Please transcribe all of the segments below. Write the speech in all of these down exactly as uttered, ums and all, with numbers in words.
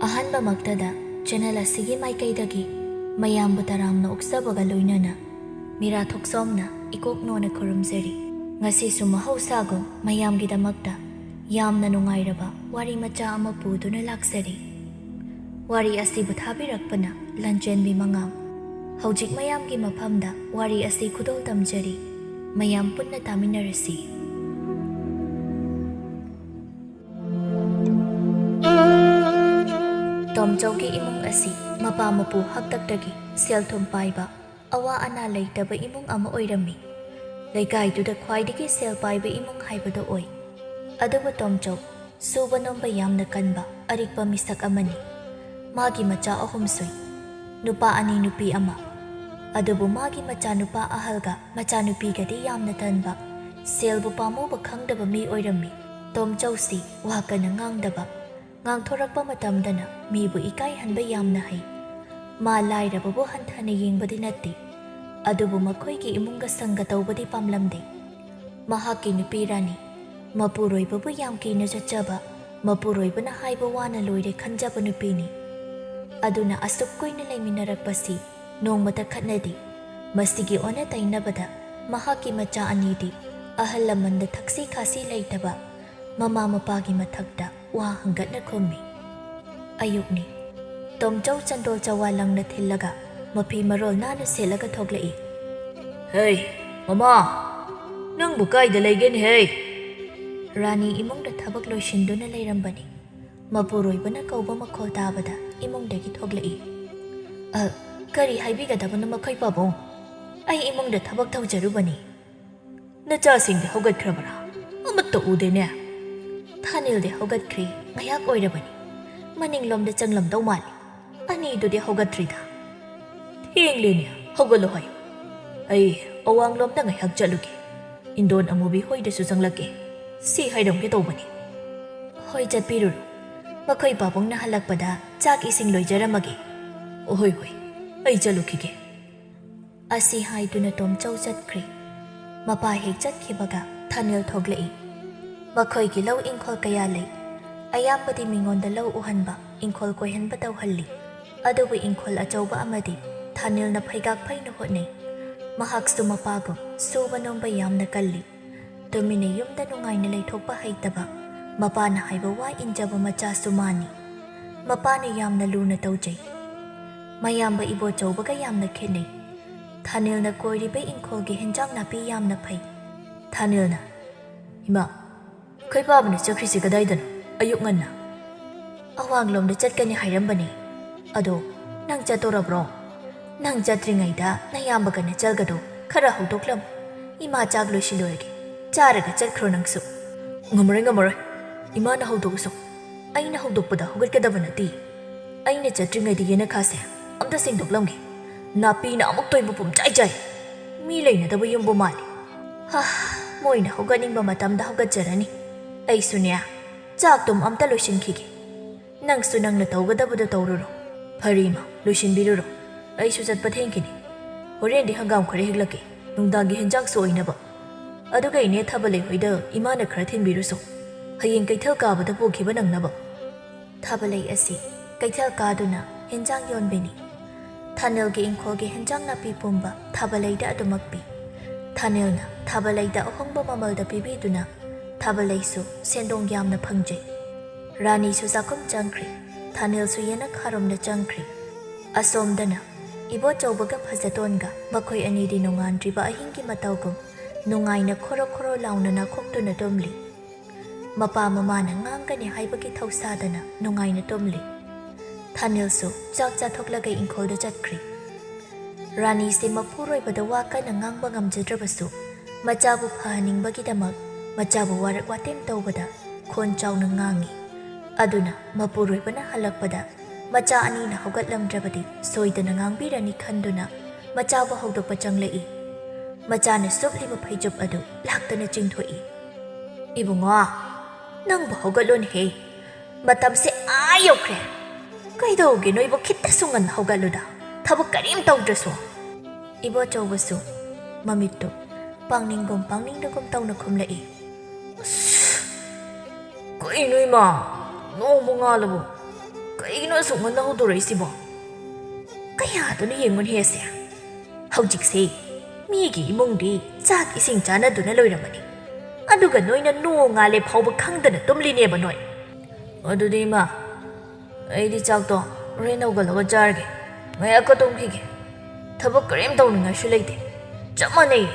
ꯑꯍꯥꯟꯕꯃꯛꯇꯗ channel ꯑꯁꯤꯒꯤ ꯃꯥꯏꯀꯩꯗꯒꯤ ꯃꯌꯥꯝꯕꯨ ꯇꯔꯥꯝꯅ ꯑꯣꯛꯆꯕꯒ ꯂꯣꯏꯅꯅ ꯃꯤꯔꯥ ꯊꯣꯛꯆꯣꯝꯅ ꯏꯀꯣꯛ ꯅꯣꯟꯅ ꯈꯨꯔꯨꯝꯖꯔꯤ꯫ ꯉꯁꯤꯁꯨ ꯃꯍꯧꯁꯥꯒꯨꯝ ꯃꯌꯥꯝꯒꯤꯗꯃꯛꯇ ꯌꯥꯝꯅ ꯅꯨꯡꯉꯥꯏꯔꯕ ꯋꯥꯔꯤ ꯃꯆꯥ ꯑꯃ ꯄꯨꯗꯨꯅ ꯂꯥꯛꯆꯔꯤ꯫ ꯋꯥꯔꯤ ꯑꯁꯤꯕꯨ ꯊꯥꯕꯤꯔꯛꯄꯅ ꯂꯟꯆꯦꯟꯕꯤ ꯃꯉꯥꯡ꯫ ꯍꯧꯖꯤꯛ ꯃꯌꯥꯝꯒꯤ ꯃꯐꯝꯗ ꯋꯥꯔꯤ ꯑꯁꯤ ꯈꯨꯗꯣꯜ ꯇꯝꯖꯔꯤ꯫ ꯃꯌꯥꯝ ꯄꯨꯟꯅ ꯇꯥꯃꯤꯟꯅꯔꯁꯤ꯫ ꯇꯣꯝꯆꯧꯒꯤ ꯏꯃꯨꯡ ꯑꯁꯤ ꯃꯄꯥ ꯃꯄꯨ ꯍꯥꯛꯇꯛꯇꯒꯤ ꯁꯦꯜ ꯊꯨꯝ ꯄꯥꯏꯕ, ꯑꯋꯥ ꯑꯅꯥ ꯂꯩꯇꯕ ꯏꯃꯨꯡ ꯑꯃ ꯑꯣꯏꯔꯝꯃꯤ꯫ ꯂꯩꯀꯥꯏꯗꯨꯗ ꯈ꯭ꯋꯥꯏꯗꯒꯤ ꯁꯦꯜ ꯄꯥꯏꯕ ꯏꯃꯨꯡ ꯍꯥꯏꯕꯗꯨ ꯑꯣꯏ꯫ ꯑꯗꯨꯕꯨ ꯇꯣꯝꯆꯧ ꯁꯨꯕ ꯅꯣꯝꯕ ꯌꯥꯝꯅ ꯀꯟꯕ ꯑꯔꯤꯛꯄ ꯃꯤꯁꯛ ꯑꯃꯅꯤ꯫ ꯃꯥꯒꯤ ꯃꯆꯥ ꯑꯍꯨꯝ ꯁꯨꯏ, ꯅꯨꯄꯥ ꯑꯅꯤ ꯅꯨꯄꯤ ꯑꯃ꯫ ꯑꯗꯨꯕꯨ ꯃꯥꯒꯤ ꯃꯆꯥꯅꯨꯄꯥ ꯑꯍꯜꯒ ꯃꯆꯥꯅꯨꯄꯤꯒꯗꯤ ꯌꯥꯝꯅ ꯇꯟꯕ, ꯁꯦꯜꯕꯨ ꯄꯥꯝꯃꯨꯕ ꯈꯪꯗꯕ ꯃꯤ ꯑꯣꯏꯔꯝꯃꯤ꯫ ꯇꯣꯝꯆꯧꯁꯤ ꯋꯥ ꯀꯟꯅ ꯉꯥꯡꯗꯕ, ꯉꯥꯡꯊꯣꯔꯛꯄ ꯃꯇꯝꯗꯅ ꯃꯤꯕꯨ ꯏꯀꯥꯏꯍꯟꯕ ꯌꯥꯝꯅ ꯍꯩ꯫ ꯃꯥ ꯂꯥꯏꯔꯕꯕꯨ ꯍꯟꯊꯅ ꯌꯦꯡꯕꯗꯤ ꯅꯠꯇꯦ, ꯑꯗꯨꯕꯨ ꯃꯈꯣꯏꯒꯤ ꯏꯃꯨꯡꯒ ꯁꯪꯒ ꯇꯧꯕꯗꯤ ꯄꯥꯝꯂꯝꯗꯦ꯫ ꯃꯍꯥꯛꯀꯤ ꯅꯨꯄꯤ ꯔꯥꯅꯤ ꯃꯄꯨꯔꯣꯏꯕꯕꯨ ꯌꯥꯝ ꯀꯤꯅ ꯆꯠꯆꯕ, ꯃꯄꯨꯔꯣꯏꯕꯅ ꯍꯥꯏꯕ ꯋꯥꯅ ꯂꯣꯏꯔꯦ ꯈꯟꯖꯕ ꯅꯨꯄꯤꯅꯤ꯫ ꯑꯗꯨꯅ ꯑꯁꯨꯛ ꯀꯨꯏꯅ ꯂꯩꯃꯤꯟꯅꯔꯛꯄꯁꯤ ꯅꯣꯡꯃꯇ ꯈꯠꯅꯗꯦ꯫ ꯃꯁꯤꯒꯤ ꯑꯣꯟꯅ ꯇꯩꯅꯕꯗ ꯃꯍꯥꯛꯀꯤ ꯃꯆꯥ ꯑꯅꯤꯗꯤ ꯑꯍꯜ ꯂꯃꯟꯗ ꯊꯛꯁꯤ ꯈꯥꯁꯤ ꯂꯩꯇꯕ, ꯃꯃꯥ ꯃꯄꯥꯒꯤ ꯃꯊꯛꯇ ꯋꯥ ꯍꯪꯒꯠꯅ ꯈꯨꯝꯃꯤ꯫ ꯑꯌꯨꯛꯅꯤ꯫ ꯇꯣꯝꯆꯧ ꯆꯟꯗꯣꯜ ꯆꯋꯥ ꯂꯪꯅ ꯊꯤꯜꯂꯒ ꯃꯐꯤ ꯃꯔꯣꯜ ꯅꯥꯟꯅ ꯁꯦꯠꯂꯒ ꯊꯣꯛꯂꯛꯏ꯫ "ꯍꯦ, ꯃꯃꯥ, ꯅꯪꯕꯨ ꯀꯥꯏꯗ ꯂꯩꯒꯦꯅꯦ ꯍꯦ?" ꯔꯥꯅꯤ ꯏꯃꯨꯡꯗ ꯊꯕꯛ ꯂꯣꯏꯁꯤꯟꯗꯨꯅ ꯂꯩꯔꯝꯕꯅꯤ꯫ ꯃꯄꯨꯔꯣꯏꯕꯅ ꯀꯧꯕ ꯃꯈꯣꯜ ꯇꯥꯕꯗ ꯏꯃꯨꯡꯗꯒꯤ ꯊꯣꯛꯂꯛꯏ꯫ "ꯑ, ꯀꯔꯤ ꯍꯥꯏꯕꯤꯒꯗꯕꯅꯣ ꯃꯈꯣꯏ ꯄꯥꯕꯨꯡ? ꯑꯩ ꯏꯃꯨꯡꯗ ꯊꯕꯛ ꯇꯧꯖꯔꯨꯕꯅꯤ꯫" "ꯅꯆꯥꯁꯤꯡꯗꯤ ꯍꯧꯒꯠꯈ꯭ꯔꯕꯔꯥ? ꯑꯃꯠꯇ ꯎꯗꯦꯅꯦ꯫" "ꯊꯥꯅꯤꯜꯗꯤ ꯍꯧꯒꯠꯈ꯭ꯔꯦ, ꯉꯥꯏꯍꯥꯛ ꯑꯣꯏꯔꯕꯅꯤ꯫ ꯃꯅꯤꯡꯂꯣꯝꯗ ꯆꯪꯂꯝꯗꯧ ꯃꯥꯜꯂꯤ꯫ ꯑꯅꯤꯗꯨꯗꯤ ꯍꯧꯒꯠꯇ꯭ꯔꯤꯗ꯫" "ꯊꯦꯡꯂꯦꯅꯦ, ꯍꯧꯒꯠꯂꯣ ꯍꯥꯏ꯫ ꯑꯩ ꯑꯋꯥꯡꯂꯣꯝꯗ ꯉꯥꯏꯍꯥꯛ ꯆꯠꯂꯨꯒꯦ꯫ ꯏꯟꯗꯣꯟ ꯑꯃꯨꯕꯤ ꯍꯣꯏꯗꯁꯨ ꯆꯪꯂꯛꯀꯦ꯫ ꯁꯤ ꯍꯥꯏꯔꯝꯒꯦ ꯇꯧꯕꯅꯤ꯫" "ꯍꯣꯏ, ꯆꯠꯄꯤꯔꯨꯔꯣ꯫ ꯃꯈꯣꯏ ꯄꯥꯕꯨꯡꯅ ꯍꯜꯂꯛꯄꯗ ꯆꯥꯛ ꯏꯁꯤꯡ ꯂꯣꯏꯖꯔꯝꯃꯒꯦ꯫" "ꯍꯣꯏ, ꯍꯣꯏ, ꯑꯩ ꯆꯠꯂꯨꯈꯤꯒꯦ꯫" ꯑꯁꯤ ꯍꯥꯏꯗꯨꯅ ꯇꯣꯝꯆꯧ ꯆꯠꯈ꯭ꯔꯦ꯫ ꯃꯄꯥ ꯍꯦꯛ ꯆꯠꯈꯤꯕꯒ ꯊꯥꯅꯤꯜ ꯊꯣꯛꯂꯛꯏ꯫ ꯃꯈꯣꯏꯒꯤ ꯂꯧ ꯏꯪꯈꯣꯜ ꯀꯌꯥ ꯂꯩ꯫ ꯑꯌꯥꯝꯕꯗꯤ ꯃꯤꯉꯣꯟꯗ ꯂꯧ ꯎꯍꯟꯕ꯫ ꯏꯪꯈꯣꯜ ꯀꯣꯏꯍꯟꯕ ꯇꯧꯍꯜꯂꯤ꯫ ꯑꯗꯨꯕꯨ ꯏꯪꯈꯣꯜ ꯑꯆꯧꯕ ꯑꯃꯗꯤ ꯊꯥꯅꯤꯜꯅ ꯐꯩꯒꯥꯛ ꯐꯩꯅ ꯍꯣꯠꯅꯩ꯫ ꯃꯍꯥꯛꯁꯨ ꯃꯄꯥꯒꯨꯝ ꯁꯨꯕ ꯅꯣꯝꯕ ꯌꯥꯝꯅ ꯀꯜꯂꯤ꯫ ꯇꯨꯃꯤꯟꯅ ꯌꯨꯝꯗ ꯅꯨꯡꯉꯥꯏꯅ ꯂꯩꯊꯣꯛꯄ ꯍꯩꯇꯕ, ꯃꯄꯥꯅ ꯍꯥꯏꯕ ꯋꯥ ꯏꯟꯖꯕ ꯃꯆꯥꯁꯨ ꯃꯥꯅꯤ꯫ ꯃꯄꯥꯅ ꯌꯥꯝꯅ ꯂꯨꯅ ꯇꯧꯖꯩ꯫ ꯃꯌꯥꯝꯕ ꯏꯕꯣꯆꯧꯕꯒ ꯌꯥꯝꯅ ꯈꯦꯠꯅꯩ꯫ ꯊꯥꯅꯤꯜꯅ ꯀꯣꯏꯔꯤꯕ ꯏꯪꯈꯣꯜꯒꯤ ꯍꯦꯟꯖꯥꯡ ꯅꯥꯄꯤ ꯌꯥꯝꯅ ꯐꯩ꯫ ꯊꯥꯅꯤꯜꯅ, "ꯏꯃꯥ, ꯑꯩꯈꯣꯏ ꯄꯥꯕꯅ ꯆꯠꯈ꯭ꯔꯤꯁꯤ ꯀꯗꯥꯏꯗꯅꯣ? ꯑꯌꯨꯛ ꯉꯟꯅ?" "ꯑꯋꯥꯡꯂꯣꯝꯗ ꯆꯠꯀꯅꯤ ꯍꯥꯏꯔꯝꯕꯅꯦ꯫ ꯑꯗꯣ ꯅꯪ ꯆꯠꯇꯣꯔꯕ꯭ꯔꯣ? ꯅꯪ ꯆꯠꯇ꯭ꯔꯤꯉꯩꯗ ꯅꯌꯥꯝꯕꯒ ꯅꯆꯜꯒꯗꯣ ꯈꯔ ꯍꯧꯗꯣꯛꯂꯝꯃꯨ꯫ ꯏꯃꯥ ꯆꯥꯛ ꯂꯣꯏꯁꯤꯜꯂꯨꯔꯒꯦ꯫ ꯆꯥꯔꯒ ꯆꯠꯈ꯭ꯔꯣ ꯅꯪꯁꯨ꯫" "ꯉꯝꯃꯔꯣꯏ, ꯉꯝꯃꯔꯣꯏ꯫ ꯏꯃꯥꯅ ꯍꯧꯗꯣꯛꯑꯁꯨ ꯑꯩꯅ ꯍꯧꯗꯣꯛꯄꯗ ꯍꯧꯒꯠꯀꯗꯕ ꯅꯠꯇꯦ꯫ ꯑꯩꯅ ꯆꯠꯇ꯭ꯔꯤꯉꯩꯗ ꯌꯦꯅꯈꯥꯁꯦ ꯑꯝꯇ ꯁꯦꯡꯗꯣꯛꯂꯝꯒꯦ꯫ ꯅꯥꯄꯤꯅ ꯑꯃꯨꯛ ꯇꯣꯏꯕ ꯄꯨꯝꯆꯥꯏ ꯆꯥꯏ꯫ ꯃꯤ ꯂꯩꯅꯗꯕ ꯌꯨꯝꯕꯨ ꯃꯥꯜꯂꯤ꯫ ꯍꯥ, ꯃꯣꯏꯅ ꯍꯧꯒꯠꯅꯤꯡꯕ ꯃꯇꯝꯗ ꯍꯧꯒꯠꯆꯔꯅꯤ꯫ ꯑꯩꯁꯨꯅꯦ, ꯆꯥꯛꯇꯨꯝ ꯑꯝꯇ ꯂꯣꯏꯁꯤꯟꯈꯤꯒꯦ꯫ ꯅꯪꯁꯨ ꯅꯪꯅ ꯇꯧꯒꯗꯕꯗꯣ ꯇꯧꯔꯨꯔꯣ꯫" "ꯐꯔꯦ ꯏꯃꯥ, ꯂꯣꯏꯁꯤꯟꯕꯤꯔꯨꯔꯣ꯫ ꯑꯩꯁꯨ ꯆꯠꯄ ꯊꯦꯡꯈꯤꯅꯤ꯫ ꯍꯣꯔꯦꯟꯗꯤ ꯍꯪꯒꯥꯝ ꯈꯔ ꯍꯦꯛꯂꯛꯀꯦ, ꯅꯨꯡꯗꯥꯡꯒꯤ ꯍꯦꯟꯖꯥꯡꯁꯨ ꯑꯣꯏꯅꯕ꯫ ꯑꯗꯨꯒ ꯏꯅꯦ ꯊꯥꯕꯂꯩ ꯍꯣꯏꯗ ꯏꯃꯥꯅ ꯈꯔ ꯊꯤꯟꯕꯤꯔꯨꯁꯣ꯫ ꯍꯌꯦꯡ ꯀꯩꯊꯦꯜ ꯀꯥꯕꯗ ꯄꯨꯈꯤꯕ ꯅꯪꯅꯕ꯫" ꯊꯥꯕꯂꯩ ꯑꯁꯤ ꯀꯩꯊꯦꯜ ꯀꯥꯗꯨꯅ ꯍꯦꯟꯖꯥꯡ ꯌꯣꯟꯕꯤꯅꯤ꯫ ꯊꯥꯅꯤꯜꯒꯤ ꯏꯪꯈꯣꯜꯒꯤ ꯍꯦꯟꯖꯥꯡ ꯅꯥꯄꯤ ꯄꯨꯝꯕ ꯊꯥꯕꯂꯩꯗ ꯑꯗꯨꯃꯛ ꯄꯤ꯫ ꯊꯥꯅꯤꯜꯅ ꯊꯥꯕꯂꯩꯗ ꯑꯍꯣꯡꯕ ꯃꯃꯜꯗ ꯄꯤꯕꯤꯗꯨꯅ ꯊꯥꯕꯂꯩꯁꯨ ꯁꯦꯟꯗꯣꯡ ꯌꯥꯝꯅ ꯐꯪꯖꯩ꯫ ꯔꯥꯅꯤꯁꯨ ꯆꯥꯛꯈꯨꯝ ꯆꯪꯈ꯭ꯔꯤ꯫ ꯊꯥꯅꯤꯜꯁꯨ ꯌꯦꯅꯈꯥꯔꯣꯝꯗ ꯆꯪꯈ꯭ꯔꯤ꯫ ꯑꯁꯣꯝꯗꯅ ꯏꯕꯣꯆꯧꯕꯒ ꯐꯖꯇꯣꯟꯒ ꯃꯈꯣꯏ ꯑꯅꯤꯗꯤ ꯅꯣꯡꯉꯥꯟꯗ꯭ꯔꯤꯕ ꯑꯍꯤꯡꯒꯤ ꯃꯇꯧꯒꯨꯝ ꯅꯨꯡꯉꯥꯏꯅ ꯈꯣꯔꯣ ꯈꯣꯔꯣ ꯂꯥꯎꯅ ꯅꯥꯈꯣꯛꯇꯨꯅ ꯇꯨꯝꯂꯤ꯫ ꯃꯄꯥ ꯃꯃꯥꯅ ꯉꯥꯡꯒꯅꯤ ꯍꯥꯏꯕꯒꯤ ꯊꯧꯁꯥꯗꯅ ꯅꯨꯡꯉꯥꯏꯅ ꯇꯨꯝꯂꯤ꯫ ꯊꯥꯅꯤꯜꯁꯨ ꯆꯥꯛ ꯆꯥꯊꯣꯛꯂꯒ ꯏꯪꯈꯣꯜꯗ ꯆꯠꯈ꯭ꯔꯤ꯫ ꯔꯥꯅꯤꯁꯤ ꯃꯄꯨꯔꯣꯏꯕꯗ ꯋꯥ ꯀꯟꯅ ꯉꯥꯡꯕ ꯉꯝꯖꯗ꯭ꯔꯕꯁꯨ, ꯃꯆꯥꯕꯨ ꯐꯍꯟꯅꯤꯡꯕꯒꯤꯗꯃꯛ ꯃꯆꯥꯕꯨ ꯋꯥꯔꯛ ꯋꯥꯇꯦꯝ ꯇꯧꯕꯗ ꯈꯣꯟ ꯆꯥꯎꯅ ꯉꯥꯡꯏ꯫ ꯑꯗꯨꯅ ꯃꯄꯨꯔꯣꯏꯕꯅ ꯍꯜꯂꯛꯄꯗ ꯃꯆꯥ ꯑꯅꯤꯅ ꯍꯧꯒꯠꯂꯝꯗ꯭ꯔꯕꯗꯤ ꯁꯣꯏꯗꯅ ꯉꯥꯡꯕꯤꯔꯅꯤ ꯈꯟꯗꯨꯅ ꯃꯆꯥꯕꯨ ꯍꯧꯗꯣꯛꯄ ꯆꯪꯂꯛꯏ꯫ ꯃꯆꯥꯅ ꯁꯨꯞꯂꯤꯕ ꯐꯩꯖꯨꯞ ꯑꯗꯨ ꯂꯥꯛꯇꯅ ꯆꯤꯡꯊꯣꯛꯏ꯫ "ꯏꯕꯨꯡꯉꯣ, ꯅꯪꯕꯨ ꯍꯧꯒꯠꯂꯣꯅꯦꯍꯦ꯫ ꯃꯇꯝꯁꯦ ꯑꯥ ꯌꯧꯈ꯭ꯔꯦ꯫ ꯀꯩꯗꯧꯒꯦ ꯅꯣꯏꯕꯨ ꯈꯤꯇꯁꯨ ꯉꯟꯅ ꯍꯧꯒꯠꯂꯨꯗ, ꯊꯕꯛ ꯀꯔꯤꯝ ꯇꯧꯗ꯭ꯔꯁꯨ?" ꯏꯕꯣꯆꯧꯕꯁꯨ ꯃꯃꯤꯠꯇꯨ ꯄꯥꯡꯅꯤꯡꯒꯨꯝ ꯄꯥꯡꯅꯤꯡꯗꯒꯨꯝ ꯇꯧꯅ ꯈꯨꯝꯂꯛꯏ꯫ "ꯑꯁ, ꯀꯩꯅꯣ ꯏꯃꯥ, ꯅꯣꯡꯕꯨ ꯉꯥꯜꯂꯕꯣ? ꯀꯩꯒꯤꯅꯣ ꯑꯁꯨꯛ ꯉꯟꯅ ꯍꯧꯗꯣꯔꯛꯏꯁꯤꯕꯣ? ꯀꯌꯥꯗꯨꯅ ꯌꯦꯡꯉꯨꯅꯦ ꯑꯁꯦ꯫ ꯍꯧꯖꯤꯛꯁꯦ ꯃꯤꯒꯤ ꯏꯃꯨꯡꯗꯤ ꯆꯥꯛ ꯏꯁꯤꯡ ꯆꯥꯅꯗꯨꯅ ꯂꯣꯏꯔꯝꯃꯅꯤ, ꯑꯗꯨꯒ ꯅꯣꯏꯅ ꯅꯣꯡꯉꯥꯜꯂꯦ ꯐꯥꯎꯕ ꯈꯪꯗꯅ ꯇꯨꯝꯂꯤꯅꯦꯕ ꯅꯣꯏ꯫ ꯑꯗꯨꯗꯤ ꯏꯃꯥ, ꯑꯩꯗꯤ ꯆꯥꯛꯇꯣ ꯍꯣꯔꯦꯟ ꯍꯧꯒꯠꯂꯒ ꯆꯥꯔꯒꯦ꯫ ꯉꯥꯏꯍꯥꯛꯀ ꯇꯨꯝꯈꯤꯒꯦ꯫ ꯊꯕꯛ ꯀꯔꯤꯝ ꯇꯧꯅꯤꯡꯉꯥꯏꯁꯨ ꯂꯩꯇꯦ꯫ ꯆꯞ ꯃꯥꯟꯅꯩ꯫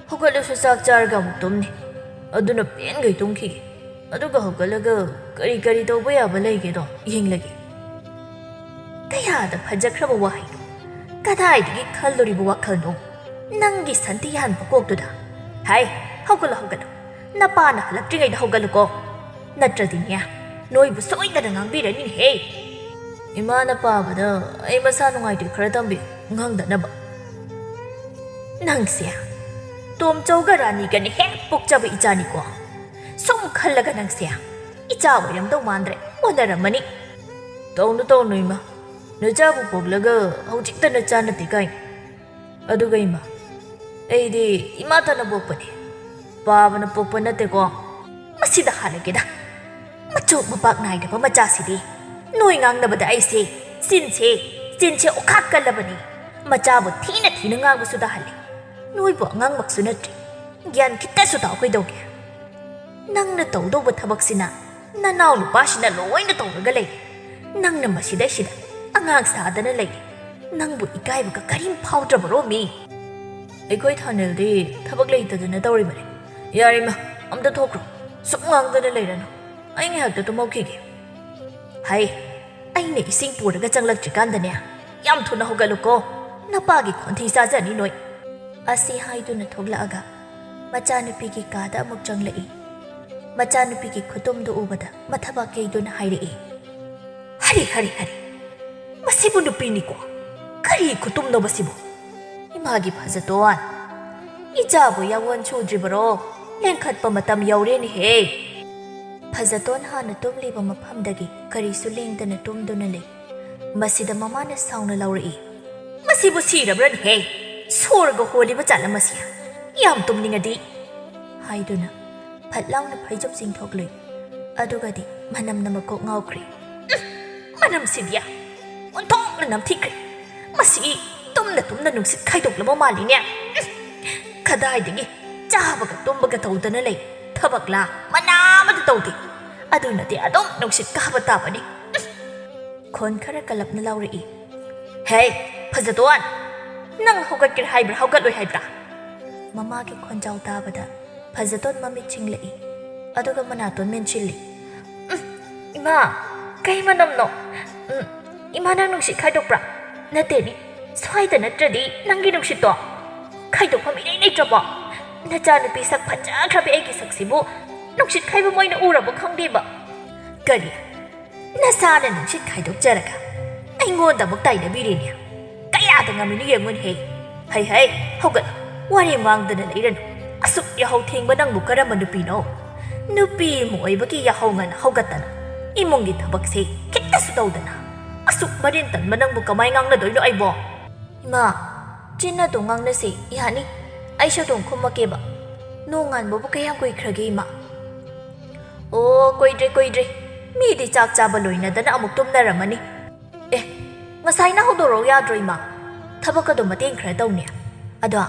ꯍꯧꯒꯠꯂꯁꯨ ꯆꯥꯛ ꯆꯥꯔꯒ ꯑꯃꯨꯛ ꯇꯨꯝꯅꯤ꯫ ꯑꯗꯨꯅ ꯄꯦꯟꯈꯩ ꯇꯨꯝꯈꯤꯒꯦ꯫ ꯑꯗꯨꯒ ꯍꯧꯒꯠꯂꯒ ꯀꯔꯤ ꯀꯔꯤ ꯇꯧꯕ ꯌꯥꯕ ꯂꯩꯒꯦꯗꯣ ꯌꯦꯡꯂꯒꯦ꯫ ꯀꯌꯥꯗ ꯐꯖꯈ꯭ꯔꯕ ꯋꯥꯍꯩꯅꯣ! ꯀꯗꯥꯏꯗꯒꯤ ꯈꯜꯂꯨꯔꯤꯕ ꯋꯥꯈꯜꯅꯣ? ꯅꯪꯒꯤ ꯁꯟꯊꯤ ꯍꯥꯟꯕ ꯀꯣꯛꯇꯨꯗ꯫ ꯍꯥꯏ, ꯍꯧꯒꯠꯂꯣ, ꯍꯧꯒꯠꯂꯣ꯫ ꯅꯄꯥꯅ ꯍꯜꯂꯛꯇ꯭ꯔꯤꯉꯩꯗ ꯍꯧꯒꯠꯂꯨꯀꯣ꯫ ꯅꯠꯇ꯭ꯔꯗꯤꯅꯦ, ꯅꯣꯏꯕꯨ ꯁꯣꯏꯗꯅ ꯉꯥꯡꯕꯤꯔꯅꯤꯍꯦ꯫ ꯏꯃꯥꯅ ꯄꯥꯕꯗ ꯑꯩ ꯃꯁꯥ ꯅꯨꯡꯉꯥꯏꯇꯦ, ꯈꯔ ꯇꯝꯕꯤꯌꯨ, ꯉꯥꯡꯗꯅꯕ꯫ ꯅꯪꯁꯦ ꯇꯣꯝꯆꯧꯒ ꯔꯥꯅꯤꯒꯅ ꯍꯦꯛ ꯄꯣꯛꯆꯕ ꯏꯆꯥꯅꯤꯀꯣ꯫ ꯁꯨꯝ ꯈꯜꯂꯒ ꯅꯪꯁꯦ ꯏꯆꯥ ꯑꯣꯏꯔꯝꯗꯧ ꯃꯥꯟꯗ꯭ꯔꯦ, ꯑꯣꯟꯅꯔꯝꯃꯅꯤ꯫ ꯇꯧꯅꯨ, ꯇꯧꯅꯨ ꯏꯃꯥ, ꯅꯆꯥꯕꯨ ꯄꯣꯛꯂꯒ ꯍꯧꯖꯤꯛꯇ ꯅꯆꯥ ꯅꯠꯇꯦ ꯀꯥꯏꯅ꯫ ꯑꯗꯨꯒ ꯏꯃꯥ, ꯑꯩꯗꯤ ꯏꯃꯥꯇꯅ ꯄꯣꯛꯄꯅꯦ, ꯄꯥꯕꯅ ꯄꯣꯛꯄ ꯅꯠꯇꯦꯀꯣ꯫ ꯃꯁꯤꯗ ꯍꯥꯜꯂꯒꯦꯗ꯫ ꯃꯆꯣꯛ ꯃꯄꯥꯛ ꯅꯥꯏꯗꯕ ꯃꯆꯥꯁꯤꯗꯤ꯫ ꯅꯣꯏ ꯉꯥꯡꯅꯕꯗ ꯑꯩꯁꯦ ꯆꯤꯟꯁꯦ, ꯆꯤꯟꯁꯦ ꯑꯣꯈꯥꯛ ꯀꯜꯂꯕꯅꯤ꯫ ꯃꯆꯥꯕꯨ ꯊꯤꯅ ꯊꯤꯅ ꯉꯥꯡꯕꯁꯨ ꯇꯥꯍꯜꯂꯤ꯫ ꯅꯣꯏꯕꯨ ꯑꯉꯥꯡꯃꯛꯁꯨ ꯅꯠꯇ꯭ꯔꯤ꯫ ꯒ꯭ꯌꯥꯟ ꯈꯤꯇꯁꯨ ꯇꯥꯎ ꯀꯩꯗꯧꯒꯦ? ꯅꯪꯅ ꯇꯧꯗꯧꯕ ꯊꯕꯛꯁꯤꯅ ꯅꯅꯥꯎ ꯅꯨꯄꯥꯁꯤꯅ ꯂꯣꯏꯅ ꯇꯧꯔꯒ ꯂꯩꯔꯦ꯫ ꯅꯪꯅ ꯃꯁꯤꯗꯩꯁꯤꯗ ꯑꯉꯥꯡ ꯁꯥꯗꯅ ꯂꯩꯔꯦ꯫ ꯅꯪꯕꯨ ꯏꯀꯥꯏꯕꯒ ꯀꯔꯤꯝ ꯐꯥꯎꯗ꯭ꯔꯕꯔꯣ ꯃꯤ? ꯑꯩꯈꯣꯏ ꯊꯥꯅꯤꯜꯗꯤ ꯊꯕꯛ ꯂꯩꯇꯗꯅ ꯇꯧꯔꯤꯕꯅꯤ꯫ ꯌꯥꯔꯦ ꯏꯃꯥ, ꯑꯝꯇ ꯊꯣꯛꯈ꯭ꯔꯣ꯫ ꯁꯨꯝ ꯉꯥꯡꯗꯅ ꯂꯩꯔꯅꯨ꯫ ꯑꯩ ꯉꯥꯏꯍꯥꯛꯇ ꯇꯨꯝꯍꯧꯈꯤꯒꯦ꯫ ꯍꯥꯏ, ꯑꯩꯅ ꯏꯁꯤꯡ ꯄꯨꯔꯒ ꯆꯪꯂꯛꯇ꯭ꯔꯤꯀꯥꯟꯗꯅꯦ, ꯌꯥꯝ ꯊꯨꯅ ꯍꯧꯒꯠꯂꯨꯀꯣ꯫ ꯅꯄꯥꯒꯤ ꯈꯣꯟꯊꯤ ꯆꯥꯖꯅꯤ ꯅꯣꯏ꯫ ꯑꯁꯤ ꯍꯥꯏꯗꯨꯅ ꯊꯣꯛꯂꯛꯑꯒ ꯃꯆꯥꯅꯨꯄꯤꯒꯤ ꯀꯥꯗ ꯑꯃꯨꯛ ꯆꯪꯂꯛꯏ꯫ ꯃꯆꯥꯅꯨꯄꯤꯒꯤ ꯈꯨꯇꯨꯝꯗꯨ ꯎꯕꯗ ꯃꯊꯕꯥꯛ ꯌꯩꯗꯨꯅ ꯍꯥꯏꯔꯛꯏ, "ꯍꯔꯦ, ꯍꯔꯦ, ꯍꯔꯦ! ꯃꯁꯤꯕꯨ ꯅꯨꯄꯤꯅꯤꯀꯣ꯫ ꯀꯔꯤ ꯈꯨꯇꯨꯝꯅꯣ ꯃꯁꯤꯕꯨ? ꯏꯃꯥꯒꯤ ꯐꯖꯇꯣꯟ! ꯏꯆꯥꯕꯨ ꯌꯥꯋꯣꯟ ꯁꯨꯗ꯭ꯔꯤꯕꯔꯣ? ꯂꯦꯡꯈꯠꯄ ꯃꯇꯝ ꯌꯧꯔꯦꯅꯦꯍꯦ!" ꯐꯖꯇꯣꯟ ꯍꯥꯟꯅ ꯇꯨꯝꯂꯤꯕ ꯃꯐꯝꯗꯒꯤ ꯀꯔꯤꯁꯨ ꯂꯦꯡꯗꯅ ꯇꯨꯝꯗꯨꯅ ꯂꯩ꯫ ꯃꯁꯤꯗ ꯃꯃꯥꯅ ꯁꯥꯎꯅ ꯂꯥꯎꯔꯛꯏ, "ꯃꯁꯤꯕꯨ ꯁꯤꯔꯕ꯭ꯔꯅꯦꯍꯦ? ꯁꯣꯔꯒ ꯍꯣꯜꯂꯤꯕ ꯖꯥꯠꯂ ꯃꯁꯤ? ꯌꯥꯝ ꯇꯨꯝꯅꯤꯡꯉꯗꯤ!" ꯍꯥꯏꯗꯨꯅ ꯐꯠ ꯂꯥꯎꯅ ꯐꯩꯖꯨꯞ ꯆꯤꯡꯊꯣꯛꯂꯨꯏ꯫ ꯑꯗꯨꯒꯗꯤ ꯃꯅꯝꯅ ꯃꯀꯣꯛ ꯉꯥꯎꯈ꯭ꯔꯦ꯫ "ꯎꯝ, ꯃꯅꯝꯁꯤꯗꯤ ꯑꯣꯟꯊꯣꯛꯅ ꯅꯝꯊꯤꯈ꯭ꯔꯦ꯫ ꯃꯁꯤ ꯇꯨꯝꯅ ꯇꯨꯝꯅ ꯅꯨꯡꯁꯤꯠ ꯈꯥꯏꯗꯣꯛꯂꯕ ꯃꯥꯜꯂꯤꯅꯦ꯫ ꯎꯝ, ꯀꯗꯥꯏꯗꯒꯤ ꯆꯥꯕꯒ ꯇꯨꯝꯕꯒ ꯇꯧꯗꯅ ꯂꯩ꯫ ꯊꯕꯛꯂꯥ ꯃꯅꯥ ꯑꯃꯇ ꯇꯧꯗꯦ꯫ ꯑꯗꯨꯅꯗꯤ ꯑꯗꯨꯝ ꯅꯨꯡꯁꯤꯠ ꯀꯥꯕ ꯇꯥꯕꯅꯤ꯫ ꯎꯝ꯫ ꯈꯣꯟ ꯈꯔ ꯀꯜꯂꯞꯅ ꯂꯥꯎꯔꯛꯏ꯫ "ꯍꯦ, ꯐꯖꯗꯣꯟ! ꯅꯪ ꯍꯧꯒꯠꯀꯦ ꯍꯥꯏꯕ꯭ꯔꯥ, ꯍꯧꯒꯠꯂꯣꯏ ꯍꯥꯏꯕ꯭ꯔꯥ?" ꯃꯃꯥꯒꯤ ꯈꯣꯟꯖꯥꯎ ꯇꯥꯕꯗ ꯐꯖꯗꯣꯟ ꯃꯃꯤꯠ ꯆꯤꯡꯂꯛꯏ, ꯑꯗꯨꯒ ꯃꯅꯥꯇꯣꯟ ꯃꯦꯟꯁꯤꯜꯂꯤ꯫ "ꯎꯝ, ꯏꯃꯥ, ꯀꯩ ꯃꯅꯝꯅꯣ? ꯎꯝ, ꯏꯃꯥ, ꯅꯪ ꯅꯨꯡꯁꯤꯠ ꯈꯥꯏꯗꯣꯛꯄ꯭ꯔꯥ? ꯅꯠꯇꯦꯅꯦ, ꯁ꯭ꯋꯥꯏꯗ ꯅꯠꯇ꯭ꯔꯗꯤ ꯅꯪꯒꯤ ꯅꯨꯡꯁꯤꯠꯇꯣ ꯈꯥꯏꯗꯣꯛꯐꯝ ꯏꯔꯩ ꯂꯩꯇ꯭ꯔꯕꯣ? ꯅꯆꯥꯅꯨꯄꯤ ꯁꯛ ꯐꯖꯈ꯭ꯔꯕꯤ ꯑꯩꯒꯤ ꯁꯛꯁꯤꯕꯨ ꯅꯨꯡꯁꯤꯠ ꯈꯥꯏꯕ ꯃꯣꯏꯅ ꯎꯔꯕ ꯈꯪꯗꯦꯕ꯫ ꯀꯔꯤ? ꯅꯁꯥꯅ ꯅꯨꯡꯁꯤꯠ ꯈꯥꯏꯗꯣꯛꯆꯔꯒ ꯑꯩꯉꯣꯟꯗ ꯑꯃꯨꯛ ꯇꯥꯏꯅꯕꯤꯔꯦꯅꯦ꯫ ꯀꯌꯥꯗ ꯉꯝꯃꯤꯅꯣ ꯌꯦꯡꯉꯨꯅꯦꯍꯦ꯫ ꯍꯩ ꯍꯩ, ꯍꯧꯒꯠꯂꯣ꯫ ꯋꯥꯔꯦꯝ ꯉꯥꯡꯗꯅ ꯂꯩꯔꯅꯨ꯫ ꯑꯁꯨꯛ ꯌꯥꯍꯧ ꯊꯦꯡꯕ ꯅꯪꯕꯨ ꯀꯔꯝꯕ ꯅꯨꯄꯤꯅꯣ? ꯅꯨꯄꯤ ꯑꯃ ꯑꯣꯏꯕꯒꯤ ꯌꯥꯍꯧ ꯉꯟꯅ ꯍꯧꯒꯠꯇꯅ ꯏꯃꯨꯡꯒꯤ ꯊꯕꯛꯁꯦ ꯈꯤꯇꯁꯨ ꯇꯧꯗꯅ ꯑꯁꯨꯛ ꯃꯔꯤꯟ ꯇꯟꯕ ꯅꯪꯕꯨ ꯀꯃꯥꯏ ꯉꯥꯡꯅꯗꯣꯏꯅꯣ ꯑꯩꯕꯣ?" "ꯏꯃꯥ, ꯆꯤꯟ ꯑꯗꯨꯝ ꯉꯥꯡꯅꯁꯤ, ꯌꯥꯅꯤ? ꯑꯩꯁꯨ ꯑꯗꯨꯝ ꯈꯨꯝꯃꯛꯀꯦꯕ꯫ ꯅꯣꯡꯉꯥꯟꯕꯕꯨ ꯀꯌꯥꯝ ꯀꯨꯏꯈ꯭ꯔꯒꯦ, ꯏꯃꯥ?" "ꯑꯣ, ꯀꯨꯏꯗ꯭ꯔꯤ, ꯀꯨꯏꯗ꯭ꯔꯤ꯫ ꯃꯤꯗꯤ ꯆꯥꯛ ꯆꯥꯕ ꯂꯣꯏꯅꯗꯅ ꯑꯃꯨꯛ ꯇꯨꯝꯅꯔꯝꯃꯅꯤ꯫ ꯑꯦ, ꯉꯁꯥꯏꯅ ꯍꯧꯗꯣꯔꯛꯎ ꯌꯥꯗ꯭ꯔꯣ, ꯏꯃꯥ? ꯊꯕꯛ ꯑꯗꯨ ꯃꯇꯦꯡ ꯈꯔ ꯇꯧꯅꯤ꯫ ꯑꯗꯣ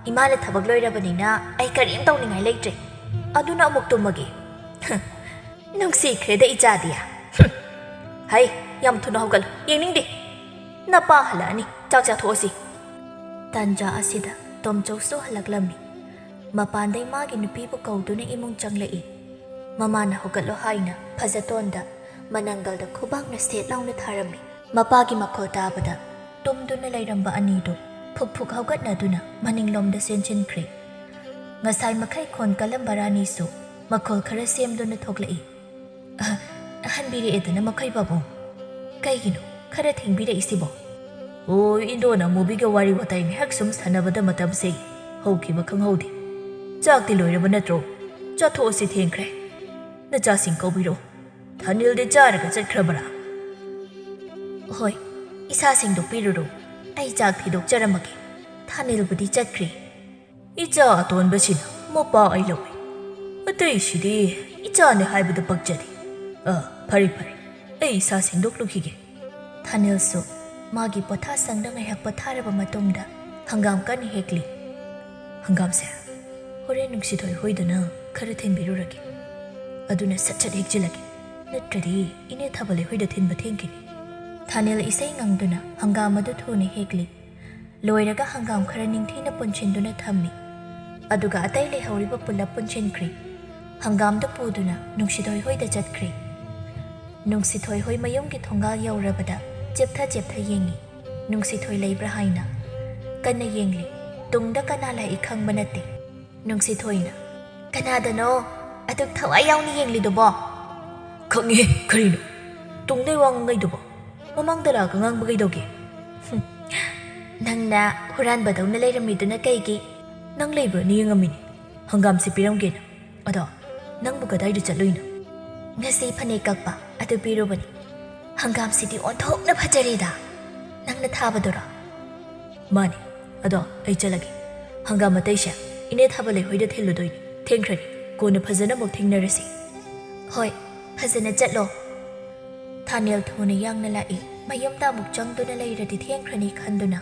ꯏꯃꯥꯅ ꯊꯕꯛ ꯂꯣꯏꯔꯕꯅꯤꯅ ꯑꯩ ꯀꯔꯤꯝ ꯇꯧꯅꯤꯡꯉꯥꯏ ꯂꯩꯇ꯭ꯔꯦ꯫ ꯑꯗꯨꯅ ꯑꯃꯨꯛ ꯇꯨꯝꯃꯒꯦ꯫" ꯍꯝ, ꯅꯨꯡꯁꯤꯈ꯭ꯔꯦꯗ ꯏꯆꯥꯗꯤ꯫ ꯍꯝ꯫ "ꯍꯩ, ꯌꯥꯝ ꯊꯨꯅ ꯍꯧꯒꯠꯂꯨ, ꯌꯦꯡꯅꯤꯡꯗꯦ꯫ ꯅꯄꯥ ꯍꯜꯂꯛꯑꯅꯤ, ꯆꯥꯛ ꯆꯥꯊꯣꯛꯑꯁꯤ꯫" ꯇꯥꯟꯖꯥ ꯑꯁꯤꯗ ꯇꯣꯝꯆꯧꯁꯨ ꯍꯜꯂꯛꯂꯝꯃꯤ꯫ ꯃꯄꯥꯟꯗꯩ ꯃꯥꯒꯤ ꯅꯨꯄꯤꯕꯨ ꯀꯧꯗꯨꯅ ꯏꯃꯨꯡ ꯆꯪꯂꯛꯏ꯫ ꯃꯃꯥꯅ ꯍꯧꯒꯠꯂꯣ ꯍꯥꯏꯅ ꯐꯖꯇꯣꯟꯗ ꯃꯅꯪꯒꯜꯗ ꯈꯨꯕꯥꯛꯅ ꯁꯦꯠ ꯂꯥꯎꯅ ꯊꯥꯔꯝꯃꯤ꯫ ꯃꯄꯥꯒꯤ ꯃꯈꯣꯜ ꯇꯥꯕꯗ ꯇꯨꯝꯗꯨꯅ ꯂꯩꯔꯝꯕ ꯑꯅꯤꯗꯨ ꯐꯨꯛ ꯐꯨꯛ ꯍꯧꯒꯠꯅꯗꯨꯅ ꯃꯅꯤꯡꯂꯣꯝꯗ ꯆꯦꯟꯁꯤꯟꯈ꯭ꯔꯦ꯫ ꯉꯁꯥꯏ ꯃꯈꯩ ꯈꯣꯟ ꯀꯜꯂꯝꯕ ꯔꯥꯅꯤꯁꯨ ꯃꯈꯣꯜ ꯈꯔ ꯁꯦꯝꯗꯨꯅ ꯊꯣꯛꯂꯛꯏ꯫ "ꯑ, ꯍꯟꯕꯤꯔꯛꯑꯦꯗꯅ ꯃꯈꯣꯏ ꯄꯥꯕꯨꯡ꯫ ꯀꯩꯒꯤꯅꯣ ꯈꯔ ꯊꯦꯡꯕꯤꯔꯛꯏꯁꯤꯕꯣ?" "ꯑꯣ, ꯏꯟꯗꯣꯟ ꯑꯃꯨꯕꯤꯒ ꯋꯥꯔꯤ ꯋꯥꯇꯥꯏ ꯉꯥꯏꯍꯥꯛ ꯁꯨꯝ ꯁꯥꯟꯅꯕꯗ ꯃꯇꯝꯁꯦ ꯍꯧꯈꯤꯕ ꯈꯪꯍꯧꯗꯦ꯫ ꯆꯥꯛꯇꯤ ꯂꯣꯏꯔꯕ ꯅꯠꯇ꯭ꯔꯣ? ꯆꯥꯊꯣꯛꯑꯁꯤ, ꯊꯦꯡꯈ꯭ꯔꯦ꯫ ꯅꯆꯥꯁꯤꯡ ꯀꯧꯕꯤꯔꯛꯑꯣ꯫ ꯊꯥꯅꯤꯜꯗꯤ ꯆꯥꯔꯒ ꯆꯠꯈ꯭ꯔꯕꯔꯥ?" "ꯍꯣꯏ, ꯏꯁꯥ ꯁꯦꯡꯗꯣꯛꯄꯤꯔꯨꯔꯣ꯫ ꯑꯩ ꯆꯥꯛ ꯊꯤꯗꯣꯛꯆꯔꯝꯃꯒꯦ꯫ ꯊꯥꯅꯤꯜꯕꯨꯗꯤ ꯆꯠꯈ꯭ꯔꯦ꯫" "ꯏꯆꯥ ꯑꯇꯣꯟꯕꯁꯤꯅ ꯃꯄꯥ ꯑꯩ ꯂꯧꯏ꯫ ꯑꯇꯩꯁꯤꯗꯤ ꯏꯆꯥꯅꯤ ꯍꯥꯏꯕꯗ ꯄꯛꯆꯗꯦ꯫ ꯑ, ꯐꯔꯦ, ꯐꯔꯦ꯫ ꯑꯩ ꯏꯁꯥ ꯁꯦꯡꯗꯣꯛꯂꯨꯈꯤꯒꯦ꯫ ꯊꯥꯅꯦꯜꯁꯨ ꯃꯥꯒꯤ ꯄꯣꯊꯥꯁꯪꯗ ꯉꯥꯏꯍꯥꯛ ꯄꯣꯊꯥꯔꯕ ꯃꯇꯨꯡꯗ ꯍꯪꯒꯥꯝ ꯀꯟꯅ ꯍꯦꯛꯂꯤ꯫ "ꯍꯪꯒꯥꯝꯁꯦ ꯍꯣꯔꯦꯟ ꯅꯨꯡꯁꯤꯊꯣꯏ ꯍꯣꯏꯗꯅ ꯈꯔ ꯊꯤꯟꯕꯤꯔꯨꯔꯒꯦ꯫ ꯑꯗꯨꯅ ꯁꯠ ꯁꯠ ꯍꯦꯛꯆꯤꯜꯂꯒꯦ, ꯅꯠꯇ꯭ꯔꯗꯤ ꯏꯅꯦ ꯊꯥꯕꯂꯩ ꯍꯣꯏꯗ ꯊꯤꯟꯕ ꯊꯦꯡꯈꯤꯅꯤ꯫" ꯊꯥꯅꯦꯜ ꯏꯁꯩ ꯉꯪꯗꯨꯅ ꯍꯪꯒꯥꯝ ꯑꯗꯨ ꯊꯨꯅ ꯍꯦꯛꯂꯤ꯫ ꯂꯣꯏꯔꯒ ꯍꯪꯒꯥꯝ ꯈꯔ ꯅꯤꯡꯊꯤꯅ ꯄꯨꯟꯁꯤꯟꯗꯨꯅ ꯊꯝꯃꯤ꯫ ꯑꯗꯨꯒ ꯑꯇꯩ ꯂꯩꯍꯧꯔꯤꯕ ꯄꯨꯂꯞ ꯄꯨꯟꯁꯤꯟꯈ꯭ꯔꯤ꯫ ꯍꯪꯒꯥꯝꯗꯨ ꯄꯨꯗꯨꯅ ꯅꯨꯡꯁꯤꯊꯣꯏ ꯍꯣꯏꯗ ꯆꯠꯈ꯭ꯔꯤ꯫ ꯅꯨꯡꯁꯤꯊꯣꯏ ꯍꯣꯏ ꯃꯌꯨꯝꯒꯤ ꯊꯣꯡꯒꯥꯜ ꯌꯧꯔꯕꯗ ꯆꯦꯞꯊ ꯆꯦꯞꯊ ꯌꯦꯡꯉꯤ꯫ ꯅꯨꯡꯁꯤꯊꯣꯏ ꯂꯩꯕ꯭ꯔꯥ ꯍꯥꯏꯅ꯫ ꯀꯟꯅ ꯌꯦꯡꯂꯤ꯫ ꯇꯨꯡꯗ ꯀꯅꯥ ꯂꯥꯛꯏ ꯈꯪꯕ ꯅꯠꯇꯦ꯫ ꯅꯨꯡꯁꯤꯊꯣꯏꯅ, "ꯀꯅꯥꯗꯅꯣ ꯑꯗꯨꯛ ꯊꯋꯥꯏ ꯌꯥꯎꯅ ꯌꯦꯡꯂꯤꯗꯨꯕꯣ?" "ꯈꯪꯉꯦ, ꯀꯔꯤꯅꯣ? ꯇꯨꯡꯗꯩ ꯋꯥ ꯉꯥꯡꯉꯩꯗꯨꯕꯣ? ꯃꯃꯥꯡꯗ ꯂꯥꯛꯑꯒ ꯉꯥꯡꯕ ꯀꯩꯗꯧꯒꯦ?" "ꯍꯨꯝ, ꯅꯪꯅ ꯍꯨꯔꯥꯟꯕꯗꯧꯅ ꯂꯩꯔꯝꯃꯤꯗꯨꯅ ꯀꯩꯒꯤ?" "ꯅꯪ ꯂꯩꯕ꯭ꯔꯥꯅ ꯌꯦꯡꯉꯝꯃꯤꯅꯦ, ꯍꯪꯒꯥꯝꯁꯦ ꯄꯤꯔꯝꯒꯦꯅ꯫ ꯑꯗꯣ ꯅꯪꯕꯨ ꯀꯗꯥꯏꯗ ꯆꯠꯂꯨꯏꯅꯣ?" "ꯉꯁꯤ ꯐꯅꯦꯛ ꯀꯛꯄ ꯑꯗꯨ ꯄꯤꯔꯨꯕꯅꯤ꯫ ꯍꯪꯒꯥꯝꯁꯤꯗꯤ ꯑꯣꯟꯊꯣꯛꯅ ꯐꯖꯔꯦꯗ꯫ ꯅꯪꯅ ꯊꯥꯕꯗꯨꯔꯣ?" "ꯃꯥꯅꯤ꯫ ꯑꯗꯣ ꯑꯩ ꯆꯠꯂꯒꯦ꯫ ꯍꯪꯒꯥꯝ ꯑꯇꯩꯁꯦ ꯏꯅꯦ ꯊꯥꯕꯂꯩ ꯍꯣꯏꯗ ꯊꯤꯜꯂꯨꯗꯣꯏꯅꯤ꯫ ꯊꯦꯡꯈ꯭ꯔꯅꯤ꯫ ꯀꯣꯟꯅ ꯐꯖꯅ ꯑꯃꯨꯛ ꯊꯦꯡꯅꯔꯁꯤ꯫" "ꯍꯣꯏ, ꯐꯖꯅ ꯆꯠꯂꯣ꯫" ꯊꯥꯅꯦꯜ ꯊꯨꯅ ꯌꯥꯡꯅ ꯂꯥꯛꯏ꯫ ꯃꯌꯨꯝꯗ ꯑꯃꯨꯛ ꯆꯪꯗꯨꯅ ꯂꯩꯔꯗꯤ ꯊꯦꯡꯈ꯭ꯔꯅꯤ ꯈꯟꯗꯨꯅ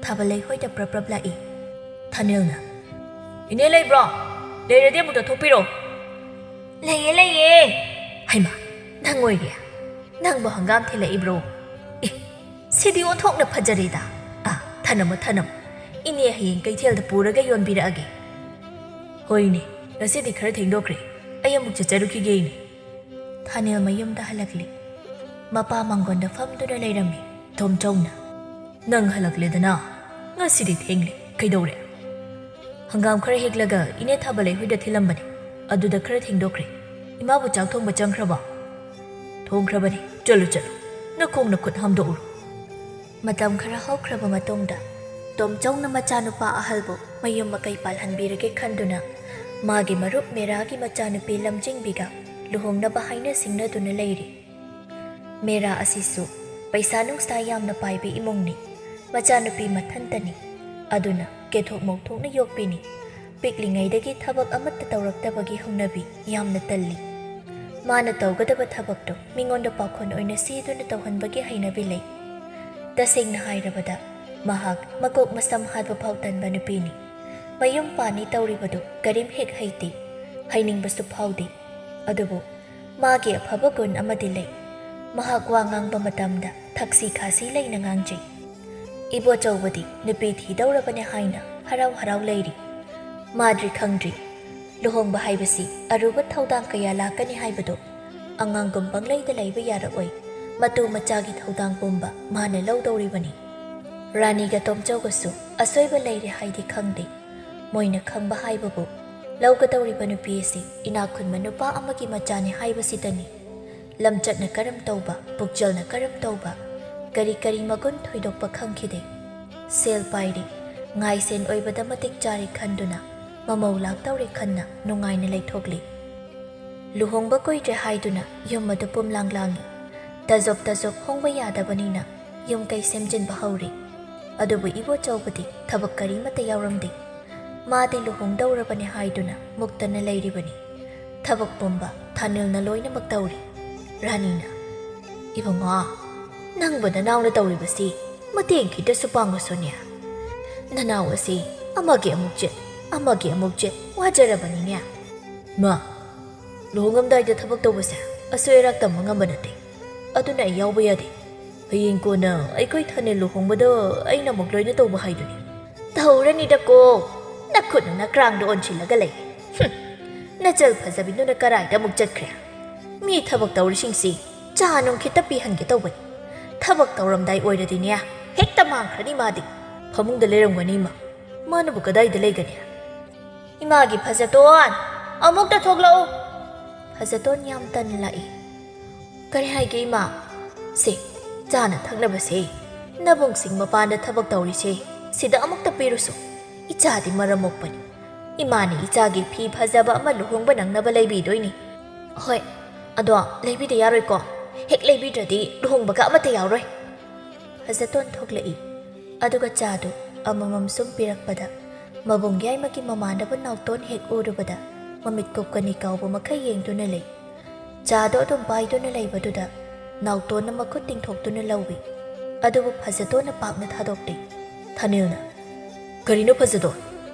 ꯊꯥꯕꯂꯩ ꯍꯣꯏꯗ ꯄ꯭ꯔꯞ ꯄ꯭ꯔꯞ ꯂꯥꯛꯏ꯫ ꯊꯥꯅꯦꯜꯅ, "ꯏꯅꯦ ꯂꯩꯕ꯭ꯔꯣ? ꯂꯩꯔꯗꯤ ꯑꯃꯨꯛꯇ ꯊꯣꯛꯄꯤꯔꯣ꯫" "ꯂꯩꯌꯦ, ꯂꯩꯌꯦ꯫" "ꯍꯩꯃꯥ, ꯅꯪ ꯑꯣꯏꯔꯦ? ꯅꯪꯕꯨ ꯍꯪꯒꯥꯝ ꯊꯤꯜꯂꯛꯏꯕ꯭ꯔꯣ? ꯑꯦ, ꯁꯤꯗꯤ ꯑꯣꯟꯊꯣꯛꯅ ꯐꯖꯔꯦꯗ꯫ ꯑꯥ, ꯊꯅꯝꯃꯣ, ꯊꯅꯝꯃꯣ꯫ ꯏꯅꯦ ꯍꯌꯦꯡ ꯀꯩꯊꯦꯜꯗ ꯄꯨꯔꯒ ꯌꯣꯟꯕꯤꯔꯛꯑꯒꯦ꯫" "ꯍꯣꯏꯅꯦ, ꯉꯁꯤꯗꯤ ꯈꯔ ꯊꯦꯡꯗꯣꯛꯈ꯭ꯔꯦ꯫ ꯑꯩ ꯑꯃꯨꯛ ꯆꯠꯆꯔꯨꯈꯤꯒꯦ, ꯏꯅꯦ꯫" ꯊꯥꯅꯦꯜ ꯃꯌꯨꯝꯗ ꯍꯜꯂꯛꯂꯤ꯫ ꯃꯄꯥ ꯃꯥꯡꯒꯣꯟꯗ ꯐꯝꯗꯨꯅ ꯂꯩꯔꯝꯃꯤ꯫ ꯇꯣꯝꯆꯧꯅ, "ꯅꯪ ꯍꯜꯂꯛꯂꯦꯗꯅ꯫ ꯉꯁꯤꯗꯤ ꯊꯦꯡꯂꯦ꯫ ꯀꯩꯗꯧꯔꯦ?" "ꯍꯪꯒꯥꯝ ꯈꯔ ꯍꯦꯛꯂꯒ ꯏꯅꯦ ꯊꯥꯕꯂꯩ ꯍꯣꯏꯗ ꯊꯤꯜꯂꯝꯕꯅꯦ꯫ ꯑꯗꯨꯗ ꯈꯔ ꯊꯦꯡꯗꯣꯛꯈ꯭ꯔꯦ꯫ ꯏꯃꯥꯕꯨ ꯆꯥꯛ ꯊꯣꯡꯕ ꯆꯪꯈ꯭ꯔꯕꯣ?" "ꯊꯣꯡꯈ꯭ꯔꯕꯅꯤ꯫ ꯆꯠꯂꯨ, ꯆꯠꯂꯨ꯫ ꯅꯈꯣꯡ ꯅꯈꯨꯠ ꯍꯥꯝꯗꯣꯛꯎꯔꯣ꯫" ꯃꯇꯝ ꯈꯔ ꯍꯧꯈ꯭ꯔꯕ ꯃꯇꯨꯡꯗ ꯇꯣꯝꯆꯧꯅ ꯃꯆꯥꯅꯨꯄꯥ ꯑꯍꯜꯕꯨ ꯃꯌꯨꯝ ꯃꯀꯩ ꯄꯥꯜꯍꯟꯕꯤꯔꯒꯦ ꯈꯟꯗꯨꯅ ꯃꯥꯒꯤ ꯃꯔꯨꯞ ꯃꯦꯔꯥꯒꯤ ꯃꯆꯥꯅꯨꯄꯤ ꯂꯝꯖꯤꯡꯕꯤꯒ ꯂꯨꯍꯣꯡꯅꯕ ꯍꯥꯏꯅ ꯁꯤꯡꯅꯗꯨꯅ ꯂꯩꯔꯤ꯫ ꯃꯦꯔꯥ ꯑꯁꯤꯁꯨ ꯄꯩꯁꯥ ꯅꯨꯡꯁꯥ ꯌꯥꯝꯅ ꯄꯥꯏꯕ ꯏꯃꯨꯡꯅꯤ꯫ ꯃꯆꯥꯅꯨꯄꯤ ꯃꯊꯟꯇꯅꯤ꯫ ꯑꯗꯨꯅ ꯀꯦꯊꯣꯛ ꯃꯧꯊꯣꯛꯅ ꯌꯣꯛꯄꯤꯅꯤ꯫ ꯄꯤꯛꯂꯤꯉꯩꯗꯒꯤ ꯊꯕꯛ ꯑꯃꯠꯇ ꯇꯧꯔꯛꯇꯕꯒꯤ ꯍꯧꯅꯕꯤ ꯌꯥꯝꯅ ꯇꯜꯂꯤ꯫ ꯃꯥꯅ ꯇꯧꯒꯗꯕ ꯊꯕꯛꯇꯨ ꯃꯤꯉꯣꯟꯗ ꯄꯥꯎꯈꯣꯟ ꯑꯣꯏꯅ ꯁꯤꯗꯨꯅ ꯇꯧꯍꯟꯕꯒꯤ ꯍꯩꯅꯕꯤ ꯂꯩ꯫ ꯇꯁꯦꯡꯅ ꯍꯥꯏꯔꯕꯗ, ꯃꯍꯥꯛ ꯃꯀꯣꯛ ꯃꯁꯝ ꯍꯥꯠꯄ ꯐꯥꯎ ꯇꯟꯕ ꯅꯨꯄꯤꯅꯤ꯫ ꯃꯌꯨꯝ ꯄꯥꯟꯅꯤ ꯇꯧꯔꯤꯕꯗꯨ ꯀꯔꯤꯝ ꯍꯦꯛ ꯍꯩꯇꯦ, ꯍꯩꯅꯤꯡꯕꯁꯨ ꯐꯥꯎꯗꯦ꯫ ꯑꯗꯨꯕꯨ ꯃꯥꯒꯤ ꯑꯐꯕ ꯒꯨꯟ ꯑꯃꯗꯤ ꯂꯩ꯫ ꯃꯍꯥꯛ ꯋꯥ ꯉꯥꯡꯕ ꯃꯇꯝꯗ ꯊꯛꯁꯤ ꯈꯥꯁꯤ ꯂꯩꯅ ꯉꯥꯡꯖꯩ꯫ ꯏꯕꯣꯆꯧꯕꯗꯤ ꯅꯨꯄꯤ ꯊꯤꯗꯧꯔꯕꯅꯦ ꯍꯥꯏꯅ ꯍꯔꯥꯎ ꯍꯔꯥꯎ ꯂꯩꯔꯤ꯫ ꯃꯥꯗ꯭ꯔꯤ ꯈꯪꯗ꯭ꯔꯤ, ꯂꯨꯍꯣꯡꯕ ꯍꯥꯏꯕꯁꯤ ꯑꯔꯨꯕ ꯊꯧꯗꯥꯡ ꯀꯌꯥ ꯂꯥꯛꯀꯅꯤ ꯍꯥꯏꯕꯗꯨ꯫ ꯑꯉꯥꯡꯒꯨꯝ ꯄꯪꯂꯩꯗ ꯂꯩꯕ ꯌꯥꯔꯛꯑꯣꯏ꯫ ꯃꯇꯨ ꯃꯆꯥꯒꯤ ꯊꯧꯗꯥꯡ ꯄꯨꯝꯕ ꯃꯥꯅ ꯂꯧꯗꯧꯔꯤꯕꯅꯤ꯫ ꯔꯥꯅꯤꯒ ꯇꯣꯝꯆꯧꯒꯁꯨ ꯑꯁꯣꯏꯕ ꯂꯩꯔꯦ ꯍꯥꯏꯗꯤ ꯈꯪꯗꯦ꯫ ꯃꯣꯏꯅ ꯈꯪꯕ ꯍꯥꯏꯕꯕꯨ, ꯂꯧꯒꯗꯧꯔꯤꯕ ꯅꯨꯄꯤ ꯑꯁꯤ ꯏꯅꯥꯛ ꯈꯨꯟꯕ ꯅꯨꯄꯥ ꯑꯃꯒꯤ ꯃꯆꯥꯅꯤ ꯍꯥꯏꯕꯁꯤꯗꯅꯤ꯫ ꯂꯝꯆꯠꯅ ꯀꯔꯝ ꯇꯧꯕ, ꯄꯨꯛꯆꯦꯜꯅ ꯀꯔꯝ ꯇꯧꯕ, ꯀꯔꯤ ꯀꯔꯤ ꯃꯒꯨꯟ ꯊꯣꯏꯗꯣꯛꯄ ꯈꯪꯈꯤꯗꯦ꯫ ꯁꯦꯜ ꯄꯥꯏꯔꯤ, ꯉꯥꯏꯁꯦꯟ ꯑꯣꯏꯕꯗ ꯃꯇꯤꯛ ꯆꯥꯔꯤ ꯈꯟꯗꯨꯅ ꯃꯃꯧ ꯂꯥꯛꯇꯧꯔꯦ ꯈꯟꯅ ꯅꯨꯡꯉꯥꯏꯅ ꯂꯩꯊꯣꯛꯂꯤ꯫ ꯂꯨꯍꯣꯡꯕ ꯀꯨꯏꯗ꯭ꯔꯦ ꯍꯥꯏꯗꯨꯅ ꯌꯨꯝ ꯑꯗꯨ ꯄꯨꯝꯂꯥꯡ ꯂꯥꯡꯏ꯫ ꯇꯖꯣꯞ ꯇꯖꯣꯞ ꯍꯣꯡꯕ ꯌꯥꯗꯕꯅꯤꯅ ꯌꯨꯝ ꯀꯩ ꯁꯦꯝꯖꯤꯟꯕ ꯍꯧꯔꯤ꯫ ꯑꯗꯨꯕꯨ ꯏꯕꯣꯆꯧꯕꯗꯤ ꯊꯕꯛ ꯀꯔꯤꯃꯠꯇ ꯌꯥꯎꯔꯝꯗꯦ꯫ ꯃꯥꯗꯤ ꯂꯨꯍꯣꯡꯗꯧꯔꯕꯅꯤ ꯍꯥꯏꯗꯨꯅ ꯃꯨꯛꯇꯅ ꯂꯩꯔꯤꯕꯅꯤ꯫ ꯊꯕꯛ ꯄꯨꯝꯕ ꯊꯥꯅꯤꯜꯅ ꯂꯣꯏꯅꯃꯛ ꯇꯧꯔꯤ꯫ ꯔꯥꯅꯤꯅ, "ꯏꯕꯨꯡꯉꯣ, ꯅꯪꯕꯨ ꯅꯅꯥꯎꯅ ꯇꯧꯔꯤꯕꯁꯤ ꯃꯇꯦꯡ ꯈꯤꯇꯁꯨ ꯄꯥꯡꯉꯁꯨꯅꯦ꯫ ꯅꯅꯥꯎ ꯑꯁꯤ ꯑꯃꯒꯤ ꯑꯃꯨꯛ ꯆꯦꯠ, ꯑꯃꯒꯤ ꯑꯃꯨꯛ ꯆꯦꯠ ꯋꯥꯖꯔꯕꯅꯤꯅꯦ꯫" "ꯃꯥ, ꯂꯨꯍꯣꯡꯉꯝꯗꯥꯏꯗ ꯊꯕꯛ ꯇꯧꯕꯁꯦ ꯑꯁꯣꯏ ꯑꯔꯥꯛ ꯇꯝꯕ ꯉꯝꯕ ꯅꯠꯇꯦ꯫ ꯑꯗꯨꯅ ꯑꯩ ꯌꯥꯎꯕ ꯌꯥꯗꯦ꯫ ꯍꯌꯦꯡ ꯀꯣꯟꯅ ꯑꯩꯈꯣꯏ ꯊꯥꯅꯤꯜ ꯂꯨꯍꯣꯡꯕꯗ ꯑꯩꯅ ꯑꯃꯨꯛ ꯂꯣꯏꯅ ꯇꯧꯕ ꯍꯥꯏꯗꯨꯅꯤ꯫" "ꯇꯧꯔꯅꯤꯗꯀꯣ, ꯅꯈꯨꯠꯅ ꯅꯀ꯭ꯔꯥꯡꯗ ꯑꯣꯟꯁꯤꯜꯂꯒ ꯂꯩ꯫ ꯍꯨꯝ, ꯅꯆꯜ ꯐꯖꯕꯤꯗꯨꯅ ꯀꯔꯥꯏꯗ ꯑꯃꯨꯛ ꯆꯠꯈ꯭ꯔꯦ? ꯃꯤ ꯊꯕꯛ ꯇꯧꯔꯤꯁꯤꯡꯁꯤ ꯆꯥ ꯅꯨꯡ ꯈꯤꯇ ꯄꯤꯍꯟꯒꯦ ꯇꯧꯕꯅꯤ꯫ ꯊꯕꯛ ꯇꯧꯔꯝꯗꯥꯏ ꯑꯣꯏꯔꯗꯤꯅꯦ, ꯍꯦꯛꯇ ꯃꯥꯡꯈ꯭ꯔꯅꯤ ꯃꯥꯗꯤ꯫" "ꯐꯃꯨꯡꯗ ꯂꯩꯔꯝꯒꯅꯤ, ꯏꯃꯥ꯫ ꯃꯥꯅꯕꯨ ꯀꯗꯥꯏꯗ ꯂꯩꯒꯅꯤ?" "ꯏꯃꯥꯒꯤ ꯐꯖꯇꯣꯟ, ꯑꯃꯨꯛꯇ ꯊꯣꯛꯂꯛꯎ꯫" ꯐꯖꯇꯣꯟ ꯌꯥꯝ ꯇꯟꯅ ꯂꯥꯛꯏ꯫ "ꯀꯔꯤ ꯍꯥꯏꯒꯦ, ꯏꯃꯥ?" "ꯁꯦ, ꯆꯥꯅ ꯊꯛꯅꯕꯁꯦ, ꯅꯕꯨꯡꯁꯤꯡ ꯃꯄꯥꯟꯗ ꯊꯕꯛ ꯇꯧꯔꯤꯁꯦ, ꯁꯤꯗ ꯑꯃꯨꯛꯇ ꯄꯤꯔꯨꯁꯨ꯫ ꯏꯆꯥꯗꯤ ꯃꯔꯝ ꯃꯣꯛꯄꯅꯤ꯫ ꯏꯃꯥꯅ ꯏꯆꯥꯒꯤ ꯐꯤ ꯐꯖꯕ ꯑꯃ ꯂꯨꯍꯣꯡꯕ ꯅꯪꯅꯕ ꯂꯩꯕꯤꯗꯣꯏꯅꯤ꯫" "ꯍꯣꯏ, ꯑꯗꯣ ꯂꯩꯕꯤꯗ ꯌꯥꯔꯣꯏꯀꯣ? ꯍꯦꯛ ꯂꯩꯕꯤꯗ꯭ꯔꯗꯤ ꯂꯨꯍꯣꯡꯕꯒ ꯑꯃꯠꯇ ꯌꯥꯎꯔꯣꯏ꯫" ꯐꯖꯇꯣꯟ ꯊꯣꯛꯂꯛꯏ꯫ ꯑꯗꯨꯒ ꯆꯥꯗꯨ ꯑꯃꯃꯝ ꯁꯨꯝ ꯄꯤꯔꯛꯄꯗ, ꯃꯕꯨꯡ ꯌꯥꯏꯃꯒꯤ ꯃꯃꯥꯟꯅꯕ ꯅꯥꯎꯇꯣꯟ ꯍꯦꯛ ꯎꯔꯨꯕꯗ, ꯃꯃꯤꯠ ꯀꯨꯞꯀꯅꯤ ꯀꯥꯎꯕ ꯃꯈꯩ ꯌꯦꯡꯗꯨꯅ ꯂꯩ꯫ ꯆꯥꯗꯣ ꯑꯗꯨꯝ ꯄꯥꯏꯗꯨꯅ ꯂꯩꯕꯗꯨꯗ ꯅꯥꯎꯇꯣꯟꯅ ꯃꯈꯨꯠ ꯇꯤꯡꯊꯣꯛꯇꯨꯅ ꯂꯧꯏ꯫ ꯑꯗꯨꯕꯨ ꯐꯖꯇꯣꯟꯅ ꯄꯥꯛꯅ ꯊꯥꯗꯣꯛꯇꯦ꯫ ꯊꯥꯅꯤꯜꯅ, "ꯀꯔꯤꯅꯣ ꯐꯖꯇꯣꯟ?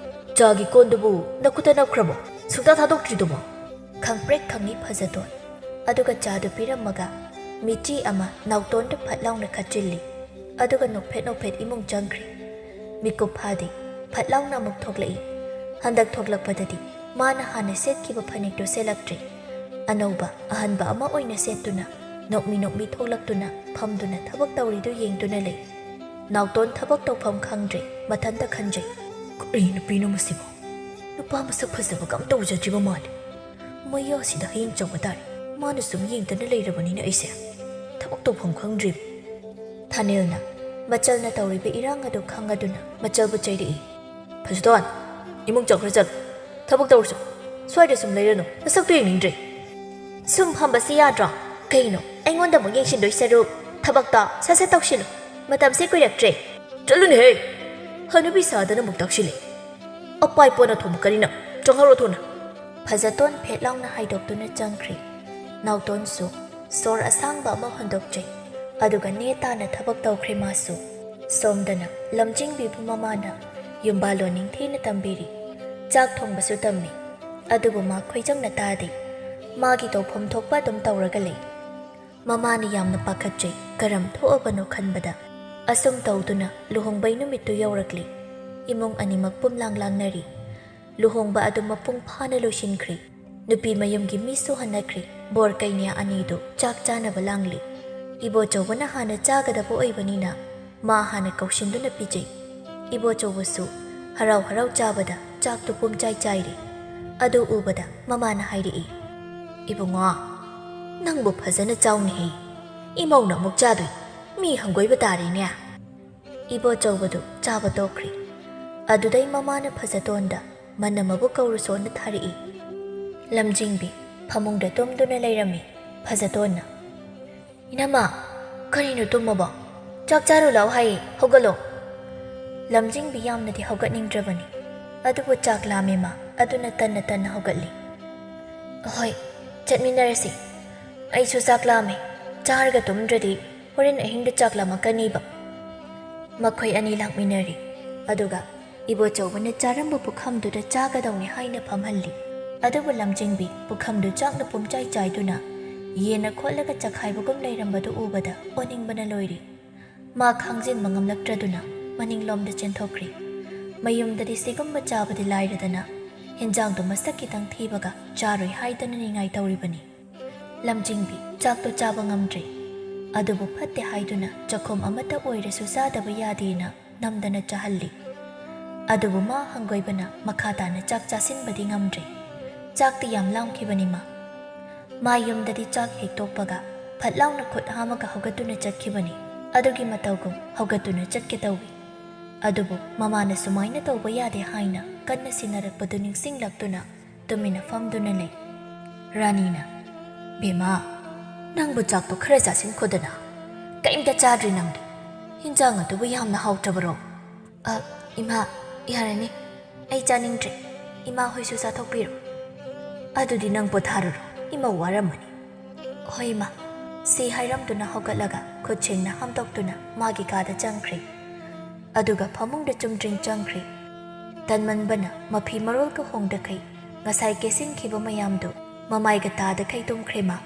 ꯆꯥꯒꯤ ꯀꯣꯟꯗꯨꯕꯨ ꯅꯈꯨꯠꯇ ꯅꯞꯈ꯭ꯔꯕꯣ? ꯁꯨꯡꯊꯥ ꯊꯥꯗꯣꯛꯇ꯭ꯔꯤꯗꯨꯕꯣ?" ꯈꯪꯄ꯭ꯔꯦꯛ ꯈꯪꯏ ꯐꯖꯇꯣꯟ꯫ ꯑꯗꯨꯒ ꯆꯥꯗꯨ ꯄꯤꯔꯝꯃꯒ ꯃꯤꯆꯤ ꯑꯃ ꯅꯥꯎꯇꯣꯟꯗ ꯐꯠ ꯂꯥꯎꯅ ꯈꯠꯆꯤꯜꯂꯤ꯫ ꯑꯗꯨꯒ ꯅꯣꯛꯐꯦꯠ ꯅꯣꯛꯐꯦꯠ ꯏꯃꯨꯡ ꯆꯪꯈ꯭ꯔꯦ꯫ ꯃꯤꯀꯨꯞ ꯐꯥꯗꯦ, ꯐꯠ ꯂꯥꯎꯅ ꯑꯃꯨꯛ ꯊꯣꯛꯂꯛꯏ꯫ ꯍꯟꯗꯛ ꯊꯣꯛꯂꯛꯄꯗꯗꯤ ꯃꯥꯅ ꯍꯥꯟꯅ ꯁꯦꯠꯈꯤꯕ ꯐꯅꯦꯛꯇꯨ ꯁꯦꯠꯂꯛꯇ꯭ꯔꯦ꯫ ꯑꯅꯧꯕ, ꯑꯍꯟꯕ ꯑꯃ ꯑꯣꯏꯅ ꯁꯦꯠꯇꯨꯅ ꯅꯣꯛꯃꯤ ꯅꯣꯛꯃꯤ ꯊꯣꯛꯂꯛꯇꯨꯅ ꯐꯝꯗꯨꯅ ꯊꯕꯛ ꯇꯧꯔꯤꯗꯨ ꯌꯦꯡꯗꯨꯅ ꯂꯩ꯫ ꯅꯥꯎꯇꯣꯟ ꯊꯕꯛ ꯇꯧꯐꯝ ꯈꯪꯗ꯭ꯔꯦ, ꯃꯊꯟꯇ ꯈꯟꯖꯩ꯫ "ꯀꯔꯤ ꯅꯨꯄꯤꯅꯣ ꯃꯁꯤꯕꯣ? ꯅꯨꯄꯥ ꯃꯁꯛ ꯐꯖꯕꯒ ꯑꯝꯇ ꯎꯖꯗ꯭ꯔꯤꯕ ꯃꯥꯜꯂꯦ꯫ ꯃꯌꯥꯁꯤꯗ ꯍꯌꯦꯡ ꯆꯧꯕ ꯇꯥꯔꯦ꯫ ꯃꯥꯅ ꯁꯨꯝ ꯌꯦꯡꯗꯅ ꯂꯩꯔꯕꯅꯤꯅ ꯑꯩꯁꯦ ꯊꯕꯛ ꯇꯧꯐꯝ ꯈꯪꯗ꯭ꯔꯤꯕ꯫" ꯊꯥꯅꯤꯜꯅ ꯃꯆꯜꯅ ꯇꯧꯔꯤꯕ ꯏꯔꯥꯡ ꯑꯗꯨ ꯈꯪꯉꯗꯨꯅ ꯃꯆꯜꯕꯨ ꯆꯩꯔꯛꯏ꯫ "ꯐꯖꯇꯣꯟ, ꯏꯃꯨꯡ ꯆꯪꯈ꯭ꯔ ꯆꯠꯂꯨ꯫ ꯊꯕꯛ ꯇꯧꯔꯁꯨ꯫ ꯁ꯭ꯋꯥꯏꯗ ꯁꯨꯝ ꯂꯩꯔꯅꯨ꯫ ꯅꯁꯛꯇꯨ ꯌꯦꯡꯅꯤꯡꯗ꯭ꯔꯦ꯫" "ꯁꯨꯝ ꯐꯝꯕꯁꯤ ꯌꯥꯗ꯭ꯔꯣ? ꯀꯩꯅꯣ, ꯑꯩꯉꯣꯟꯗ ꯑꯃꯨꯛ ꯌꯦꯡꯁꯤꯟꯗꯣꯏ ꯁꯔꯨꯛ ꯊꯕꯛꯇꯣ ꯁꯠ ꯁꯠ ꯇꯧꯁꯤꯜꯂꯨ꯫ ꯃꯇꯝꯁꯦ ꯀꯨꯏꯔꯛꯇ꯭ꯔꯦ꯫" "ꯆꯠꯂꯨꯅꯦꯍꯦ! ꯍꯅꯨꯕꯤ ꯁꯥꯗꯅ ꯑꯃꯨꯛ ꯇꯥꯛꯁꯤꯜꯂꯦ꯫ ꯑꯄꯥꯏ ꯄꯣꯟ ꯑꯊꯣꯡꯕ ꯀꯔꯤꯅ? ꯆꯪꯍꯧꯔꯣ ꯊꯨꯅ꯫" ꯐꯖꯇꯣꯟ ꯐꯦꯠ ꯂꯥꯎꯅ ꯍꯥꯏꯗꯣꯛꯇꯨꯅ ꯆꯪꯈ꯭ꯔꯦ꯫ ꯅꯥꯎꯇꯣꯟꯁꯨ ꯁꯣꯔ ꯑꯁꯥꯡꯕ ꯑꯃ ꯍꯣꯟꯗꯣꯛꯆꯩ꯫ ꯑꯗꯨꯒ ꯅꯦ ꯇꯥꯅ ꯊꯕꯛ ꯇꯧꯈ꯭ꯔꯦ ꯃꯥꯁꯨ꯫ ꯁꯣꯝꯗꯅ ꯂꯝꯖꯤꯡꯕꯤꯕꯨ ꯃꯃꯥꯅ ꯌꯨꯝꯕꯥꯜꯂꯣꯟ ꯅꯤꯡꯊꯤꯅ ꯇꯝꯕꯤꯔꯤ꯫ ꯆꯥꯛ ꯊꯣꯡꯕꯁꯨ ꯇꯝꯃꯤ꯫ ꯑꯗꯨꯕꯨ ꯃꯥ ꯈꯣꯏꯖꯪꯅ ꯇꯥꯗꯦ꯫ ꯃꯥꯒꯤ ꯇꯧꯐꯝ ꯊꯣꯛꯄ ꯑꯗꯨꯝ ꯇꯧꯔꯒ ꯂꯩ꯫ ꯃꯃꯥꯅ ꯌꯥꯝꯅ ꯄꯥꯈꯠꯆꯩ, ꯀꯔꯝ ꯊꯣꯛꯑꯕꯅꯣ ꯈꯟꯕꯗ꯫ ꯑꯁꯨꯝ ꯇꯧꯗꯨꯅ ꯂꯨꯍꯣꯡꯕꯩ ꯅꯨꯃꯤꯠꯇꯨ ꯌꯧꯔꯛꯂꯤ꯫ ꯏꯃꯨꯡ ꯑꯅꯤꯃꯛ ꯄꯨꯝꯂꯥꯡ ꯂꯥꯡꯅꯔꯤ꯫ ꯂꯨꯍꯣꯡꯕ ꯑꯗꯨ ꯃꯄꯨꯡ ꯐꯥꯅ ꯂꯣꯏꯁꯤꯟꯈ꯭ꯔꯤ꯫ ꯅꯨꯄꯤ ꯃꯌꯨꯝꯒꯤ ꯃꯤꯁꯨ ꯍꯟꯅꯈ꯭ꯔꯤ꯫ ꯕꯣꯔ ꯀꯩꯅ꯭ꯌꯥ ꯑꯅꯤꯗꯨ ꯆꯥꯛ ꯆꯥꯅꯕ ꯂꯥꯡꯂꯤ꯫ ꯏꯕꯣꯆꯧꯕꯅ ꯍꯥꯟꯅ ꯆꯥꯒꯗꯕ ꯑꯣꯏꯕꯅꯤꯅ ꯃꯥ ꯍꯥꯟꯅ ꯀꯧꯁꯤꯟꯗꯨꯅ ꯄꯤꯖꯩ꯫ ꯏꯕꯣꯆꯧꯕꯁꯨ ꯍꯔꯥꯎ ꯍꯔꯥꯎ ꯆꯥꯕꯗ ꯆꯥꯛꯇꯨ ꯄꯨꯝꯆꯥꯏ ꯆꯥꯏꯔꯦ꯫ ꯑꯗꯨ ꯎꯕꯗ ꯃꯃꯥꯅ ꯍꯥꯏꯔꯛꯏ, "ꯏꯕꯨꯡꯉꯣ, ꯅꯪꯕꯨ ꯐꯖꯅ ꯆꯥꯎꯅꯦꯍꯦ꯫ ꯏꯃꯧꯅ ꯑꯃꯨꯛ ꯆꯥꯗꯣꯏ꯫ ꯃꯤ ꯍꯪꯒꯣꯏꯕ ꯇꯥꯔꯦꯅꯦ꯫" ꯏꯕꯣꯆꯧꯕꯗꯨ ꯆꯥꯕ ꯇꯣꯛꯈ꯭ꯔꯤ꯫ ꯑꯗꯨꯗꯩ ꯃꯃꯥꯅ ꯐꯖꯇꯣꯟꯗ ꯃꯅꯝ ꯑꯃꯕꯨ ꯀꯧꯔꯨꯁꯣꯅ ꯊꯥꯔꯛꯏ꯫ ꯂꯝꯖꯤꯡꯕꯤ ꯐꯃꯨꯡꯗ ꯇꯨꯝꯗꯨꯅ ꯂꯩꯔꯝꯃꯤ꯫ ꯐꯖꯇꯣꯟꯅ, "ꯏꯅꯝꯃ, ꯀꯔꯤꯅꯣ ꯇꯨꯝꯃꯕꯣ? ꯆꯥꯛ ꯆꯥꯔꯨ ꯂꯥꯛꯑꯣ ꯍꯥꯏꯌꯦ, ꯍꯧꯒꯠꯂꯣ꯫" ꯂꯝꯖꯤꯡꯕꯤ ꯌꯥꯝꯅꯗꯤ ꯍꯧꯒꯠꯅꯤꯡꯗ꯭ꯔꯕꯅꯤ, ꯑꯗꯨꯕꯨ ꯆꯥꯛ ꯂꯥꯝꯃꯦ ꯃꯥ, ꯑꯗꯨꯅ ꯇꯟꯅ ꯇꯟꯅ ꯍꯧꯒꯠꯂꯤ꯫ "ꯍꯣꯏ, ꯆꯠꯃꯤꯟꯅꯔꯁꯤ꯫ "ꯑꯩꯁꯨ ꯆꯥꯛ ꯂꯥꯝꯃꯦ꯫ ꯆꯥꯔꯒ ꯇꯨꯝꯗ꯭ꯔꯗꯤ ꯍꯣꯔꯦꯟ ꯑꯍꯤꯡꯗ ꯆꯥꯛ ꯂꯥꯝꯃꯛꯀꯅꯤꯕ꯫" ꯃꯈꯣꯏ ꯑꯅꯤ ꯂꯥꯛꯃꯤꯟꯅꯔꯦ꯫ ꯑꯗꯨꯒ ꯏꯕꯣꯆꯧꯕꯅ ꯆꯥꯔꯝꯕ ꯄꯨꯈꯝꯗꯨꯗ ꯆꯥꯒꯗꯧꯅꯤ ꯍꯥꯏꯅ ꯐꯝꯍꯜꯂꯤ꯫ ꯑꯗꯨꯕꯨ ꯂꯝꯖꯤꯡꯕꯤ ꯄꯨꯈꯝꯗꯨ ꯆꯥꯛꯅ ꯄꯨꯝꯆꯥꯏ ꯆꯥꯏꯗꯨꯅ ꯌꯦꯟꯅ ꯈꯣꯠꯂꯒ ꯆꯈꯥꯏꯕꯒꯨꯝ ꯂꯩꯔꯝꯕꯗꯨ ꯎꯕꯗ ꯑꯣꯅꯤꯡꯕꯅ ꯂꯣꯏꯔꯦ꯫ ꯃꯥ ꯈꯥꯡꯖꯤꯟꯕ ꯉꯝꯂꯛꯇ꯭ꯔꯗꯨꯅ ꯃꯅꯤꯡꯂꯣꯝꯗ ꯆꯦꯟꯊꯣꯛꯈ꯭ꯔꯦ꯫ ꯃꯌꯨꯝꯗꯗꯤ ꯁꯤꯒꯨꯝꯕ ꯆꯥꯕꯗꯤ ꯂꯥꯏꯔꯗꯅ ꯍꯦꯟꯖꯥꯡꯗꯨ ꯃꯁꯛ ꯈꯤꯇꯪ ꯊꯤꯕꯒ ꯆꯥꯔꯣꯏ ꯍꯥꯏꯗꯅ ꯅꯤꯡꯉꯥꯏ ꯇꯧꯔꯤꯕꯅꯤ꯫ ꯂꯝꯖꯤꯡꯕꯤ ꯆꯥꯛꯇꯣ ꯆꯥꯕ ꯉꯝꯗ꯭ꯔꯦ꯫ ꯑꯗꯨꯕꯨ ꯐꯠꯇꯦ ꯍꯥꯏꯗꯨꯅ ꯆꯈꯣꯝ ꯑꯃꯠꯇ ꯑꯣꯏꯔꯁꯨ ꯆꯥꯗꯕ ꯌꯥꯗꯦꯅ ꯅꯝꯗꯅ ꯆꯥꯍꯜꯂꯤ꯫ ꯑꯗꯨꯕꯨ ꯃꯥ ꯍꯪꯒꯣꯏꯕꯅ ꯃꯈꯥ ꯇꯥꯅ ꯆꯥꯛ ꯆꯥꯁꯤꯟꯕꯗꯤ ꯉꯝꯗ꯭ꯔꯦ꯫ ꯆꯥꯛꯇꯤ ꯌꯥꯝ ꯂꯥꯝꯈꯤꯕꯅꯤ ꯃꯥ꯫ ꯃꯥ ꯌꯨꯝꯗꯗꯤ ꯆꯥꯛ ꯍꯦꯛ ꯇꯣꯛꯄꯒ ꯐꯠ ꯂꯥꯎꯅ ꯈꯨꯠ ꯍꯥꯝꯃꯒ ꯍꯧꯒꯠꯇꯨꯅ ꯆꯠꯈꯤꯕꯅꯤ꯫ ꯑꯗꯨꯒꯤ ꯃꯇꯧꯒꯨꯝ ꯍꯧꯒꯠꯇꯨꯅ ꯆꯠꯀꯦ ꯇꯧꯏ꯫ ꯑꯗꯨꯕꯨ ꯃꯃꯥꯅ ꯁꯨꯃꯥꯏꯅ ꯇꯧꯕ ꯌꯥꯗꯦ ꯍꯥꯏꯅ ꯀꯟꯅ ꯁꯤꯟꯅꯔꯛꯄꯗꯨ ꯅꯤꯡꯁꯤꯡꯂꯛꯇꯨꯅ ꯇꯨꯃꯤꯟꯅ ꯐꯝꯗꯨꯅ ꯂꯩ꯫ ꯔꯥꯅꯤꯅ, "ꯕꯦꯝꯃ, ꯅꯪꯕꯨ ꯆꯥꯛꯇꯣ ꯈꯔ ꯆꯥꯁꯤꯟꯈꯣꯗꯅ꯫ ꯀꯔꯤꯝꯇ ꯆꯥꯗ꯭ꯔꯤ ꯅꯪꯗꯤ꯫ ꯍꯤꯟꯖꯥꯡ ꯑꯗꯨꯕꯨ ꯌꯥꯝꯅ ꯍꯥꯎꯇ꯭ꯔꯕꯔꯣ?" "ꯑ, ꯏꯃꯥ, ꯌꯥꯔꯅꯤ꯫ ꯑꯩ ꯆꯥꯅꯤꯡꯗ꯭ꯔꯦ꯫ ꯏꯃꯥ ꯍꯣꯏꯁꯨ ꯆꯥꯊꯣꯛꯄꯤꯔꯣ꯫" "ꯑꯗꯨꯗꯤ ꯅꯪ ꯄꯣꯊꯥꯔꯨꯔꯣ꯫ ꯏꯃꯥ ꯋꯥꯔꯝꯃꯅꯤ꯫" "ꯍꯣꯏ, ꯏꯃꯥ꯫" ꯁꯤ ꯍꯥꯏꯔꯝꯗꯨꯅ ꯍꯧꯒꯠꯂꯒ ꯈꯨꯠ ꯁꯦꯡꯅ ꯍꯥꯝꯗꯣꯛꯇꯨꯅ ꯃꯥꯒꯤ ꯀꯥꯗ ꯆꯪꯈ꯭ꯔꯦ꯫ ꯑꯗꯨꯒ ꯐꯃꯨꯡꯗ ꯆꯨꯝꯗ꯭ꯔꯤꯡ ꯆꯪꯈ꯭ꯔꯦ꯫ ꯇꯟꯃꯟꯕꯅ ꯃꯐꯤ ꯃꯔꯣꯜꯒ ꯍꯣꯡꯗꯈꯩ ꯉꯁꯥꯏ ꯀꯦꯁꯤꯟꯈꯤꯕ ꯃꯌꯥꯝꯗꯨ ꯃꯃꯥꯏꯒ ꯇꯥꯗꯈꯩ ꯇꯨꯝꯈ꯭ꯔꯦ ꯃꯥ꯫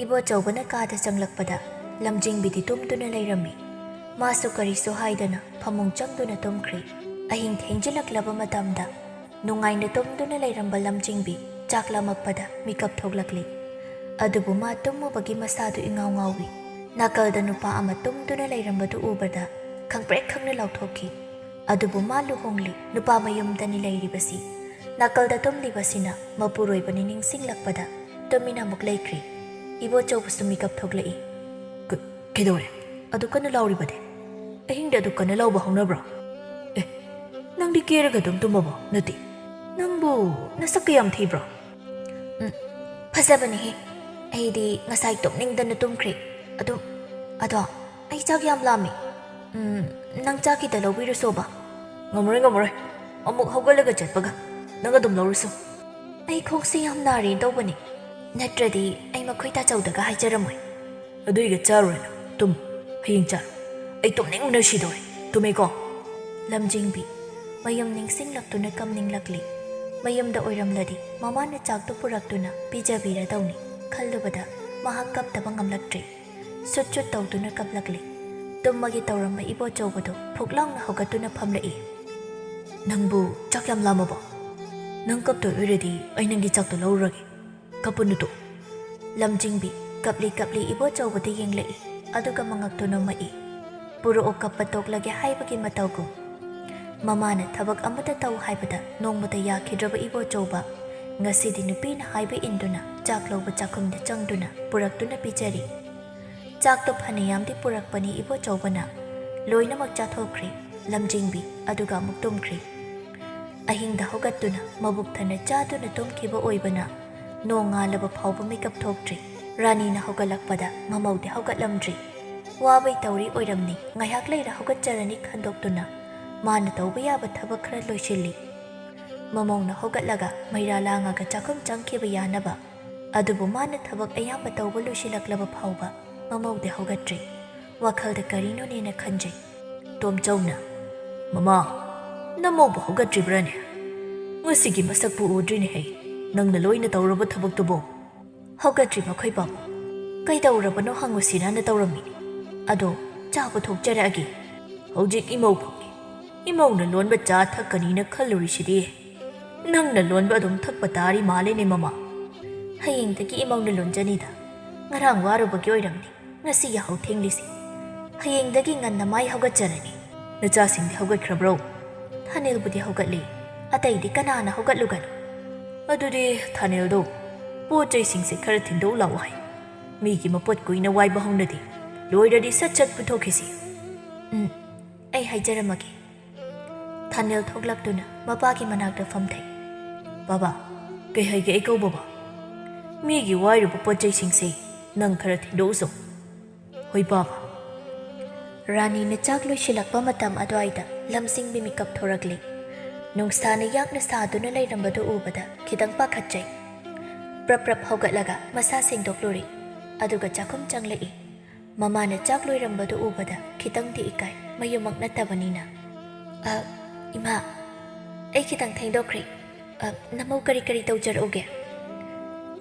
ꯏꯕꯣꯆꯧꯕꯅ ꯀꯥꯗ ꯆꯪꯂꯛꯄꯗ ꯂꯝꯖꯤꯡꯕꯤꯗꯤ ꯇꯨꯝꯗꯨꯅ ꯂꯩꯔꯝꯃꯤ꯫ ꯃꯥꯁꯨ ꯀꯔꯤꯁꯨ ꯍꯥꯏꯗꯅ ꯐꯃꯨꯡ ꯆꯪꯗꯨꯅ ꯇꯨꯝꯈ꯭ꯔꯦ꯫ ꯑꯍꯤꯡ ꯊꯦꯡꯖꯤꯜꯂꯛꯂꯕ ꯃꯇꯝꯗ ꯅꯨꯡꯉꯥꯏꯅ ꯇꯨꯝꯗꯨꯅ ꯂꯩꯔꯝꯕ ꯂꯝꯖꯤꯡꯕꯤ ꯆꯥꯛ ꯂꯥꯝꯃꯛꯄꯗ ꯃꯤꯀꯞ ꯊꯣꯛꯂꯛꯂꯤ꯫ ꯑꯗꯨꯕꯨ ꯃꯥ ꯇꯨꯝꯃꯨꯕꯒꯤ ꯃꯁꯥꯗꯨ ꯏꯉꯥꯎ ꯉꯥꯎꯏ꯫ ꯅꯥꯀꯜꯗ ꯅꯨꯄꯥ ꯑꯃ ꯇꯨꯝꯗꯨꯅ ꯂꯩꯔꯝꯕꯗꯨ ꯎꯕꯗ ꯈꯪꯄ꯭ꯔꯦꯛ ꯈꯪꯅ ꯂꯥꯎꯊꯣꯛꯈꯤ꯫ ꯑꯗꯨꯕꯨ ꯃꯥ ꯂꯨꯍꯣꯡꯂꯤ, ꯅꯨꯄꯥ ꯃꯌꯨꯝꯗꯅꯤ ꯂꯩꯔꯤꯕꯁꯤ꯫ ꯅꯥꯀꯜꯗ ꯇꯨꯝꯂꯤꯕꯁꯤꯅ ꯃꯄꯨꯔꯣꯏꯕꯅꯤ ꯅꯤꯡꯁꯤꯡꯂꯛꯄꯗ ꯇꯨꯃꯤꯟꯅ ꯑꯃꯨꯛ ꯂꯩꯈ꯭ꯔꯤ꯫ ꯏꯕꯣꯆꯧꯕꯁꯨ ꯃꯤꯀꯞ ꯊꯣꯛꯂꯛꯏ꯫ "ꯀ-, ꯀꯩꯗꯧꯔꯦ? ꯑꯗꯨ ꯀꯟꯅ ꯂꯥꯎꯔꯤꯕꯗꯤ? ꯑꯍꯤꯡꯗ ꯑꯗꯨ ꯀꯟꯅ ꯂꯥꯎꯕ ꯍꯧꯅꯕ꯭ꯔꯣ? ꯑꯦ, ꯅꯪꯗꯤ ꯀꯦꯔꯒ ꯑꯗꯨꯝ ꯇꯨꯝꯃꯕꯣ, ꯅꯠꯇꯦ? ꯅꯪꯕꯨ ꯅꯁꯛ ꯀꯌꯥꯝ ꯊꯤꯕ꯭ꯔꯣ?" "ꯎꯝ, ꯐꯖꯕꯅꯤꯍꯦ꯫ ꯑꯩꯗꯤ ꯉꯁꯥꯏ ꯇꯨꯝꯅꯤꯡꯗꯅ ꯇꯨꯝꯈ꯭ꯔꯦ꯫ ꯑꯗꯨꯝ, ꯑꯗꯣ ꯑꯩ ꯆꯥꯛ ꯌꯥꯝ ꯂꯥꯝꯃꯦ꯫ ꯎꯝ, ꯅꯪ ꯆꯥꯛ ꯈꯤꯇ ꯂꯧꯕꯤꯔꯨꯁꯣꯕ꯫" "ꯉꯝꯃꯔꯣꯏ, ꯉꯝꯃꯔꯣꯏ꯫ ꯑꯃꯨꯛ ꯍꯧꯒꯠꯂꯒ ꯆꯠꯄꯒ ꯅꯪ ꯑꯗꯨꯝ ꯂꯧꯔꯨꯁꯣ꯫" "ꯑꯩ ꯈꯣꯡꯁꯦ ꯌꯥꯝ ꯅꯥꯔꯦ ꯇꯧꯕꯅꯦ꯫" ꯅꯠꯇ꯭ꯔꯗꯤ ꯑꯩ ꯃꯈꯣꯏ ꯇꯥꯆꯧꯗꯒ ꯍꯥꯏꯖꯔꯝꯃꯣꯏ꯫ ꯑꯗꯨꯏꯒ ꯆꯥꯔꯨꯔꯅꯨ, ꯇꯨꯝ꯫ ꯍꯌꯦꯡ ꯆꯥꯔꯣ꯫ ꯑꯩ ꯇꯨꯝꯅꯤꯡꯕꯅ ꯁꯤꯗꯧꯔꯦ꯫ ꯇꯨꯝꯃꯦꯀꯣ? ꯂꯝꯖꯤꯡꯕꯤ, ꯃꯌꯨꯝ ꯅꯤꯡꯁꯤꯡꯂꯛꯇꯨꯅ ꯀꯝꯅꯤꯡꯂꯛꯂꯤ꯫ ꯃꯌꯨꯝꯗ ꯑꯣꯏꯔꯝꯂꯗꯤ ꯃꯃꯥꯅ ꯆꯥꯛꯇꯨ ꯄꯨꯔꯛꯇꯨꯅ ꯄꯤꯖꯕꯤꯔꯗꯧꯅꯤ ꯈꯜꯂꯨꯕꯗ ꯃꯍꯥꯛ ꯀꯞꯇꯕ ꯉꯝꯂꯛꯇ꯭ꯔꯦ꯫ ꯁꯨꯠ ꯁꯨꯠ ꯇꯧꯗꯨꯅ ꯀꯞꯂꯛꯂꯤ꯫ ꯇꯨꯝꯃꯒꯦ ꯇꯧꯔꯝꯕ ꯏꯕꯣꯆꯧꯕꯗꯨ ꯐꯨꯛ ꯂꯥꯎꯅ ꯍꯧꯒꯠꯇꯨꯅ ꯐꯝꯂꯛꯏ꯫ "ꯅꯪꯕꯨ ꯆꯥꯛ ꯌꯥꯝ ꯂꯥꯝꯃꯕꯣ? ꯅꯪ ꯀꯞꯇꯣꯏ ꯑꯣꯏꯔꯗꯤ ꯑꯩ ꯅꯪꯒꯤ ꯆꯥꯛꯇꯣ ꯂꯧꯔꯨꯔꯒꯦ꯫ ꯀꯞꯄꯨꯅꯨ ꯇꯣ꯫" ꯂꯝꯖꯤꯡꯕꯤ ꯀꯞꯂꯤ ꯀꯞꯂꯤ ꯏꯕꯣꯆꯧꯕꯗ ꯌꯦꯡꯂꯛꯏ, ꯑꯗꯨꯒ ꯃꯉꯛꯇꯨ ꯅꯣꯝꯃꯛꯏ꯫ "ꯄꯨꯔꯛꯑꯣ, ꯀꯞꯄ ꯇꯣꯛꯂꯒꯦ" ꯍꯥꯏꯕꯒꯤ ꯃꯇꯧꯒꯨꯝ꯫ ꯃꯃꯥꯅ ꯊꯕꯛ ꯑꯃꯠꯇ ꯇꯧ ꯍꯥꯏꯕꯗ ꯅꯣꯡꯃꯇ ꯌꯥꯈꯤꯗ꯭ꯔꯕ ꯏꯕꯣꯆꯧꯕ ꯉꯁꯤꯗꯤ ꯅꯨꯄꯤꯅ ꯍꯥꯏꯕ ꯏꯟꯗꯨꯅ ꯆꯥꯛ ꯂꯧꯕ ꯆꯥꯛꯈꯨꯝꯗ ꯆꯪꯗꯨꯅ ꯄꯨꯔꯛꯇꯨꯅ ꯄꯤꯖꯔꯤ꯫ ꯆꯥꯛꯇꯣ ꯐꯅꯌꯥꯝꯗꯤ ꯄꯨꯔꯛꯄꯅꯤ ꯏꯕꯣꯆꯧꯕꯅ꯫ ꯂꯣꯏꯅꯃꯛ ꯆꯥꯊꯣꯛꯈ꯭ꯔꯦ ꯂꯝꯖꯤꯡꯕꯤ, ꯑꯗꯨꯒ ꯑꯃꯨꯛ ꯇꯨꯝꯈ꯭ꯔꯦ꯫ ꯑꯍꯤꯡꯗ ꯍꯧꯒꯠꯇꯨꯅ ꯃꯕꯨꯛ ꯊꯟꯅ ꯆꯥꯗꯨꯅ ꯇꯨꯝꯈꯤꯕ ꯑꯣꯏꯕꯅ ꯅꯣꯡ ꯉꯥꯜꯂꯕ ꯐꯥꯎꯕ ꯃꯤꯀꯞ ꯊꯣꯛꯇ꯭ꯔꯤ꯫ ꯔꯥꯅꯤꯅ ꯍꯧꯒꯠꯂꯛꯄꯗ ꯃꯃꯧꯗꯤ ꯍꯧꯒꯠꯂꯝꯗ꯭ꯔꯤ꯫ ꯋꯥꯕꯩ ꯇꯧꯔꯤ ꯑꯣꯏꯔꯝꯅꯤ, ꯉꯥꯏꯍꯥꯛ ꯂꯩꯔ ꯍꯧꯒꯠꯆꯔꯅꯤ ꯈꯟꯗꯣꯛꯇꯨꯅ ꯃꯥꯅ ꯇꯧꯕ ꯌꯥꯕ ꯊꯕꯛ ꯈꯔ ꯂꯣꯏꯁꯤꯜꯂꯤ꯫ ꯃꯃꯧꯅ ꯍꯧꯒꯠꯂꯒ ꯃꯩꯔꯥ ꯂꯥꯡꯉꯒ ꯆꯥꯛꯈꯨꯝ ꯆꯪꯈꯤꯕ ꯌꯥꯅꯕ꯫ ꯑꯗꯨꯕꯨ ꯃꯥꯅ ꯊꯕꯛ ꯑꯌꯥꯝꯕ ꯇꯧꯕ ꯂꯣꯏꯁꯤꯜꯂꯛꯂꯕ ꯐꯥꯎꯕ ꯃꯃꯧꯗꯤ ꯍꯧꯒꯠꯇ꯭ꯔꯤ꯫ ꯋꯥꯈꯜꯗ ꯀꯔꯤꯅꯣꯅꯦꯅ ꯈꯟꯖꯩ꯫ ꯇꯣꯝꯆꯧꯅ, "ꯃꯃꯥ, ꯅꯃꯧꯕꯨ ꯍꯧꯒꯠꯇ꯭ꯔꯤꯕ꯭ꯔꯥꯅꯦ? ꯉꯁꯤꯒꯤ ꯃꯁꯛꯄꯨ ꯎꯗ꯭ꯔꯤꯅꯦ ꯍꯩ꯫ ꯅꯪꯅ ꯂꯣꯏꯅ ꯇꯧꯔꯕ ꯊꯕꯛꯇꯨꯕꯣ?" "ꯍꯧꯒꯠꯇ꯭ꯔꯤ ꯃꯈꯣꯏ ꯄꯥꯕꯨꯡ꯫ ꯀꯩꯗꯧꯔꯕꯅꯣ ꯍꯪꯉꯨꯁꯤꯔꯅ ꯇꯧꯔꯝꯃꯤꯅꯤ꯫ ꯑꯗꯣ ꯆꯥ ꯄꯨꯊꯣꯛꯆꯔꯛꯑꯒꯦ꯫" "ꯍꯧꯖꯤꯛ ꯏꯃꯧ ꯐꯝꯃꯤ꯫ ꯏꯃꯧꯅ ꯂꯣꯟꯕ ꯆꯥ ꯊꯛꯀꯅꯤꯅ ꯈꯜꯂꯨꯔꯤꯁꯤꯗꯤ꯫ ꯅꯪꯅ ꯂꯣꯟꯕ ꯑꯗꯨꯝ ꯊꯛꯄ ꯇꯥꯔꯤ ꯃꯥꯜꯂꯦꯅꯦ ꯃꯃꯥ꯫" "ꯍꯌꯦꯡꯗꯒꯤ ꯏꯃꯧꯅ ꯂꯣꯟꯖꯅꯤꯗ꯫ ꯉꯔꯥꯡ ꯋꯥꯔꯨꯕꯒꯤ ꯑꯣꯏꯔꯝꯅꯤ ꯉꯁꯤ ꯌꯥꯍꯧ ꯊꯦꯡꯂꯤꯁꯦ꯫ ꯍꯌꯦꯡꯗꯒꯤ ꯉꯟꯅ ꯃꯥꯏ ꯍꯧꯒꯠꯆꯔꯅꯤ꯫" "ꯅꯆꯥꯁꯤꯡꯗꯤ ꯍꯧꯒꯠꯈ꯭ꯔꯕ꯭ꯔꯣ?" "ꯊꯥꯅꯦꯜꯕꯨꯗꯤ ꯍꯧꯒꯠꯂꯤ꯫ ꯑꯇꯩꯗꯤ ꯀꯅꯥꯅ ꯍꯧꯒꯠꯂꯨꯒꯅꯤ?" "ꯑꯗꯨꯗꯤ ꯊꯥꯅꯦꯜꯗꯣ ꯄꯣꯠ ꯆꯩꯁꯤꯡꯁꯦ ꯈꯔ ꯊꯤꯟꯗꯣꯛ ꯂꯥꯛꯑꯣ ꯍꯥꯏ꯫ ꯃꯤꯒꯤ ꯃꯄꯣꯠ ꯀꯨꯏꯅ ꯋꯥꯏꯕ ꯍꯧꯅꯗꯦ꯫ ꯂꯣꯏꯔꯗꯤ ꯁꯠ ꯁꯠ ꯄꯨꯊꯣꯛꯈꯤꯁꯤ꯫" "ꯎꯝ, ꯑꯩ ꯍꯥꯏꯖꯔꯝꯃꯒꯦ꯫" ꯊꯥꯅꯦꯜ ꯊꯣꯛꯂꯛꯇꯨꯅ ꯃꯄꯥꯒꯤ ꯃꯅꯥꯛꯇ ꯐꯝꯊꯩ꯫ "ꯕꯥꯕꯥ, ꯀꯩ ꯍꯥꯏꯒꯦ ꯑꯩ ꯀꯧꯕꯕ? ꯃꯤꯒꯤ ꯋꯥꯏꯔꯨꯕ ꯄꯣꯠ ꯆꯩꯁꯤꯡꯁꯦ ꯅꯪ ꯈꯔ ꯊꯤꯟꯗꯣꯛꯎꯁꯣ꯫" "ꯍꯣꯏ ꯕꯥꯕꯥ꯫" ꯔꯥꯅꯤꯅ ꯆꯥꯛ ꯂꯣꯏꯁꯤꯜꯂꯛꯄ ꯃꯇꯝ ꯑꯗꯨꯋꯥꯏꯗ ꯂꯝꯖꯤꯡꯕꯤ ꯃꯤꯀꯞ ꯊꯣꯔꯛꯂꯦ꯫ ꯅꯨꯡꯁꯥꯅ ꯌꯥꯛꯅ ꯁꯥꯗꯨꯅ ꯂꯩꯔꯝꯕꯗꯨ ꯎꯕꯗ ꯈꯤꯇꯪ ꯄꯥꯈꯠꯆꯩ꯫ ꯄ꯭ꯔꯞ ꯄ꯭ꯔꯞ ꯍꯧꯒꯠꯂꯒ ꯃꯁꯥ ꯁꯦꯡꯗꯣꯛꯂꯨꯔꯦ꯫ ꯑꯗꯨꯒ ꯆꯥꯛꯈꯨꯝ ꯆꯪꯂꯛꯏ꯫ ꯃꯃꯥꯅ ꯆꯥꯛ ꯂꯣꯏꯔꯝꯕꯗꯨ ꯎꯕꯗ ꯈꯤꯇꯪꯗꯤ ꯏꯀꯥꯏ, ꯃꯌꯨꯝꯃꯛ ꯅꯠꯇꯕꯅꯤꯅ꯫ "ꯑ, ꯏꯃꯥ, ꯑꯩ ꯈꯤꯇꯪ ꯊꯦꯡꯗꯣꯛꯈ꯭ꯔꯦ꯫ ꯑ, ꯅꯃꯧ ꯀꯔꯤ ꯀꯔꯤ ꯇꯧꯖꯔꯛꯎꯒꯦ?"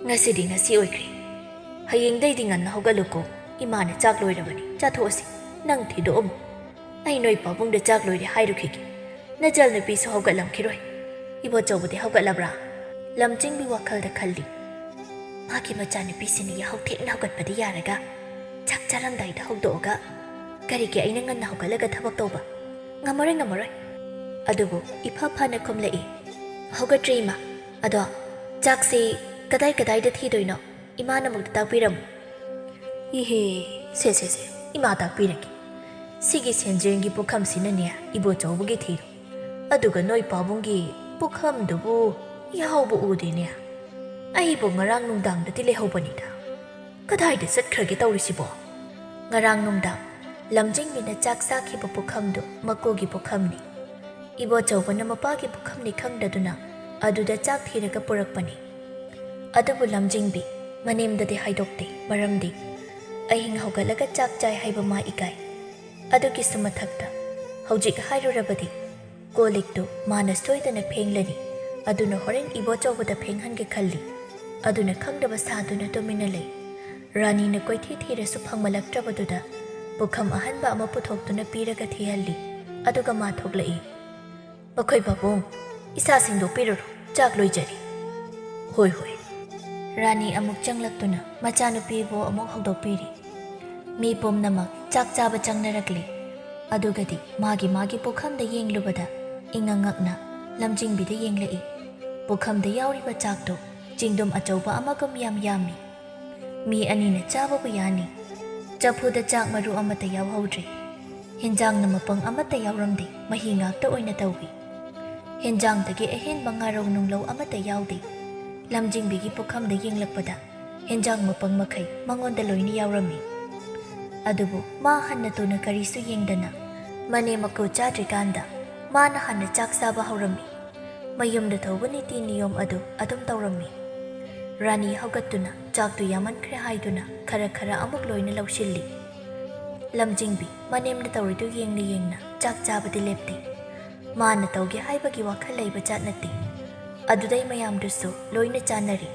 "ꯉꯁꯤꯗꯤ ꯉꯁꯤ ꯑꯣꯏꯈ꯭ꯔꯦ꯫ ꯍꯌꯦꯡꯗꯩꯗꯤ ꯉꯟꯅ ꯍꯧꯒꯠꯂꯨꯀꯣ꯫ ꯏꯃꯥꯅ ꯆꯥꯛ ꯂꯣꯏꯔꯕꯅꯤ, ꯆꯥꯊꯣꯛꯑꯁꯤ꯫ ꯅꯪ ꯊꯤꯗꯣꯛꯑꯝꯃꯨ꯫ ꯑꯩ ꯅꯣꯏ ꯄꯥꯕꯨꯡꯗ ꯆꯥꯛ ꯂꯣꯏꯔꯦ ꯍꯥꯏꯔꯨꯈꯤꯒꯦ꯫ ꯅꯆꯜ ꯅꯨꯄꯤꯁꯨ ꯍꯧꯒꯠꯂꯝꯈꯤꯔꯣꯏ꯫ ꯏꯕꯣꯆꯧꯕꯗꯤ ꯍꯧꯒꯠꯂꯕ꯭ꯔꯥ?" ꯂꯝꯖꯤꯡꯕꯤ ꯋꯥꯈꯜꯗ ꯈꯜꯂꯤ꯫ "ꯃꯥꯒꯤ ꯃꯆꯥꯅꯨꯄꯤꯁꯤꯅ ꯌꯥꯍꯧ ꯊꯦꯡꯅ ꯍꯧꯒꯠꯄꯗꯤ ꯌꯥꯔꯒ, ꯆꯥꯛ ꯆꯥꯔꯝꯗꯥꯏꯗ ꯍꯧꯗꯣꯛꯑꯒ ꯀꯔꯤꯒꯤ ꯑꯩꯅ ꯉꯟꯅ ꯍꯧꯒꯠꯂꯒ ꯊꯕꯛ ꯇꯧꯕ? ꯉꯝꯃꯔꯣꯏ, ꯉꯝꯃꯔꯣꯏ꯫ ꯑꯗꯨꯕꯨ ꯏꯐ ꯐꯅ ꯈꯨꯝꯂꯛꯏ, "ꯍꯧꯒꯠꯇ꯭ꯔꯤ, ꯏꯃꯥ꯫ ꯑꯗꯣ ꯆꯥꯛꯁꯤ ꯀꯗꯥꯏ ꯀꯗꯥꯏꯗ ꯊꯤꯗꯣꯏꯅꯣ? ꯏꯃꯥꯅ ꯑꯃꯨꯛꯇ ꯇꯥꯛꯄꯤꯔꯝꯃꯨ꯫" "ꯏꯍꯦ, ꯁꯦ, ꯁꯦ, ꯁꯦ, ꯏꯃꯥ ꯇꯥꯛꯄꯤꯔꯒꯦ꯫ ꯁꯤꯒꯤ ꯁꯦꯟꯖꯦꯡꯒꯤ ꯄꯨꯈꯝꯁꯤꯅꯅꯦ ꯏꯕꯣꯆꯧꯕꯒꯤ ꯊꯤꯔꯣ꯫ ꯑꯗꯨꯒ ꯅꯣꯏ ꯄꯥꯕꯨꯡꯒꯤ ꯄꯨꯈꯝꯗꯨꯕꯨ ꯌꯥꯎꯕ ꯎꯗꯦꯅꯦ꯫ ꯑꯩꯕꯨ ꯉꯔꯥꯡ ꯅꯨꯡꯗꯥꯡꯗꯗꯤ ꯂꯩꯍꯧꯕꯅꯤꯗ꯫ ꯀꯗꯥꯏꯗ ꯆꯠꯈ꯭ꯔꯒꯦ ꯇꯧꯔꯤꯁꯤꯕꯣ?" ꯉꯔꯥꯡ ꯅꯨꯡꯗꯥꯡ ꯂꯝꯖꯤꯡꯕꯤꯅ ꯆꯥꯛ ꯆꯥꯈꯤꯕ ꯄꯨꯈꯝꯗꯨ ꯃꯀꯨꯒꯤ ꯄꯨꯈꯝꯅꯤ꯫ ꯏꯕꯣꯆꯧꯕꯅ ꯃꯄꯥꯒꯤ ꯄꯨꯈꯝꯅꯤ ꯈꯪꯗꯗꯨꯅ ꯑꯗꯨꯗ ꯆꯥꯛ ꯊꯤꯔꯒ ꯄꯨꯔꯛꯄꯅꯤ꯫ ꯑꯗꯨꯕꯨ ꯂꯝꯖꯤꯡꯕꯤ ꯃꯅꯦꯝꯗꯗꯤ ꯍꯥꯏꯗꯣꯛꯇꯦ, ꯃꯔꯝꯗꯤ ꯑꯍꯤꯡ ꯍꯧꯒꯠꯂꯒ ꯆꯥꯛ ꯆꯥꯏ ꯍꯥꯏꯕ ꯃꯥ ꯏꯀꯥꯏ꯫ ꯑꯗꯨꯒꯤꯁꯨ ꯃꯊꯛꯇ ꯍꯧꯖꯤꯛ ꯍꯥꯏꯔꯨꯔꯕꯗꯤ ꯀꯣꯜ ꯂꯤꯛꯇꯨ ꯃꯥꯅ ꯁꯣꯏꯗꯅ ꯐꯦꯡꯂꯅꯤ, ꯑꯗꯨꯅ ꯍꯣꯔꯦꯟ ꯏꯕꯣꯆꯧꯕꯗ ꯐꯦꯡꯍꯟꯒꯦ ꯈꯜꯂꯤ꯫ ꯑꯗꯨꯅ ꯈꯪꯗꯕ ꯁꯥꯗꯨꯅ ꯇꯨꯃꯤꯟꯅ ꯂꯩ꯫ ꯔꯥꯅꯤꯅ ꯀꯣꯏꯊꯤ ꯊꯤꯔꯁꯨ ꯐꯪꯃꯜꯂꯛꯇ꯭ꯔꯕꯗꯨꯗ ꯄꯨꯈꯝ ꯑꯍꯟꯕ ꯑꯃ ꯄꯨꯊꯣꯛꯇꯨꯅ ꯄꯤꯔꯒ ꯊꯤꯍꯜꯂꯤ꯫ ꯑꯗꯨꯒ ꯃꯥ ꯊꯣꯛꯂꯛꯏ꯫ "ꯃꯈꯣꯏ ꯄꯥꯕꯨꯡ, ꯏꯁꯥ ꯁꯦꯡꯗꯣꯛꯄꯤꯔꯨꯔꯣ, ꯆꯥꯛ ꯂꯣꯏꯖꯔꯤ꯫" "ꯍꯣꯏ, ꯍꯣꯏ꯫" ꯔꯥꯅꯤ ꯑꯃꯨꯛ ꯆꯪꯂꯛꯇꯨꯅ ꯃꯆꯥꯅꯨꯄꯤꯕꯨ ꯑꯃꯨꯛ ꯍꯧꯗꯣꯛꯄꯤꯔꯤ꯫ ꯃꯤ ꯄꯨꯝꯅꯃꯛ ꯆꯥꯛ ꯆꯥꯕ ꯆꯪꯅꯔꯛꯂꯤ꯫ ꯑꯗꯨꯒꯗꯤ ꯃꯥꯒꯤ ꯃꯥꯒꯤ ꯄꯨꯈꯝꯗ ꯌꯦꯡꯂꯨꯕꯗ ꯏꯉꯛ ꯉꯛꯅ ꯂꯝꯖꯤꯡꯕꯤꯗ ꯌꯦꯡꯂꯛꯏ꯫ ꯄꯨꯈꯝꯗ ꯌꯥꯎꯔꯤꯕ ꯆꯥꯛꯇꯨ ꯆꯤꯡꯗꯨꯝ ꯑꯆꯧꯕ ꯑꯃꯒꯨꯝ ꯌꯥꯝ ꯌꯥꯝꯃꯤ꯫ ꯃꯤ ꯑꯅꯤꯅ ꯆꯥꯕꯕꯨ ꯌꯥꯅꯤ꯫ ꯆꯐꯨꯗ ꯆꯥꯛ ꯃꯔꯨ ꯑꯃꯠꯇ ꯌꯥꯎꯍꯧꯗ꯭ꯔꯦ꯫ ꯍꯦꯟꯖꯥꯡꯅ ꯃꯄꯪ ꯑꯃꯠꯇ ꯌꯥꯎꯔꯝꯗꯦ, ꯃꯍꯤ ꯉꯥꯛꯇ ꯑꯣꯏꯅ ꯇꯧꯏ꯫ ꯍꯦꯟꯖꯥꯡꯗꯒꯤ ꯑꯍꯦꯟꯕ ꯉꯥꯔꯧ ꯅꯨꯡꯂꯧ ꯑꯃꯠꯇ ꯌꯥꯎꯗꯦ꯫ ꯂꯝꯖꯤꯡꯕꯤꯒꯤ ꯄꯨꯈꯝꯗ ꯌꯦꯡꯂꯛꯄꯗ ꯍꯦꯟꯖꯥꯡ ꯃꯄꯪ ꯃꯈꯩ ꯃꯉꯣꯟꯗ ꯂꯣꯏꯅ ꯌꯥꯎꯔꯝꯃꯤ꯫ ꯑꯗꯨꯕꯨ ꯃꯥ ꯍꯟꯅ ꯇꯨꯅ ꯀꯔꯤꯁꯨ ꯌꯦꯡꯗꯅ ꯃꯅꯦꯝ ꯃꯀꯨ ꯆꯥꯗ꯭ꯔꯤꯀꯥꯟꯗ ꯃꯥꯅ ꯍꯥꯟꯅ ꯆꯥꯛ ꯆꯥꯕ ꯍꯧꯔꯝꯃꯤ꯫ ꯃꯌꯨꯝꯗ ꯇꯧꯕ ꯅꯤꯇꯤ ꯅꯤꯌꯣꯝ ꯑꯗꯨ ꯑꯗꯨꯝ ꯇꯧꯔꯝꯃꯤ꯫ ꯔꯥꯅꯤ ꯍꯧꯒꯠꯇꯨꯅ ꯆꯥꯛꯇꯨ ꯌꯥꯝꯃꯟꯈ꯭ꯔꯦ ꯍꯥꯏꯗꯨꯅ ꯈꯔ ꯈꯔ ꯑꯃꯨꯛ ꯂꯣꯏꯅ ꯂꯧꯁꯤꯜꯂꯤ꯫ ꯂꯝꯖꯤꯡꯕꯤ ꯃꯅꯦꯝꯅ ꯇꯧꯔꯤꯗꯨ ꯌꯦꯡꯅ ꯌꯦꯡꯅ ꯆꯥꯛ ꯆꯥꯕꯗꯤ ꯂꯦꯞꯇꯦ꯫ ꯃꯥꯅ ꯇꯧꯒꯦ ꯍꯥꯏꯕꯒꯤ ꯋꯥꯈꯜ ꯂꯩꯕ ꯖꯥꯠ ꯅꯠꯇꯦ꯫ ꯑꯗꯨꯗꯩ ꯃꯌꯥꯝꯗꯨꯁꯨ ꯂꯣꯏꯅ ꯆꯥꯅꯔꯤ꯫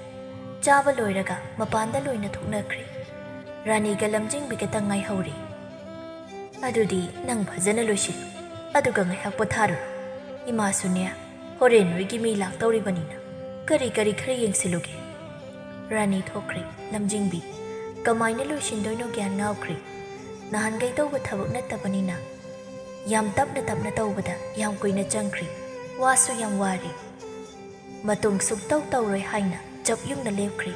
ꯆꯥꯕ ꯂꯣꯏꯔꯒ ꯃꯄꯥꯟꯗ ꯂꯣꯏꯅ ꯊꯣꯛꯅꯈ꯭ꯔꯦ꯫ ꯔꯥꯅꯤꯒ ꯂꯝꯖꯤꯡꯕꯤꯒꯇꯪ ꯉꯥꯏꯍꯧꯔꯦ꯫ "ꯑꯗꯨꯗꯤ ꯅꯪ ꯐꯖꯅ ꯂꯣꯏꯁꯤꯜꯂꯨ, ꯑꯗꯨꯒ ꯉꯥꯏꯍꯥꯛ ꯄꯣꯊꯥꯔꯨꯔꯣ꯫ ꯏꯃꯥꯁꯨꯅꯦ, ꯍꯣꯔꯦꯟ ꯅꯣꯏꯒꯤ ꯃꯤ ꯂꯥꯛꯇꯧꯔꯤꯕꯅꯤꯅ ꯀꯔꯤ ꯀꯔꯤ ꯈꯔ ꯌꯦꯡꯁꯤꯜꯂꯨꯒꯦ꯫" ꯔꯥꯅꯤ ꯊꯣꯛꯈ꯭ꯔꯦ꯫ ꯂꯝꯖꯤꯡꯕꯤ ꯀꯃꯥꯏꯅ ꯂꯣꯏꯁꯤꯟꯗꯣꯏꯅꯣ ꯒ꯭ꯌꯥꯟ ꯉꯥꯎꯈ꯭ꯔꯦ꯫ ꯅꯍꯥꯟꯈꯩ ꯇꯧꯕ ꯊꯕꯛ ꯅꯠꯇꯕꯅꯤꯅ ꯌꯥꯝ ꯇꯞꯅ ꯇꯞꯅ ꯇꯧꯕꯗ ꯌꯥꯝ ꯀꯨꯏꯅ ꯆꯪꯈ꯭ꯔꯦ꯫ ꯋꯥꯁꯨ ꯌꯥꯝ ꯋꯥꯔꯦ꯫ ꯃꯇꯨꯡ ꯁꯨꯛꯇꯧ ꯇꯧꯔꯣꯏ ꯍꯥꯏꯅ ꯆꯞ ꯌꯨꯡꯅ ꯂꯦꯞꯈ꯭ꯔꯦ꯫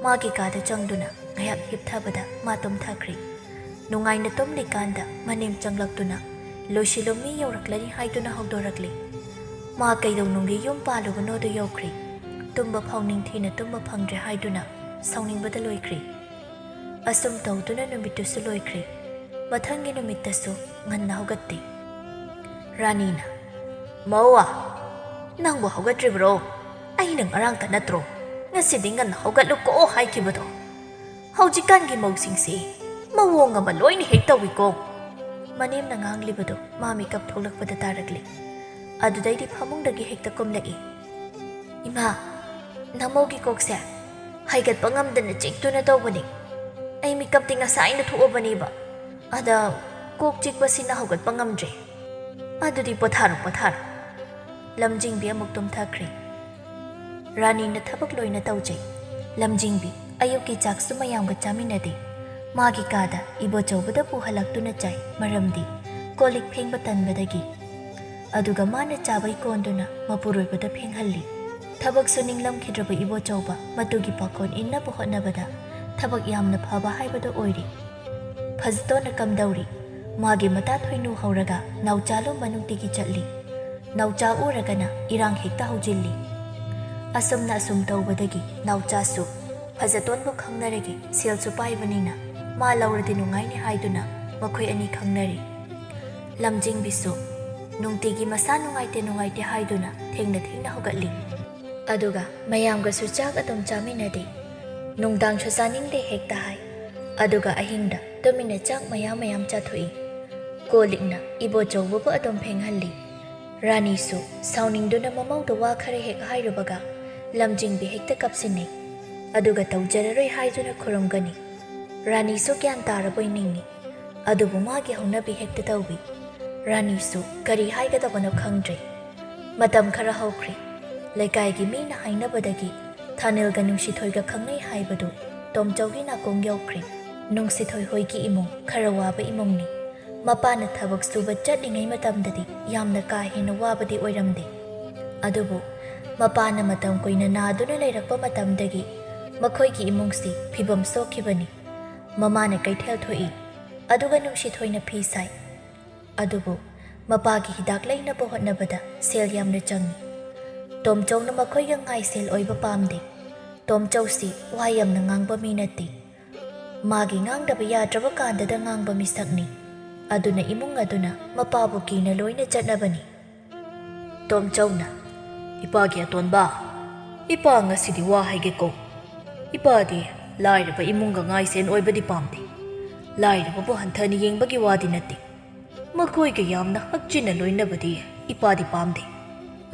ꯃꯥꯒꯤ ꯀꯥꯗ ꯆꯪꯗꯨꯅ ꯉꯥꯏꯍꯥꯛ ꯍꯤꯞꯊꯕꯗ ꯃꯥ ꯇꯨꯝꯊꯈ꯭ꯔꯦ꯫ ꯅꯨꯡꯉꯥꯏꯅ ꯇꯨꯝꯂꯤꯀꯥꯟꯗ ꯃꯅꯦꯝ ꯆꯪꯂꯛꯇꯨꯅ, "ꯂꯣꯏꯁꯤꯜꯂꯣ, ꯃꯤ ꯌꯧꯔꯛꯂꯅꯤ" ꯍꯥꯏꯗꯨꯅ ꯍꯧꯗꯣꯔꯛꯂꯦ꯫ ꯃꯥ ꯀꯩꯗꯧꯅꯨꯡꯒꯤ ꯌꯨꯝ ꯄꯥꯜꯂꯨꯕꯅꯣꯗꯨ ꯌꯧꯈ꯭ꯔꯦ꯫ ꯇꯨꯝꯕ ꯐꯥꯎ ꯅꯤꯡꯊꯤꯅ ꯇꯨꯝꯕ ꯐꯪꯗ꯭ꯔꯦ ꯍꯥꯏꯗꯨꯅ ꯁꯥꯎꯅꯤꯡꯕꯗ ꯂꯣꯏꯈ꯭ꯔꯦ꯫ ꯑꯁꯨꯝ ꯇꯧꯗꯨꯅ ꯅꯨꯃꯤꯠꯇꯨꯁꯨ ꯂꯣꯏꯈ꯭ꯔꯦ꯫ ꯃꯊꯪꯒꯤ ꯅꯨꯃꯤꯠꯇꯁꯨ ꯉꯟꯅ ꯍꯧꯒꯠꯇꯦ꯫ ꯔꯥꯅꯤꯅ, "ꯃꯧꯋꯥ, ꯅꯪꯕꯨ ꯍꯧꯒꯠꯇ꯭ꯔꯤꯕ꯭ꯔꯣ? ꯑꯩꯅ ꯉꯔꯥꯡꯇ ꯅꯠꯇ꯭ꯔꯣ ꯉꯁꯤꯗꯤ ꯉꯟꯅ ꯍꯧꯒꯠꯂꯨꯀꯣ ꯍꯥꯏꯈꯤꯕꯗꯣ? ꯍꯧꯖꯤꯛꯀꯥꯟꯒꯤ ꯃꯧꯁꯤꯡꯁꯤ ꯃꯑꯣꯡ ꯑꯃ ꯂꯣꯏꯅ ꯍꯦꯛ ꯇꯧꯏꯀꯣ꯫" ꯃꯅꯦꯝꯅ ꯉꯥꯡꯂꯤꯕꯗꯨ ꯃꯥ ꯃꯤꯀꯞ ꯊꯣꯛꯂꯛꯄꯗ ꯇꯥꯔꯛꯂꯤ꯫ ꯑꯗꯨꯗꯩꯗꯤ ꯐꯃꯨꯡꯗꯒꯤ ꯍꯦꯛꯇ ꯀꯨꯝꯂꯛꯏ꯫ "ꯏꯃꯥ, ꯅꯃꯧꯒꯤ ꯀꯣꯛꯁꯦ ꯍꯥꯏꯒꯠꯄ ꯉꯝꯗꯅ ꯆꯤꯛꯇꯨꯅ ꯇꯧꯕꯅꯤ꯫ ꯑꯩ ꯃꯤꯀꯞꯇꯤ ꯉꯁꯥꯏꯅ ꯊꯣꯛꯑꯕꯅꯦꯕ꯫ ꯑꯗ ꯀꯣꯛ ꯆꯤꯛꯄꯁꯤꯅ ꯍꯧꯒꯠꯄ ꯉꯝꯗ꯭ꯔꯦ꯫ ꯑꯗꯨꯗꯤ ꯄꯣꯊꯥꯔꯣ, ꯄꯣꯊꯥꯔꯣ꯫" ꯂꯝꯖꯤꯡꯕꯤ ꯑꯃꯨꯛ ꯇꯨꯝꯊꯈ꯭ꯔꯦ꯫ ꯔꯥꯅꯤꯅ ꯊꯕꯛ ꯂꯣꯏꯅ ꯇꯧꯖꯩ꯫ ꯂꯝꯖꯤꯡꯕꯤ ꯑꯌꯨꯛꯀꯤ ꯆꯥꯛꯁꯨ ꯃꯌꯥꯝꯒ ꯆꯥꯃꯤꯟꯅꯗꯦ꯫ ꯃꯥꯒꯤ ꯀꯥꯗ ꯏꯕꯣꯆꯧꯕꯗ ꯄꯨꯍꯜꯂꯛꯇꯨꯅ ꯆꯥꯏ, ꯃꯔꯝꯗꯤ ꯀꯣꯜ ꯂꯤꯛ ꯐꯦꯡꯕ ꯇꯟꯕꯗꯒꯤ꯫ ꯑꯗꯨꯒ ꯃꯥꯅ ꯆꯥꯕꯩ ꯀꯣꯟꯗꯨꯅ ꯃꯄꯨꯔꯣꯏꯕꯗ ꯐꯦꯡꯍꯜꯂꯤ꯫ ꯊꯕꯛꯁꯨ ꯅꯤꯡꯂꯝꯈꯤꯗ꯭ꯔꯕ ꯏꯕꯣꯆꯧꯕ ꯃꯇꯨꯒꯤ ꯄꯥꯈꯣꯟ ꯏꯟꯅꯕ ꯍꯣꯠꯅꯕꯗ ꯊꯕꯛ ꯌꯥꯝꯅ ꯐꯕ ꯍꯥꯏꯕꯗꯣ ꯑꯣꯏꯔꯤ꯫ ꯐꯖꯇꯣꯟꯅ ꯀꯝꯗꯧꯔꯤ? ꯃꯥꯒꯤ ꯃꯇꯥ ꯊꯣꯏꯅꯨ ꯍꯧꯔꯒ ꯅꯥꯎꯆꯥꯂꯨ ꯃꯅꯨꯡꯇꯤꯒꯤ ꯆꯠꯂꯤ꯫ ꯅꯥꯎꯆꯥ ꯎꯔꯒꯅ ꯏꯔꯥꯡ ꯍꯦꯛꯇ ꯍꯧꯖꯤꯜꯂꯤ꯫ ꯑꯁꯨꯝꯅ ꯑꯁꯨꯝ ꯇꯧꯕꯗꯒꯤ ꯅꯥꯎꯆꯥꯁꯨ ꯐꯖꯇꯣꯟꯕꯨ ꯈꯪꯅꯔꯒꯦ, ꯁꯦꯜꯁꯨ ꯄꯥꯏꯕꯅꯤꯅ ꯃꯥ ꯂꯧꯔꯗꯤ ꯅꯨꯡꯉꯥꯏꯅꯤ ꯍꯥꯏꯗꯨꯅ ꯃꯈꯣꯏ ꯑꯅꯤ ꯈꯪꯅꯔꯤ꯫ ꯂꯝꯖꯤꯡꯕꯤꯁꯨ ꯅꯨꯡꯇꯤꯒꯤ ꯃꯁꯥ ꯅꯨꯡꯉꯥꯏꯇꯦ ꯅꯨꯡꯉꯥꯏꯇꯦ ꯍꯥꯏꯗꯨꯅ ꯊꯦꯡꯅ ꯊꯦꯡꯅ ꯍꯧꯒꯠꯂꯤ꯫ ꯑꯗꯨꯒ ꯃꯌꯥꯝꯒꯁꯨ ꯆꯥꯛ ꯑꯗꯨꯝ ꯆꯥꯃꯤꯟꯅꯗꯦ꯫ ꯅꯨꯡꯗꯥꯡꯁꯨ ꯆꯥꯅꯤꯡꯗꯦ ꯍꯦꯛꯇ ꯍꯥꯏ꯫ ꯑꯗꯨꯒ ꯑꯍꯤꯡꯗ ꯇꯨꯃꯤꯟꯅ ꯆꯥꯛ ꯃꯌꯥꯝ ꯃꯌꯥꯝ ꯆꯥꯊꯣꯛꯏ꯫ ꯀꯣꯜ ꯂꯤꯛꯅ ꯏꯕꯣꯆꯧꯕꯕꯨ ꯑꯗꯨꯝ ꯐꯦꯡꯍꯜꯂꯤ꯫ ꯔꯥꯅꯤꯁꯨ ꯁꯥꯎꯅꯤꯡꯗꯨꯅ ꯃꯃꯧꯗ ꯋꯥ ꯈꯔ ꯍꯦꯛ ꯍꯥꯏꯔꯨꯕꯒ ꯂꯝꯖꯤꯡꯕꯤ ꯍꯦꯛꯇ ꯀꯞꯁꯤꯟꯅꯩ꯫ ꯑꯗꯨꯒ ꯇꯧꯖꯔꯔꯣꯏ ꯍꯥꯏꯗꯨꯅ ꯈꯨꯔꯨꯝꯒꯅꯤ꯫ ꯔꯥꯅꯤꯁꯨ ꯒ꯭ꯌꯥꯟ ꯇꯥꯔꯕꯣꯏ ꯅꯤꯡꯏ꯫ ꯑꯗꯨꯕꯨ ꯃꯥꯒꯤ ꯍꯧꯅꯕꯤ ꯍꯦꯛꯇ ꯇꯧꯏ꯫ ꯔꯥꯅꯤꯁꯨ ꯀꯔꯤ ꯍꯥꯏꯒꯗꯕꯅꯣ ꯈꯪꯗ꯭ꯔꯦ꯫ ꯃꯇꯝ ꯈꯔ ꯍꯧꯈ꯭ꯔꯦ꯫ ꯂꯩꯀꯥꯏꯒꯤ ꯃꯤꯅ ꯍꯥꯏꯅꯕꯗꯒꯤ ꯊꯥꯅꯤꯜꯒ ꯅꯨꯡꯁꯤꯊꯣꯏꯒ ꯈꯪꯅꯩ ꯍꯥꯏꯕꯗꯨ ꯇꯣꯝꯆꯧꯒꯤ ꯅꯥꯀꯣꯡ ꯌꯧꯈ꯭ꯔꯦ꯫ ꯅꯨꯡꯁꯤꯊꯣꯏ ꯍꯣꯏꯒꯤ ꯏꯃꯨꯡ ꯈꯔ ꯋꯥꯕ ꯏꯃꯨꯡꯅꯤ꯫ ꯃꯄꯥꯅ ꯊꯕꯛ ꯁꯨꯕ ꯆꯠꯂꯤꯉꯩ ꯃꯇꯝꯗꯗꯤ ꯌꯥꯝꯅ ꯀꯥ ꯍꯦꯟꯅ ꯋꯥꯕꯗꯤ ꯑꯣꯏꯔꯝꯗꯦ꯫ ꯑꯗꯨꯕꯨ ꯃꯄꯥꯅ ꯃꯇꯝ ꯀꯨꯏꯅ ꯅꯥꯗꯨꯅ ꯂꯩꯔꯛꯄ ꯃꯇꯝꯗꯒꯤ ꯃꯈꯣꯏꯒꯤ ꯏꯃꯨꯡꯁꯤ ꯐꯤꯕꯝ ꯁꯣꯛꯈꯤꯕꯅꯤ꯫ ꯃꯃꯥꯅ ꯀꯩꯊꯦꯜ ꯊꯣꯛꯏ, ꯑꯗꯨꯒ ꯅꯨꯡꯁꯤꯊꯣꯏꯅ ꯐꯤ ꯁꯥꯏ꯫ ꯑꯗꯨꯕꯨ ꯃꯄꯥꯒꯤ ꯍꯤꯗꯥꯛ ꯂꯩꯅꯕ ꯍꯣꯠꯅꯕꯗ ꯁꯦꯜ ꯌꯥꯝꯅ ꯆꯪꯏ꯫ ꯇꯣꯝꯆꯧꯅ ꯃꯈꯣꯏꯒ ꯉꯥꯏꯁꯦꯜ ꯑꯣꯏꯕ ꯄꯥꯝꯗꯦ꯫ ꯇꯣꯝꯆꯧꯁꯤ ꯋꯥ ꯌꯥꯝꯅ ꯉꯥꯡꯕ ꯃꯤ ꯅꯠꯇꯦ꯫ ꯃꯥꯒꯤ ꯉꯥꯡꯗꯕ ꯌꯥꯗ꯭ꯔꯕ ꯀꯥꯟꯗꯗ ꯉꯥꯡꯕ ꯃꯤꯁꯛꯅꯤ꯫ ꯑꯗꯨꯅ ꯏꯃꯨꯡ ꯑꯗꯨꯅ ꯃꯄꯥꯕꯨ ꯀꯤꯅ ꯂꯣꯏꯅ ꯆꯠꯅꯕꯅꯤ꯫ ꯇꯣꯝꯆꯧꯅ, "ꯏꯄꯥꯒꯤ ꯑꯇꯣꯟꯕ, ꯏꯄꯥ ꯉꯁꯤꯗꯤ ꯋꯥ ꯍꯥꯏꯒꯦꯀꯣ꯫ ꯏꯄꯥꯗꯤ ꯂꯥꯏꯔꯕ ꯏꯃꯨꯡꯒ ꯉꯥꯏꯁꯦꯟ ꯑꯣꯏꯕꯗꯤ ꯄꯥꯝꯗꯦ꯫ ꯂꯥꯏꯔꯕꯕꯨ ꯍꯟꯊꯅ ꯌꯦꯡꯕꯒꯤ ꯋꯥꯗꯤ ꯅꯠꯇꯦ꯫ ꯃꯈꯣꯏꯒ ꯌꯥꯝꯅ ꯍꯛꯆꯤꯟꯅ ꯂꯣꯏꯅꯕꯗꯤ ꯏꯄꯥꯗꯤ ꯄꯥꯝꯗꯦ꯫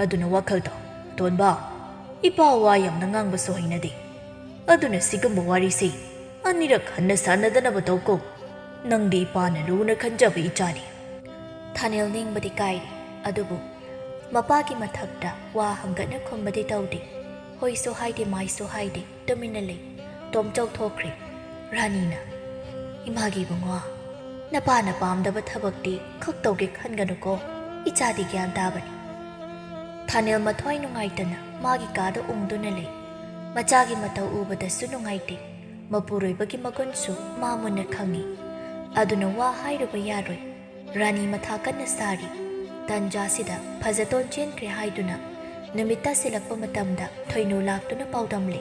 ꯑꯗꯨꯅ ꯋꯥꯈꯜ ꯇꯧ, ꯑꯇꯣꯟꯕ꯫ ꯏꯄꯥ ꯋꯥ ꯌꯥꯝꯅ ꯉꯥꯡꯕꯁꯨ ꯍꯩꯅꯗꯦ꯫ ꯑꯗꯨꯅ ꯁꯤꯒꯨꯝꯕ ꯋꯥꯔꯤꯁꯤ ꯑꯅꯤꯔꯛ ꯍꯟꯅ ꯁꯥꯟꯅꯗꯅꯕ ꯇꯧꯀꯣ꯫ ꯅꯪꯗꯤ ꯏꯄꯥꯅ ꯂꯨꯅ ꯈꯟꯖꯕ ꯏꯆꯥꯅꯤ꯫" ꯊꯥꯅꯦꯜ ꯅꯤꯡꯕꯗꯤ ꯀꯥꯏꯔꯤ, ꯑꯗꯨꯕꯨ ꯃꯄꯥꯒꯤ ꯃꯊꯛꯇ ꯋꯥ ꯍꯪꯒꯠꯅ ꯈꯨꯝꯕꯗꯤ ꯇꯧꯗꯦ꯫ ꯍꯣꯏꯁꯨ ꯍꯥꯏꯗꯦ, ꯃꯥꯏꯁꯨ ꯍꯥꯏꯗꯦ, ꯇꯨꯃꯤꯟꯅ ꯂꯩ꯫ ꯇꯣꯝꯆꯧ ꯊꯣꯛꯈ꯭ꯔꯦ꯫ ꯔꯥꯅꯤꯅ, "ꯏꯃꯥꯒꯤ ꯏꯕꯨꯡꯉꯣ, ꯅꯄꯥꯅ ꯄꯥꯝꯗꯕ ꯊꯕꯛꯇꯤ ꯈꯛ ꯇꯧꯒꯦ ꯈꯟꯒꯅꯨꯀꯣ, ꯏꯆꯥꯗꯤ ꯒ꯭ꯌꯥꯟ ꯇꯥꯕꯅꯤ꯫" ꯊꯥꯅꯦꯜ ꯃꯊ꯭ꯋꯥꯏ ꯅꯨꯡꯉꯥꯏꯇꯅ ꯃꯥꯒꯤ ꯀꯥꯗ ꯎꯪꯗꯨꯅ ꯂꯩ꯫ ꯃꯆꯥꯒꯤ ꯃꯇꯧ ꯎꯕꯗꯁꯨ ꯅꯨꯡꯉꯥꯏꯇꯦ꯫ ꯃꯄꯨꯔꯣꯏꯕꯒꯤ ꯃꯒꯨꯟꯁꯨ ꯃꯥ ꯃꯨꯟꯅ ꯈꯪꯏ꯫ ꯑꯗꯨꯅ ꯋꯥ ꯍꯥꯏꯔꯨꯕ ꯌꯥꯔꯣꯏ꯫ ꯔꯥꯅꯤ ꯃꯊꯥ ꯀꯟꯅ ꯁꯥꯔꯤ꯫ ꯇꯟꯖꯥꯁꯤꯗ ꯐꯖꯇꯣꯟ ꯆꯦꯟꯈ꯭ꯔꯦ ꯍꯥꯏꯗꯨꯅ ꯅꯨꯃꯤꯠ ꯇꯥꯁꯤꯜꯂꯛꯄ ꯃꯇꯝꯗ ꯊꯣꯏꯅꯨ ꯂꯥꯛꯇꯨꯅ ꯄꯥꯎꯗꯝꯂꯦ꯫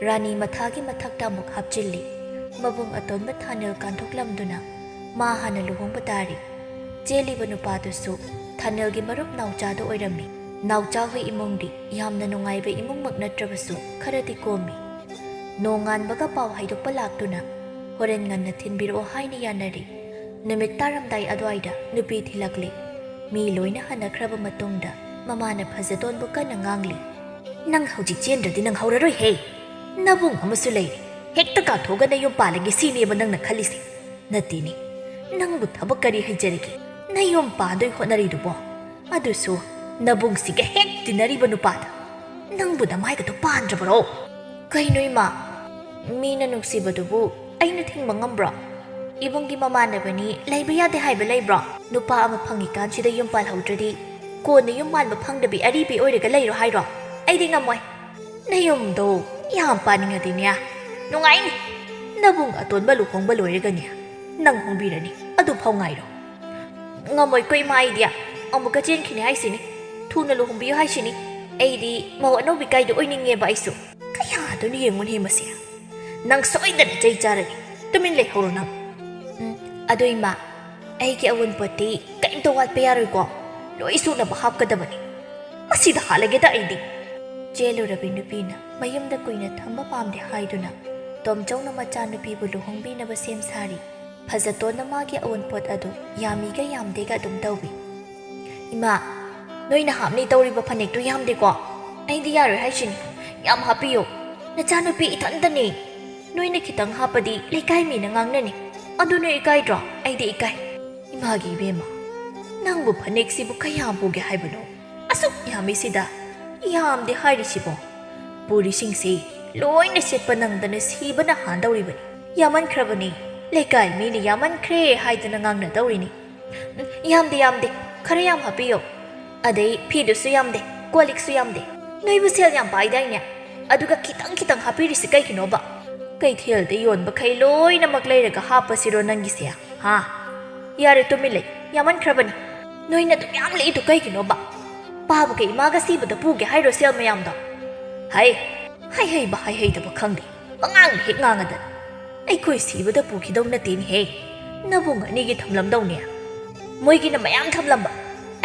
ꯔꯥꯅꯤ ꯃꯊꯥꯒꯤ ꯃꯊꯛꯇ ꯑꯃꯨꯛ ꯍꯥꯞꯆꯤꯜꯂꯤ꯫ ꯃꯕꯨꯡ ꯑꯇꯣꯟꯕ ꯊꯥꯅꯦꯜ ꯀꯥꯟꯊꯣꯛꯂꯝꯗꯨꯅ ꯃꯥ ꯍꯥꯟꯅ ꯂꯨꯍꯣꯡꯕ ꯇꯥꯔꯤ꯫ ꯆꯦꯜꯂꯤꯕ ꯅꯨꯄꯥꯗꯨꯁꯨ ꯊꯥꯅꯦꯜꯒꯤ ꯃꯔꯨꯞ ꯅꯥꯎꯆꯥꯗꯨ ꯑꯣꯏꯔꯝꯃꯤ꯫ ꯅꯥꯎꯆꯥ ꯍꯣꯏ ꯏꯃꯨꯡꯗꯤ ꯌꯥꯝꯅ ꯅꯨꯡꯉꯥꯏꯕ ꯏꯃꯨꯡꯃꯛ ꯅꯠꯇ꯭ꯔꯕꯁꯨ ꯈꯔꯗꯤ ꯀꯣꯝꯃꯤ꯫ ꯅꯣꯡꯉꯥꯟꯕꯒ ꯄꯥꯎ ꯍꯥꯏꯗꯣꯛꯄ ꯂꯥꯛꯇꯨꯅ ꯍꯣꯔꯦꯟ ꯉꯟꯅ ꯊꯤꯟꯕꯤꯔꯛꯑꯣ ꯍꯥꯏꯅ ꯌꯥꯅꯔꯤ꯫ ꯅꯨꯃꯤꯠ ꯇꯥꯔꯝꯗꯥꯏ ꯑꯗꯨꯋꯥꯏꯗ ꯅꯨꯄꯤ ꯊꯤꯜꯂꯛꯂꯦ꯫ ꯃꯤ ꯂꯣꯏꯅ ꯍꯟꯅꯈ꯭ꯔꯕ ꯃꯇꯨꯡꯗ ꯃꯃꯥꯅ ꯐꯖꯇꯣꯟꯕꯨ ꯀꯟꯅ ꯉꯥꯡꯂꯤ꯫ "ꯅꯪ ꯍꯧꯖꯤꯛ ꯆꯦꯟꯗ꯭ꯔꯗꯤ ꯅꯪ ꯍꯧꯔꯔꯣꯏꯍꯦ꯫ ꯅꯕꯨꯡ ꯑꯃꯁꯨ ꯂꯩꯔꯦ꯫ ꯍꯦꯛꯇ ꯀꯥꯟꯊꯣꯛꯑꯒ ꯅꯌꯨꯝ ꯄꯥꯜꯂꯒꯦ ꯁꯤꯅꯦꯕ ꯅꯪꯅ ꯈꯜꯂꯤꯁꯦ? ꯅꯠꯇꯦꯅꯦ꯫ ꯅꯪꯕꯨ ꯊꯕꯛ ꯀꯔꯤ ꯍꯩꯖꯔꯒꯦ? ꯅꯌꯨꯝ ꯄꯥꯟꯗꯣꯏ ꯍꯣꯠꯅꯔꯤꯗꯨꯕꯣ? ꯑꯗꯨꯁꯨ ꯅꯕꯨꯡꯁꯤꯒ ꯍꯦꯛ ꯇꯤꯟꯅꯔꯤꯕ ꯅꯨꯄꯥꯗ꯫ ꯅꯪꯕꯨ ꯅꯃꯥꯏꯒꯗꯣ ꯄꯥꯟꯗ꯭ꯔꯕꯔꯣ?" "ꯀꯩꯅꯣ ꯏꯃꯥ? ꯃꯤꯅ ꯅꯨꯡꯁꯤꯕꯗꯨꯕꯨ ꯑꯩꯅ ꯊꯤꯡꯕ ꯉꯝꯕ꯭ꯔꯣ? ꯏꯕꯨꯡꯒꯤ ꯃꯃꯥꯟꯅꯕꯅꯤ, ꯂꯩꯕ ꯌꯥꯗꯦ ꯍꯥꯏꯕ ꯂꯩꯕ꯭ꯔꯣ? ꯅꯨꯄꯥ ꯑꯃ ꯐꯪꯉꯤꯀꯥꯟꯁꯤꯗ ꯌꯨꯝ ꯄꯥꯜꯍꯧꯗ꯭ꯔꯗꯤ ꯀꯣꯟꯅ ꯌꯨꯝ ꯄꯥꯟꯕ ꯐꯪꯗꯕꯤ ꯑꯔꯤꯕꯤ ꯑꯣꯏꯔꯒ ꯂꯩꯔꯣ ꯍꯥꯏꯔꯣ? ꯑꯩꯗꯤ ꯉꯝꯃꯣꯏ꯫ ꯅꯌꯨꯝꯗꯣ ꯌꯥꯝ ꯄꯥꯅꯤꯡꯉꯗꯤꯅꯦ, ꯅꯨꯡꯉꯥꯏꯅꯤ꯫ ꯅꯕꯨꯡ ꯑꯇꯣꯟꯕ ꯂꯨꯍꯣꯡꯕ ꯂꯣꯏꯔꯒꯅꯦ, ꯅꯪ ꯍꯣꯡꯕꯤꯔꯅꯤ꯫ ꯑꯗꯨ ꯐꯥꯎ ꯉꯥꯏꯔꯣ꯫" "ꯉꯝꯃꯣꯏꯀꯣ ꯏꯃꯥ, ꯑꯩꯗꯤ ꯑꯃꯨꯛꯀ ꯆꯦꯟꯈꯤꯅꯤ ꯍꯥꯏꯁꯤꯅꯤ꯫ ꯊꯨꯅ ꯂꯨꯍꯣꯡꯕꯤꯌꯨ ꯍꯥꯏꯁꯤꯅꯤ꯫ ꯑꯩꯗꯤ ꯃꯧ ꯑꯅꯧꯕꯤ ꯀꯥꯏꯗꯣ ꯑꯣꯏꯅꯤꯡꯉꯦꯕ ꯑꯩꯁꯨ꯫" "ꯀꯌꯥꯗꯨꯅ ꯌꯦꯡꯉꯨꯅꯦ ꯃꯁꯤ꯫ ꯅꯪ ꯁꯣꯏꯗꯅ ꯆꯩ ꯆꯥꯔꯅꯤ꯫ ꯇꯨꯃꯤꯟ ꯂꯩꯍꯧꯔꯣ ꯅꯪ꯫" "ꯎꯝ, ꯑꯗꯣ ꯏꯃꯥ, ꯑꯩꯒꯤ ꯑꯋꯨꯟꯄꯣꯠꯇꯤ ꯀꯔꯤꯝꯇ ꯋꯥꯠꯄ ꯌꯥꯔꯣꯏꯀꯣ? ꯂꯣꯏ ꯁꯨꯅꯕ ꯍꯥꯞꯀꯗꯕꯅꯤ꯫ ꯃꯁꯤꯗ ꯍꯥꯠꯂꯒꯦꯗ ꯑꯩꯗꯤ꯫" ꯆꯦꯜꯂꯨꯔꯕꯤ ꯅꯨꯄꯤꯅ ꯃꯌꯨꯝꯗ ꯀꯨꯏꯅ ꯊꯝꯕ ꯄꯥꯝꯗꯦ ꯍꯥꯏꯗꯨꯅ ꯇꯣꯝꯆꯧꯅ ꯃꯆꯥꯅꯨꯄꯤꯕꯨ ꯂꯨꯍꯣꯡꯕꯤꯅꯕ ꯁꯦꯝ ꯁꯥꯔꯤ꯫ ꯐꯖꯇꯣꯟꯅ ꯃꯥꯒꯤ ꯑꯋꯨꯟꯄꯣꯠ ꯑꯗꯨ ꯌꯥꯝꯃꯤꯒ ꯌꯥꯝꯗꯦꯒ ꯑꯗꯨꯝ ꯇꯧꯏ꯫ "ꯏꯃꯥ, ꯅꯣꯏꯅ ꯍꯥꯞꯅꯤ ꯇꯧꯔꯤꯕ ꯐꯅꯦꯛꯇꯨ ꯌꯥꯝꯗꯦꯀꯣ? ꯑꯩꯗꯤ ꯌꯥꯔꯣꯏ ꯍꯥꯏꯁꯤꯅꯤ꯫ ꯌꯥꯝ ꯍꯥꯞꯄꯤꯌꯨ꯫ ꯅꯆꯥꯅꯨꯄꯤ ꯏꯊꯟꯇꯅꯤ꯫ ꯅꯣꯏꯅ ꯈꯤꯇꯪ ꯍꯥꯞꯄꯗꯤ ꯂꯩꯀꯥꯏ ꯃꯤꯅ ꯉꯥꯡꯅꯅꯤ꯫ ꯑꯗꯨ ꯅꯣꯏ ꯏꯀꯥꯏꯗ꯭ꯔꯣ? ꯑꯩꯗꯤ ꯏꯀꯥꯏ꯫" "ꯏꯃꯥꯒꯤ ꯏꯕꯦꯝꯃ, ꯅꯪꯕꯨ ꯐꯅꯦꯛꯁꯤꯕꯨ ꯀꯌꯥꯝ ꯄꯨꯒꯦ ꯍꯥꯏꯕꯅꯣ? ꯑꯁꯨꯛ ꯌꯥꯝꯃꯤꯁꯤꯗ ꯌꯥꯝꯗꯦ ꯍꯥꯏꯔꯤꯁꯤꯕꯣ? ꯄꯨꯔꯤꯁꯤꯡꯁꯤ ꯂꯣꯏꯅ ꯁꯦꯠꯄ ꯅꯪꯗꯅ ꯁꯤꯕꯅ ꯍꯥꯟꯗꯧꯔꯤꯕꯅꯤ꯫ ꯌꯥꯝꯃꯟꯈ꯭ꯔꯕꯅꯤ꯫ ꯂꯩꯀꯥꯏ ꯃꯤꯅ ꯌꯥꯝꯃꯟꯈ꯭ꯔꯦ ꯍꯥꯏꯗꯅ ꯉꯥꯡꯅꯗꯧꯔꯤꯅꯤ꯫" "ꯎꯝ, ꯌꯥꯝꯗꯦ, ꯌꯥꯝꯗꯦ꯫ ꯈꯔ ꯌꯥꯝ ꯍꯥꯞꯄꯤꯌꯣ꯫ ꯑꯗꯩ ꯐꯤꯗꯨꯁꯨ ꯌꯥꯝꯗꯦ, ꯀꯣꯜ ꯂꯤꯛꯁꯨ ꯌꯥꯝꯗꯦ꯫ ꯅꯣꯏꯕꯨ ꯁꯦꯜ ꯌꯥꯝ ꯄꯥꯏꯗꯥꯏꯅꯦ? ꯑꯗꯨꯒ ꯈꯤꯇꯪ ꯈꯤꯇꯪ ꯍꯥꯞꯄꯤꯔꯤꯁꯤ ꯀꯩꯒꯤꯅꯣꯕ? ꯀꯩꯊꯦꯜꯗ ꯌꯣꯟꯕꯈꯩ ꯂꯣꯏꯅꯃꯛ ꯂꯩꯔꯒ ꯍꯥꯞꯄꯁꯤꯔꯣ ꯅꯪꯒꯤꯁꯦ? ꯍꯥ? ꯌꯥꯔꯦ, ꯇꯨꯃꯤꯟ ꯂꯩ꯫ ꯌꯥꯝꯃꯟꯈ꯭ꯔꯕꯅꯤ꯫ ꯅꯣꯏꯅ ꯑꯗꯨꯛ ꯌꯥꯝ ꯂꯩꯗꯨ ꯀꯩꯒꯤꯅꯣꯕ? ꯄꯥꯕꯒ ꯏꯃꯥꯒ ꯁꯤꯕꯗ ꯄꯨꯒꯦ ꯍꯥꯏꯔꯣ ꯁꯦꯜ ꯃꯌꯥꯝꯗꯣ? ꯍꯩ, ꯍꯩ ꯍꯩꯕ ꯍꯩ ꯍꯩꯇꯕ ꯈꯪꯗꯦ꯫ ꯄꯉꯥꯡꯗ ꯍꯦꯛ ꯉꯥꯡꯉꯗꯅ꯫ ꯑꯩꯈꯣꯏ ꯁꯤꯕꯗ ꯄꯨꯈꯤꯗꯧ ꯅꯠꯇꯦꯅꯦꯍꯦ꯫ ꯅꯕꯨꯡ ꯑꯅꯤꯒꯤ ꯊꯝꯂꯝꯗꯧꯅꯦ꯫ ꯃꯣꯏꯒꯤꯅ ꯃꯌꯥꯝ ꯊꯝꯂꯝꯕ,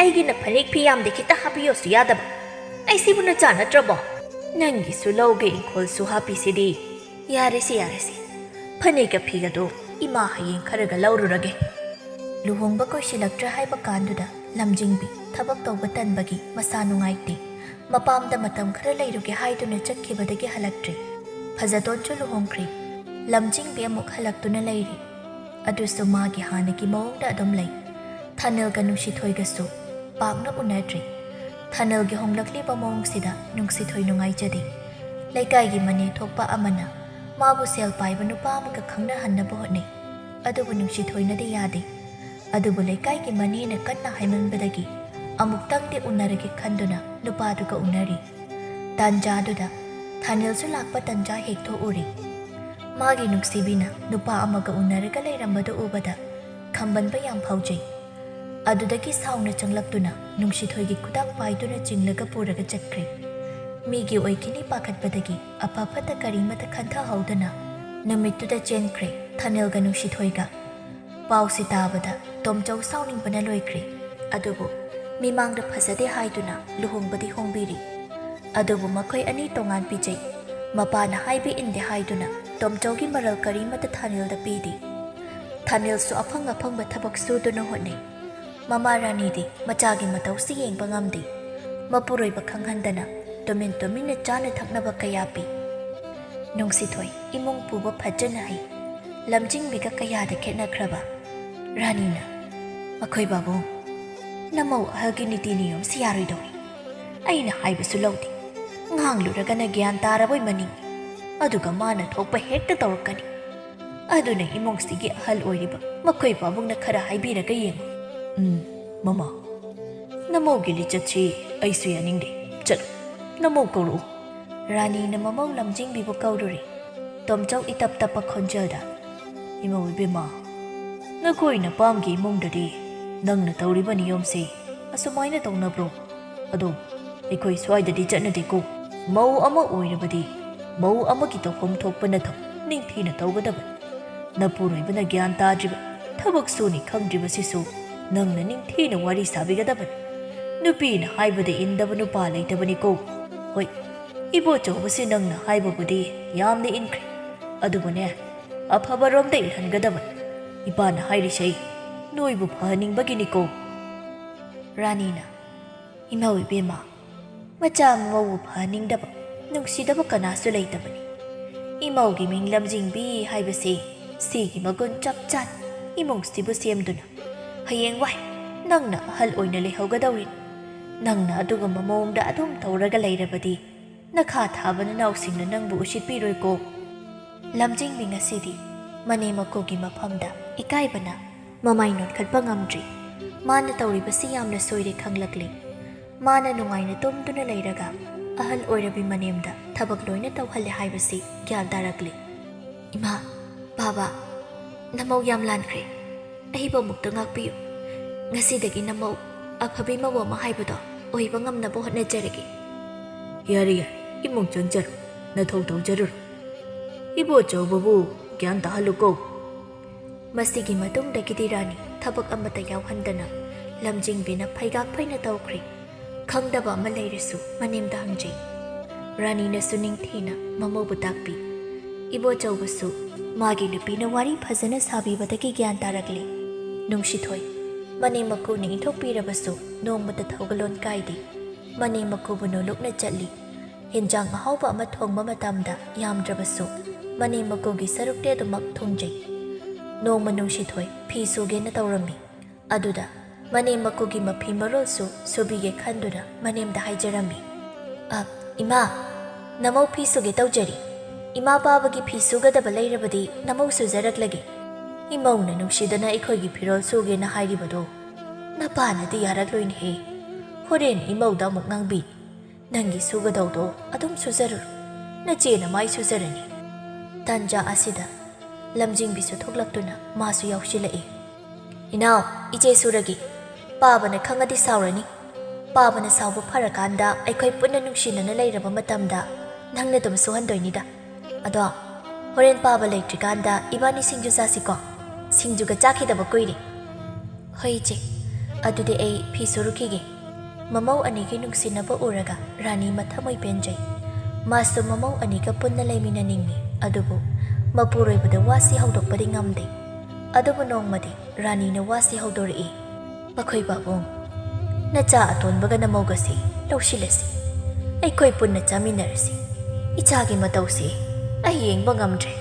ꯑꯩꯒꯤꯅ ꯐꯅꯦꯛ ꯐꯤ ꯌꯥꯝꯗꯦ, ꯈꯤꯇ ꯍꯥꯞꯄꯤꯌꯣꯁꯨ ꯌꯥꯗꯕ꯫ ꯑꯩꯁꯤꯕꯨ ꯅꯆꯥ ꯅꯠꯇ꯭ꯔꯕꯣ? ꯅꯪꯒꯤꯁꯨ ꯂꯧꯒꯦ ꯏꯪꯈꯣꯜꯁꯨ ꯍꯥꯞꯄꯤꯁꯤꯗꯤ꯫ ꯌꯥꯔꯦꯁꯦ, ꯌꯥꯔꯦꯁꯦ꯫ ꯐꯅꯦꯛꯀ ꯐꯤꯒꯗꯣ ꯏꯃꯥ ꯍꯌꯦꯡ ꯈꯔꯒ ꯂꯧꯔꯨꯔꯒꯦ꯫ ꯂꯨꯍꯣꯡꯕ ꯀꯨꯏꯁꯤꯜꯂꯛꯇ꯭ꯔꯦ ꯍꯥꯏꯕ ꯀꯥꯟꯗꯨꯗ ꯂꯝꯖꯤꯡꯕꯤ ꯊꯕꯛ ꯇꯧꯕ ꯇꯟꯕꯒꯤ ꯃꯁꯥ ꯅꯨꯡꯉꯥꯏꯇꯦ꯫ ꯃꯄꯥꯝꯗ ꯃꯇꯝ ꯈꯔ ꯂꯩꯔꯨꯒꯦ ꯍꯥꯏꯗꯨꯅ ꯆꯠꯈꯤꯕꯗꯒꯤ ꯍꯜꯂꯛꯇ꯭ꯔꯦ꯫ ꯐꯖꯇꯣꯟꯁꯨ ꯂꯨꯍꯣꯡꯈ꯭ꯔꯦ꯫ ꯂꯝꯖꯤꯡꯕꯤ ꯑꯃꯨꯛ ꯍꯜꯂꯛꯇꯨꯅ ꯂꯩꯔꯤ꯫ ꯑꯗꯨꯁꯨ ꯃꯥꯒꯤ ꯍꯥꯟꯅꯒꯤ ꯃꯑꯣꯡꯗ ꯑꯗꯨꯝ ꯂꯩ꯫ ꯊꯥꯅꯤꯜꯒ ꯅꯨꯡꯁꯤꯊꯣꯏꯒꯁꯨ ꯄꯥꯛꯅ ꯎꯅꯗ꯭ꯔꯦ꯫ ꯊꯥꯅꯤꯜꯒꯤ ꯍꯣꯡꯂꯛꯂꯤꯕ ꯃꯑꯣꯡꯁꯤꯗ ꯅꯨꯡꯁꯤꯊꯣꯏ ꯅꯨꯡꯉꯥꯏꯖꯗꯦ꯫ ꯂꯩꯀꯥꯏꯒꯤ ꯃꯅꯦ ꯊꯣꯛꯄ ꯑꯃꯅ ꯃꯥꯕꯨ ꯁꯦꯜ ꯄꯥꯏꯕ ꯅꯨꯄꯥ ꯑꯃꯒ ꯈꯪꯅꯍꯟꯅꯕ ꯍꯣꯠꯅꯩ꯫ ꯑꯗꯨꯕꯨ ꯅꯨꯡꯁꯤꯊꯣꯏꯅꯗꯤ ꯌꯥꯗꯦ꯫ ꯑꯗꯨꯕꯨ ꯂꯩꯀꯥꯏꯒꯤ ꯃꯅꯦꯅ ꯀꯟꯅ ꯍꯥꯏꯃꯟꯕꯗꯒꯤ ꯑꯃꯨꯛꯇꯪꯗꯤ ꯎꯅꯔꯒꯦ ꯈꯟꯗꯨꯅ ꯅꯨꯄꯥꯗꯨꯒ ꯎꯅꯔꯤ꯫ ꯇꯥꯟꯖꯥꯗꯨꯗ ꯊꯥꯅꯤꯜꯁꯨ ꯂꯥꯛꯄ ꯇꯥꯟꯖꯥ ꯍꯦꯛ ꯊꯣꯛꯎꯔꯤ꯫ ꯃꯥꯒꯤ ꯅꯨꯡꯁꯤꯕꯤꯅ ꯅꯨꯄꯥ ꯑꯃꯒ ꯎꯅꯔꯒ ꯂꯩꯔꯝꯕꯗꯨ ꯎꯕꯗ ꯈꯝꯕꯟꯕ ꯌꯥꯝ ꯐꯥꯎꯖꯩ꯫ ꯑꯗꯨꯗꯒꯤ ꯁꯥꯎꯅ ꯆꯪꯂꯛꯇꯨꯅ ꯅꯨꯡꯁꯤꯊꯣꯏꯒꯤ ꯈꯨꯗꯥꯡ ꯄꯥꯏꯗꯨꯅ ꯆꯤꯡꯂꯒ ꯄꯨꯔꯒ ꯆꯠꯈ꯭ꯔꯦ꯫ ꯃꯤꯒꯤ ꯑꯣꯏꯈꯤꯅꯤ ꯄꯥꯈꯠꯄꯗꯒꯤ ꯑꯐ ꯐꯠꯇ ꯀꯔꯤꯃꯠꯇ ꯈꯟꯊꯍꯧꯗꯅ ꯅꯨꯃꯤꯠꯇꯨꯗ ꯆꯦꯟꯈ꯭ꯔꯦ ꯊꯥꯅꯤꯜꯒ ꯅꯨꯡꯁꯤꯊꯣꯏꯒ꯫ ꯄꯥꯎꯁꯤ ꯇꯥꯕꯗ ꯇꯣꯝꯆꯧ ꯁꯥꯎꯅꯤꯡꯕꯅ ꯂꯣꯏꯈ꯭ꯔꯦ꯫ ꯑꯗꯨꯕꯨ ꯃꯤꯃꯥꯡꯗ ꯐꯖꯗꯦ ꯍꯥꯏꯗꯨꯅ ꯂꯨꯍꯣꯡꯕꯗꯤ ꯍꯣꯡꯕꯤꯔꯤ꯫ ꯑꯗꯨꯕꯨ ꯃꯈꯣꯏ ꯑꯅꯤ ꯇꯣꯉꯥꯟ ꯄꯤꯖꯩ꯫ ꯃꯄꯥꯅ ꯍꯥꯏꯕ ꯏꯟꯗꯦ ꯍꯥꯏꯗꯨꯅ ꯇꯣꯝꯆꯧꯒꯤ ꯃꯔꯜ ꯀꯔꯤꯃꯠꯇ ꯊꯥꯅꯤꯜꯗ ꯄꯤꯗꯦ꯫ ꯊꯥꯅꯤꯜꯁꯨ ꯑꯐꯪ ꯑꯐꯪꯕ ꯊꯕꯛ ꯁꯨꯗꯨꯅ ꯍꯣꯠꯅꯩ꯫ ꯃꯃꯥ ꯔꯥꯅꯤꯗꯤ ꯃꯆꯥꯒꯤ ꯃꯇꯧꯁꯤ ꯌꯦꯡꯕ ꯉꯝꯗꯦ꯫ ꯃꯄꯨꯔꯣꯏꯕ ꯈꯪꯍꯟꯗꯅ ꯇꯨꯃꯤꯟ ꯇꯨꯃꯤꯟꯅ ꯆꯥꯅ ꯊꯛꯅꯕ ꯀꯌꯥ ꯄꯤ꯫ ꯅꯨꯡꯁꯤꯊꯣꯏ ꯏꯃꯨꯡ ꯄꯨꯕ ꯐꯖꯅ ꯍꯩ꯫ ꯂꯝꯖꯤꯡꯕꯤꯒ ꯀꯌꯥꯗ ꯈꯦꯠꯅꯈ꯭ꯔꯕ꯫ ꯔꯥꯅꯤꯅ, "ꯃꯈꯣꯏ ꯕꯥꯕꯨꯡ, ꯅꯃꯧ ꯑꯍꯜꯒꯤ ꯅꯤꯇꯤ ꯅꯤꯌꯣꯝꯁꯤ ꯌꯥꯔꯣꯏꯗꯧꯔꯤ꯫ ꯑꯩꯅ ꯍꯥꯏꯕꯁꯨ ꯂꯧꯗꯦ꯫ ꯉꯥꯡꯂꯨꯔꯒꯅ ꯒ꯭ꯌꯥꯟ ꯇꯥꯔꯕꯣꯏ ꯃꯅꯤꯡ꯫ ꯑꯗꯨꯒ ꯃꯥꯅ ꯊꯣꯛꯄ ꯍꯦꯛꯇ ꯇꯧꯔꯛꯀꯅꯤ꯫ ꯑꯗꯨꯅ ꯏꯃꯨꯡꯁꯤꯒꯤ ꯑꯍꯜ ꯑꯣꯏꯔꯤꯕ ꯃꯈꯣꯏ ꯕꯥꯕꯨꯡꯅ ꯈꯔ ꯍꯥꯏꯕꯤꯔꯒ ꯌꯦꯡꯉꯨ꯫" "ꯎꯝ, ꯃꯃꯥ꯫ ꯅꯃꯧꯒꯤ ꯂꯤꯆꯠꯁꯤ ꯑꯩꯁꯨ ꯌꯥꯅꯤꯡꯗꯦ꯫ ꯆꯠꯂꯨ, ꯅꯃꯧ ꯀꯧꯔꯛꯎ꯫" ꯔꯥꯅꯤꯅ ꯃꯃꯧ ꯂꯝꯖꯤꯡꯕꯤꯕꯨ ꯀꯧꯔꯨꯔꯤ꯫ ꯇꯣꯝꯆꯧ ꯏꯇꯞ ꯇꯞꯄ ꯈꯣꯟꯖꯦꯜꯗ, "ꯏꯃꯧ ꯏꯕꯦꯝꯃ, ꯅꯈꯣꯏ ꯅꯄꯥꯝꯒꯤ ꯏꯃꯨꯡꯗꯗꯤ ꯅꯪꯅ ꯇꯧꯔꯤꯕ ꯅꯤꯌꯣꯝꯁꯤ ꯑꯁꯨꯃꯥꯏꯅ ꯇꯧꯅꯕ꯭ꯔꯣ? ꯑꯗꯣ ꯑꯩꯈꯣꯏ ꯁ꯭ꯋꯥꯏꯗꯗꯤ ꯆꯠꯅꯗꯦꯀꯣ꯫ ꯃꯧ ꯑꯃ ꯑꯣꯏꯔꯕꯗꯤ ꯃꯧ ꯑꯃꯒꯤ ꯇꯧꯐꯝ ꯊꯣꯛꯄ ꯅꯊꯧ ꯅꯤꯡꯊꯤꯅ ꯇꯧꯒꯗꯕꯅꯤ꯫ ꯅꯄꯨꯔꯣꯏꯕꯅ ꯒ꯭ꯌꯥꯟ ꯇꯥꯗ꯭ꯔꯤꯕ, ꯊꯕꯛ ꯁꯨꯅꯤ ꯈꯪꯗ꯭ꯔꯤꯕꯁꯤꯁꯨ ꯅꯪꯅ ꯅꯤꯡꯊꯤꯅ ꯋꯥꯔꯤ ꯁꯥꯕꯤꯒꯗꯕꯅꯤ꯫ ꯅꯨꯄꯤꯅ ꯍꯥꯏꯕꯗ ꯏꯟꯗꯕ ꯅꯨꯄꯥ ꯂꯩꯇꯕꯅꯤꯀꯣ꯫ ꯍꯣꯏ, ꯏꯕꯣꯆꯧꯕꯁꯤ ꯅꯪꯅ ꯍꯥꯏꯕꯕꯨꯗꯤ ꯌꯥꯝꯅ ꯏꯟꯈ꯭ꯔꯦ꯫ ꯑꯗꯨꯕꯨꯅꯦ, ꯑꯐꯕꯔꯣꯝꯗ ꯏꯜꯍꯟꯒꯗꯕꯅꯤ꯫ ꯏꯄꯥꯅ ꯍꯥꯏꯔꯤꯁꯦ ꯅꯣꯏꯕꯨ ꯐꯍꯟꯅꯤꯡꯕꯒꯤꯅꯤꯀꯣ꯫ ꯔꯥꯅꯤꯅ, "ꯏꯃꯧ ꯏꯕꯦꯝꯃ, ꯃꯆꯥ ꯃꯃꯧꯕꯨ ꯐꯍꯟꯅꯤꯡꯗꯕ, ꯅꯨꯡꯁꯤꯗꯕ ꯀꯅꯥꯁꯨ ꯂꯩꯇꯕꯅꯤ꯫ ꯏꯃꯧꯒꯤ ꯃꯤꯡ ꯂꯝꯖꯤꯡꯕꯤ ꯍꯥꯏꯕꯁꯤ ꯁꯤꯒꯤ ꯃꯒꯨꯟ ꯆꯞ ꯆꯥꯅ ꯏꯃꯨꯡꯁꯤꯕꯨ ꯁꯦꯝꯗꯨꯅ ꯍꯌꯦꯡꯋꯥꯏ ꯅꯪꯅ ꯑꯍꯜ ꯑꯣꯏꯅ ꯂꯩꯍꯧꯒꯗꯧꯔꯤꯅꯤ꯫ ꯅꯪꯅ ꯑꯗꯨꯒꯨꯝꯕ ꯃꯑꯣꯡꯗ ꯑꯗꯨꯝ ꯇꯧꯔꯒ ꯂꯩꯔꯕꯗꯤ ꯅꯈꯥ ꯊꯥꯕ ꯅꯅꯥꯎꯁꯤꯡꯅ ꯅꯪꯕꯨ ꯎꯁꯤꯠꯄꯤꯔꯣꯏꯀꯣ꯫" ꯂꯝꯖꯤꯡꯕꯤ ꯉꯁꯤꯗꯤ ꯃꯅꯦꯝ ꯃꯀꯨꯒꯤ ꯃꯐꯝꯗ ꯏꯀꯥꯏꯕꯅ ꯃꯃꯥꯏ ꯅꯣꯟꯈꯠꯄ ꯉꯝꯗ꯭ꯔꯤ꯫ ꯃꯥꯅ ꯇꯧꯔꯤꯕꯁꯤ ꯌꯥꯝꯅ ꯁꯣꯏꯔꯦ ꯈꯪꯂꯛꯂꯦ꯫ ꯃꯥꯅ ꯅꯨꯡꯉꯥꯏꯅ ꯇꯨꯝꯗꯨꯅ ꯂꯩꯔꯒ ꯑꯍꯜ ꯑꯣꯏꯔꯕꯤ ꯃꯅꯦꯝꯗ ꯊꯕꯛ ꯂꯣꯏꯅ ꯇꯧꯍꯜꯂꯦ ꯍꯥꯏꯕꯁꯤ ꯒ꯭ꯌꯥꯟ ꯇꯥꯔꯛꯂꯦ꯫ "ꯏꯃꯥ, ꯕꯥꯕꯥ, ꯅꯃꯧ ꯌꯥꯝ ꯂꯥꯟꯈ꯭ꯔꯦ꯫ ꯑꯩꯕꯨ ꯑꯃꯨꯛꯇ ꯉꯥꯛꯄꯤꯌꯨ꯫ ꯉꯁꯤꯗꯒꯤ ꯅꯃꯧ ꯑꯐꯕꯤ ꯃꯧ ꯑꯃ ꯍꯥꯏꯕꯗꯣ ꯑꯣꯏꯕ ꯉꯝꯅꯕ ꯍꯣꯠꯅꯖꯔꯒꯦ꯫" "ꯌꯥꯔꯦ, ꯌꯥꯔꯦ, ꯏꯃꯨꯡ ꯆꯪꯖꯔꯣ, ꯅꯊꯧ ꯇꯧꯖꯔꯨꯔꯣ꯫ ꯏꯕꯣꯆꯧꯕꯕꯨ ꯒ꯭ꯌꯥꯟ ꯇꯥꯍꯜꯂꯨꯀꯣ꯫" ꯃꯁꯤꯒꯤ ꯃꯇꯨꯡꯗꯒꯤꯗꯤ ꯔꯥꯅꯤ ꯊꯕꯛ ꯑꯃꯠꯇ ꯌꯥꯎꯍꯟꯗꯅ ꯂꯝꯖꯤꯡꯕꯤꯅ ꯐꯩꯒꯥꯛ ꯐꯩꯅ ꯇꯧꯈ꯭ꯔꯦ꯫ ꯈꯪꯗꯕ ꯑꯃ ꯂꯩꯔꯁꯨ ꯃꯅꯦꯝꯗ ꯍꯪꯖꯩ꯫ ꯔꯥꯅꯤꯅꯁꯨ ꯅꯤꯡꯊꯤꯅ ꯃꯃꯧꯕꯨ ꯇꯥꯛꯄꯤ꯫ ꯏꯕꯣꯆꯧꯕꯁꯨ ꯃꯥꯒꯤ ꯅꯨꯄꯤꯅ ꯋꯥꯔꯤ ꯐꯖꯅ ꯁꯥꯕꯤꯕꯗꯒꯤ ꯒ꯭ꯌꯥꯟ ꯇꯥꯔꯛꯂꯦ꯫ ꯅꯨꯡꯁꯤꯊꯣꯏ ꯃꯅꯦꯝ ꯃꯀꯨꯅ ꯏꯟꯊꯣꯛꯄꯤꯔꯕꯁꯨ ꯅꯣꯡꯃꯇ ꯊꯧꯒꯜꯂꯣꯟ ꯀꯥꯏꯗꯦ꯫ ꯃꯅꯦꯝ ꯃꯀꯨꯕꯨ ꯅꯣꯂꯨꯛꯅ ꯆꯠꯂꯤ꯫ ꯍꯦꯟꯖꯥꯡ ꯑꯍꯥꯎꯕ ꯑꯃ ꯊꯣꯡꯕ ꯃꯇꯝꯗ ꯌꯥꯝꯗ꯭ꯔꯕꯁꯨ ꯃꯅꯦꯝ ꯃꯀꯨꯒꯤ ꯁꯔꯨꯛꯇꯤ ꯑꯗꯨꯃꯛ ꯊꯣꯡꯖꯩ꯫ ꯅꯣꯡꯃ ꯅꯨꯡꯁꯤꯊꯣꯏ ꯐꯤ ꯁꯨꯒꯦꯅ ꯇꯧꯔꯝꯃꯤ꯫ ꯑꯗꯨꯗ ꯃꯅꯦꯝ ꯃꯀꯨꯒꯤ ꯃꯐꯤ ꯃꯔꯣꯜꯁꯨ ꯁꯨꯕꯤꯒꯦ ꯈꯟꯗꯨꯅ ꯃꯅꯦꯝꯗ ꯍꯥꯏꯖꯔꯝꯃꯤ꯫ "ꯑ, ꯏꯃꯥ, ꯅꯃꯧ ꯐꯤ ꯁꯨꯒꯦ ꯇꯧꯖꯔꯤ꯫ ꯏꯃꯥ ꯄꯥꯕꯒꯤ ꯐꯤ ꯁꯨꯒꯗꯕ ꯂꯩꯔꯕꯗꯤ ꯅꯃꯧ ꯁꯨꯖꯔꯛꯂꯒꯦ꯫ ꯏꯃꯧꯅ ꯅꯨꯡꯁꯤꯗꯅ ꯑꯩꯈꯣꯏꯒꯤ ꯐꯤꯔꯣꯜ ꯁꯨꯒꯦꯅ ꯍꯥꯏꯔꯤꯕꯗꯣ ꯅꯄꯥꯅꯗꯤ ꯌꯥꯔꯛꯂꯣꯏꯅꯦꯍꯦ꯫ ꯍꯣꯔꯦꯟ ꯏꯃꯧꯗ ꯑꯃꯨꯛ ꯉꯥꯡꯕꯤ꯫ ꯅꯪꯒꯤ ꯁꯨꯒꯗꯧꯗꯣ ꯑꯗꯨꯝ ꯁꯨꯖꯔꯨꯔꯣ꯫ ꯅꯆꯦꯅ ꯃꯥꯏ ꯁꯨꯖꯔꯅꯤ꯫" ꯇꯥꯟꯖꯥ ꯑꯁꯤꯗ ꯂꯝꯖꯤꯡꯕꯤꯁꯨ ꯊꯣꯛꯂꯛꯇꯨꯅ ꯃꯥꯁꯨ ꯌꯥꯎꯁꯤꯜꯂꯛꯏ꯫ "ꯏꯅꯥꯎ, ꯏꯆꯦ ꯁꯨꯔꯒꯦ꯫ ꯄꯥꯕꯅ ꯈꯪꯉꯗꯤ ꯁꯥꯎꯔꯅꯤ꯫ ꯄꯥꯕꯅ ꯁꯥꯎꯕ ꯐꯔꯀꯥꯟꯗ ꯑꯩꯈꯣꯏ ꯄꯨꯟꯅ ꯅꯨꯡꯁꯤꯅꯅ ꯂꯩꯔꯕ ꯃꯇꯝꯗ ꯅꯪꯅ ꯑꯗꯨꯝ ꯁꯨꯍꯟꯗꯣꯏꯅꯤꯗ꯫ ꯑꯗꯣ ꯍꯣꯔꯦꯟ ꯄꯥꯕ ꯂꯩꯇ꯭ꯔꯤꯀꯥꯟꯗ ꯏꯕꯥꯅꯤ ꯁꯤꯡꯖꯨ ꯆꯥꯁꯤꯀꯣ꯫ ꯁꯤꯡꯖꯨꯒ ꯆꯥꯈꯤꯗꯕ ꯀꯨꯏꯔꯦ꯫" ꯍꯣꯏ ꯏꯆꯦ, ꯑꯗꯨꯗꯤ ꯑꯩ ꯐꯤ ꯁꯨꯔꯨꯈꯤꯒꯦ꯫ ꯃꯃꯧ ꯑꯅꯤꯒꯤ ꯅꯨꯡꯁꯤꯅꯕ ꯎꯔꯒ ꯔꯥꯅꯤ ꯃꯊꯃꯣꯏ ꯄꯦꯟꯖꯩ꯫ ꯃꯥꯁꯨ ꯃꯃꯧ ꯑꯅꯤꯒ ꯄꯨꯟꯅ ꯂꯩꯃꯤꯟꯅꯅꯤꯡꯏ, ꯑꯗꯨꯕꯨ ꯃꯄꯨꯔꯣꯏꯕꯗ ꯋꯥꯁꯤ ꯍꯧꯗꯣꯛꯄꯗꯤ ꯉꯝꯗꯦ꯫ ꯑꯗꯨꯕꯨ ꯅꯣꯡꯃꯗꯤ ꯔꯥꯅꯤꯅ ꯋꯥꯁꯤ ꯍꯧꯗꯣꯔꯛꯏ꯫ "ꯃꯈꯣꯏ ꯄꯥꯕꯨꯡ, ꯅꯆꯥ ꯑꯇꯣꯟꯕꯒ ꯅꯃꯧꯒꯁꯤ ꯂꯧꯁꯤꯜꯂꯁꯤ꯫ ꯑꯩꯈꯣꯏ ꯄꯨꯟꯅ ꯆꯥꯃꯤꯟꯅꯔꯁꯤ꯫ ꯏꯆꯥꯒꯤ ꯃꯇꯧꯁꯤ ꯑꯩ ꯌꯦꯡꯕ ꯉꯝꯗ꯭ꯔꯦ꯫"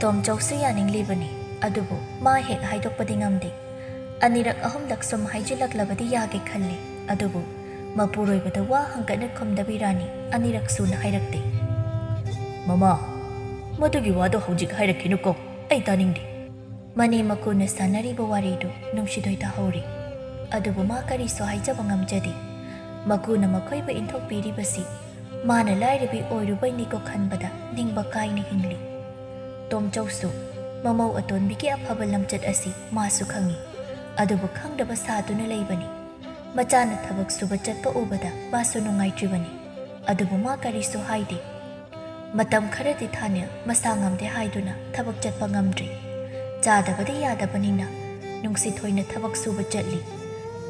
ꯇꯣꯝꯆꯧꯁꯨ ꯌꯥꯅꯤꯡꯂꯤꯕꯅꯤ, ꯑꯗꯨꯕꯨ ꯃꯥ ꯍꯦꯛ ꯍꯥꯏꯗꯣꯛꯄꯗꯤ ꯉꯝꯗꯦ꯫ ꯑꯅꯤꯔꯛ ꯑꯍꯨꯝꯂꯛ ꯁꯨꯝ ꯍꯥꯏꯖꯤꯜꯂꯛꯂꯕꯗꯤ ꯌꯥꯒꯦ ꯈꯜꯂꯤ, ꯑꯗꯨꯕꯨ ꯃꯄꯨꯔꯣꯏꯕꯗ ꯋꯥ ꯍꯪꯀꯠꯅ ꯈꯨꯝꯗꯕꯤ ꯔꯥꯅꯤ ꯑꯅꯤꯔꯛ ꯁꯨꯅ ꯍꯥꯏꯔꯛꯇꯦ꯫ "ꯃꯃꯥ, ꯃꯗꯨꯒꯤ ꯋꯥꯗꯣ ꯍꯧꯖꯤꯛ ꯍꯥꯏꯔꯛꯈꯤꯅꯨꯀꯣ, ꯑꯩ ꯇꯥꯅꯤꯡꯗꯦ꯫" ꯃꯅꯦ ꯃꯀꯨꯅ ꯁꯥꯟꯅꯔꯤꯕ ꯋꯥꯔꯤꯗꯨ ꯅꯨꯡꯁꯤꯊꯣꯏ ꯇꯥꯍꯧꯔꯤ꯫ ꯑꯗꯨꯕꯨ ꯃꯥ ꯀꯔꯤꯁꯨ ꯍꯥꯏꯖꯕ ꯉꯝꯖꯗꯦ꯫ ꯃꯀꯨꯅ ꯃꯈꯣꯏꯕꯨ ꯏꯟꯊꯣꯛꯄꯤꯔꯤꯕꯁꯤ ꯃꯥꯅ ꯂꯥꯏꯔꯕꯤ ꯑꯣꯏꯔꯨꯕꯩꯅꯤꯀꯣ ꯈꯟꯕꯗ ꯅꯤꯡꯕ ꯀꯥꯏꯅ ꯍꯤꯡꯂꯤ꯫ ꯇꯣꯝꯆꯧꯁꯨ ꯃꯃꯧ ꯑꯇꯣꯟꯕꯤꯒꯤ ꯑꯐꯕ ꯂꯝꯆꯠ ꯑꯁꯤ ꯃꯥꯁꯨ ꯈꯪꯏ꯫ ꯑꯗꯨꯕꯨ ꯈꯪꯗꯕ ꯁꯥꯗꯨꯅ ꯂꯩꯕꯅꯤ꯫ ꯃꯆꯥꯅ ꯊꯕꯛ ꯁꯨꯕ ꯆꯠꯄ ꯎꯕꯗ ꯃꯥꯁꯨ ꯅꯨꯡꯉꯥꯏꯇ꯭ꯔꯤꯕꯅꯤ꯫ ꯑꯗꯨꯕꯨ ꯃꯥ ꯀꯔꯤꯁꯨ ꯍꯥꯏꯗꯦ꯫ ꯃꯇꯝ ꯈꯔꯗꯤ ꯊꯥꯅꯤꯜ ꯃꯁꯥ ꯉꯝꯗꯦ ꯍꯥꯏꯗꯨꯅ ꯊꯕꯛ ꯆꯠꯄ ꯉꯝꯗ꯭ꯔꯦ꯫ ꯆꯥꯗꯕꯗꯤ ꯌꯥꯗꯕꯅꯤꯅ ꯅꯨꯡꯁꯤꯊꯣꯏꯅ ꯊꯕꯛ ꯁꯨꯕ ꯆꯠꯂꯤ꯫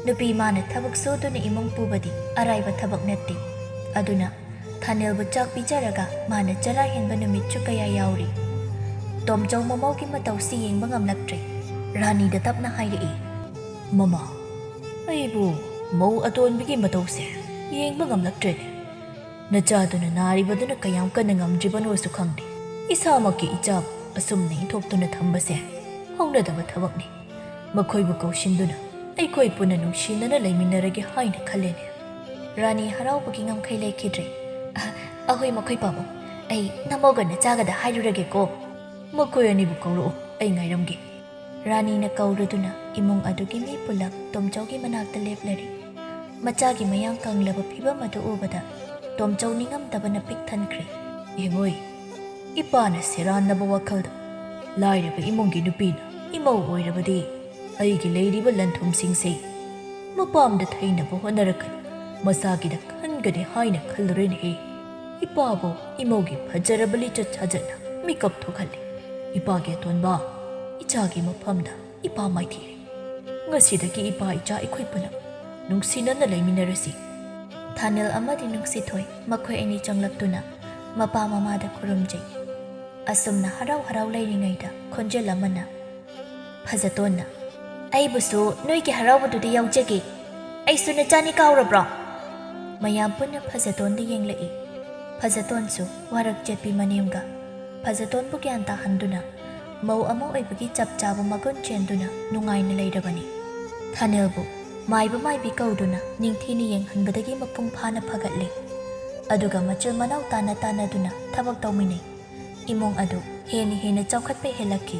ꯅꯨꯄꯤ ꯃꯥꯅ ꯊꯕꯛ ꯁꯨꯗꯨꯅ ꯏꯃꯨꯡ ꯄꯨꯕꯗꯤ ꯑꯔꯥꯏꯕ ꯊꯕꯛ ꯅꯠꯇꯦ꯫ ꯑꯗꯨꯅ ꯊꯥꯅꯤꯜꯕꯨ ꯆꯥꯛ ꯄꯤꯖꯔꯒ ꯃꯥꯅ ꯆꯔꯥ ꯍꯦꯟꯕ ꯅꯨꯃꯤꯠꯁꯨ ꯀꯌꯥ ꯌꯥꯎꯔꯤ꯫ ꯇꯣꯝꯆꯧ ꯃꯃꯧꯒꯤ ꯃꯇꯧꯁꯤ ꯌꯦꯡꯕ ꯉꯝꯂꯛꯇ꯭ꯔꯦ꯫ ꯔꯥꯅꯤꯗ ꯇꯞꯅ ꯍꯥꯏꯔꯛꯏ꯫ "ꯃꯃꯥ, ꯑꯩꯕꯨ ꯃꯧ ꯑꯇꯣꯟꯕꯤꯒꯤ ꯃꯇꯧꯁꯦ ꯌꯦꯡꯕ ꯉꯝꯂꯛꯇ꯭ꯔꯦꯅꯦ꯫ ꯅꯆꯥꯗꯨꯅ ꯅꯥꯔꯤꯕꯗꯨꯅ ꯀꯌꯥꯝ ꯀꯟꯅ ꯉꯝꯗ꯭ꯔꯤꯕꯅꯣꯁꯨ ꯈꯪꯗꯦ꯫ ꯏꯁꯥꯃꯛꯀꯤ ꯏꯆꯥꯕꯨ ꯑꯁꯨꯝꯅ ꯏꯟꯊꯣꯛꯇꯨꯅ ꯊꯝꯕꯁꯦ ꯍꯧꯅꯗꯕ ꯊꯕꯛꯅꯤ꯫ ꯃꯈꯣꯏꯕꯨ ꯀꯧꯁꯤꯟꯗꯨꯅ ꯑꯩꯈꯣꯏ ꯄꯨꯟꯅ ꯅꯨꯡꯁꯤꯅꯅ ꯂꯩꯃꯤꯟꯅꯔꯒꯦ ꯍꯥꯏꯅ ꯈꯜꯂꯦꯅꯦ꯫" ꯔꯥꯅꯤ ꯍꯔꯥꯎꯕꯒꯤ ꯉꯝꯈꯩ ꯂꯩꯈꯤꯗ꯭ꯔꯦ꯫ "ꯑ, ꯑꯍꯣꯏ ꯃꯈꯣꯏ ꯄꯥꯕꯨꯡ, ꯑꯩ ꯅꯃꯧꯒ ꯅꯆꯥꯒꯗ ꯍꯥꯏꯔꯨꯔꯒꯦꯀꯣ꯫ ꯃꯈꯣꯏ ꯑꯅꯤꯕꯨ ꯀꯧꯔꯛꯑꯣ, ꯑꯩ ꯉꯥꯏꯔꯝꯒꯦ꯫" ꯔꯥꯅꯤꯅ ꯀꯧꯔꯗꯨꯅ ꯏꯃꯨꯡ ꯑꯗꯨꯒꯤ ꯃꯤ ꯄꯨꯂꯞ ꯇꯣꯝꯆꯧꯒꯤ ꯃꯅꯥꯛꯇ ꯂꯦꯞꯂꯔꯤ꯫ ꯃꯆꯥꯒꯤ ꯃꯌꯥꯡ ꯀꯪꯂꯕ ꯐꯤꯕꯝ ꯑꯗꯨ ꯎꯕꯗ ꯇꯣꯝꯆꯧ ꯅꯤꯡꯉꯝꯗꯕꯅ ꯄꯤꯛ ꯊꯟꯈ꯭ꯔꯦ꯫ "ꯌꯦꯡꯉꯣꯏ, ꯏꯄꯥꯅ ꯁꯦꯔꯥꯟꯅꯕ ꯋꯥꯈꯜꯗ ꯂꯥꯏꯔꯕ ꯏꯃꯨꯡꯒꯤ ꯅꯨꯄꯤꯅ ꯏꯃꯧ ꯑꯣꯏꯔꯕꯗꯤ ꯑꯩꯒꯤ ꯂꯩꯔꯤꯕ ꯂꯟ ꯊꯨꯝꯁꯤꯡꯁꯦ ꯃꯄꯥꯝꯗ ꯊꯩꯅꯕ ꯍꯣꯠꯅꯔꯛꯀꯅꯤ, ꯃꯁꯥꯒꯤꯗ ꯈꯟꯒꯅꯤ ꯍꯥꯏꯅ ꯈꯜꯂꯨꯔꯦꯅꯦꯍꯦ꯫ ꯏꯄꯥꯕꯨ ꯏꯃꯧꯒꯤ ꯐꯖꯔꯕ ꯂꯤꯆꯠ ꯁꯥꯖꯠꯅ ꯃꯤꯀꯞ ꯊꯣꯛꯍꯜꯂꯤ꯫ ꯏꯄꯥꯒꯤ ꯑꯇꯣꯟꯕ, ꯏꯆꯥꯒꯤ ꯃꯐꯝꯗ ꯏꯄꯥ ꯃꯥꯏꯊꯤꯔꯦ꯫" "ꯉꯁꯤꯗꯒꯤ ꯏꯄꯥ ꯏꯆꯥ ꯑꯩꯈꯣꯏ ꯄꯨꯂꯞ ꯅꯨꯡꯁꯤꯅꯅ ꯂꯩꯃꯤꯟꯅꯔꯁꯤ꯫" ꯊꯥꯅꯤꯜ ꯑꯃꯗꯤ ꯅꯨꯡꯁꯤꯊꯣꯏ ꯃꯈꯣꯏ ꯑꯅꯤ ꯆꯪꯂꯛꯇꯨꯅ ꯃꯄꯥ ꯃꯃꯥꯗ ꯈꯨꯔꯨꯝꯖꯩ꯫ ꯑꯁꯨꯝꯅ ꯍꯔꯥꯎ ꯍꯔꯥꯎ ꯂꯩꯔꯤꯉꯩꯗ ꯈꯣꯟꯖꯦꯜ ꯑꯃꯅ, ꯐꯖꯇꯣꯟꯅ, "ꯑꯩꯕꯨꯁꯨ ꯅꯣꯏꯒꯤ ꯍꯔꯥꯎꯕꯗꯨꯗ ꯌꯥꯎꯖꯒꯦ꯫ ꯑꯩꯁꯨ ꯅꯆꯥꯅꯤ ꯀꯥꯎꯔꯕ꯭ꯔꯣ?" ꯃꯌꯥꯝ ꯄꯨꯟꯅ ꯐꯖꯇꯣꯟꯗ ꯌꯦꯡꯂꯛꯏ꯫ ꯐꯖꯇꯣꯟꯁꯨ ꯋꯥꯔꯛ ꯆꯠꯄꯤ ꯃꯅꯦꯝꯒ ꯐꯖꯇꯣꯟꯕꯨ ꯒ꯭ꯌꯥꯟ ꯇꯥꯍꯟꯗꯨꯅ ꯃꯧ ꯑꯃ ꯑꯣꯏꯕꯒꯤ ꯆꯞ ꯆꯥꯕ ꯃꯒꯨꯟ ꯆꯦꯟꯗꯨꯅ ꯅꯨꯡꯉꯥꯏꯅ ꯂꯩꯔꯕꯅꯤ꯫ ꯊꯥꯅꯦꯜꯕꯨ ꯃꯥꯏꯕ ꯃꯥꯏꯕꯤ ꯀꯧꯗꯨꯅ ꯅꯤꯡꯊꯤꯅ ꯌꯦꯡꯍꯟꯕꯗꯒꯤ ꯃꯄꯨꯡ ꯐꯥꯅ ꯐꯒꯠꯂꯦ꯫ ꯑꯗꯨꯒ ꯃꯆꯤꯜ ꯃꯅꯥꯎ ꯇꯥꯟꯅ ꯇꯥꯟꯅꯗꯨꯅ ꯊꯕꯛ ꯇꯧꯃꯤꯟꯅꯩ꯫ ꯏꯃꯨꯡ ꯑꯗꯨ ꯍꯦꯟꯅ ꯍꯦꯟꯅ ꯆꯥꯎꯈꯠꯄ ꯍꯦꯜꯂꯛꯈꯤ꯫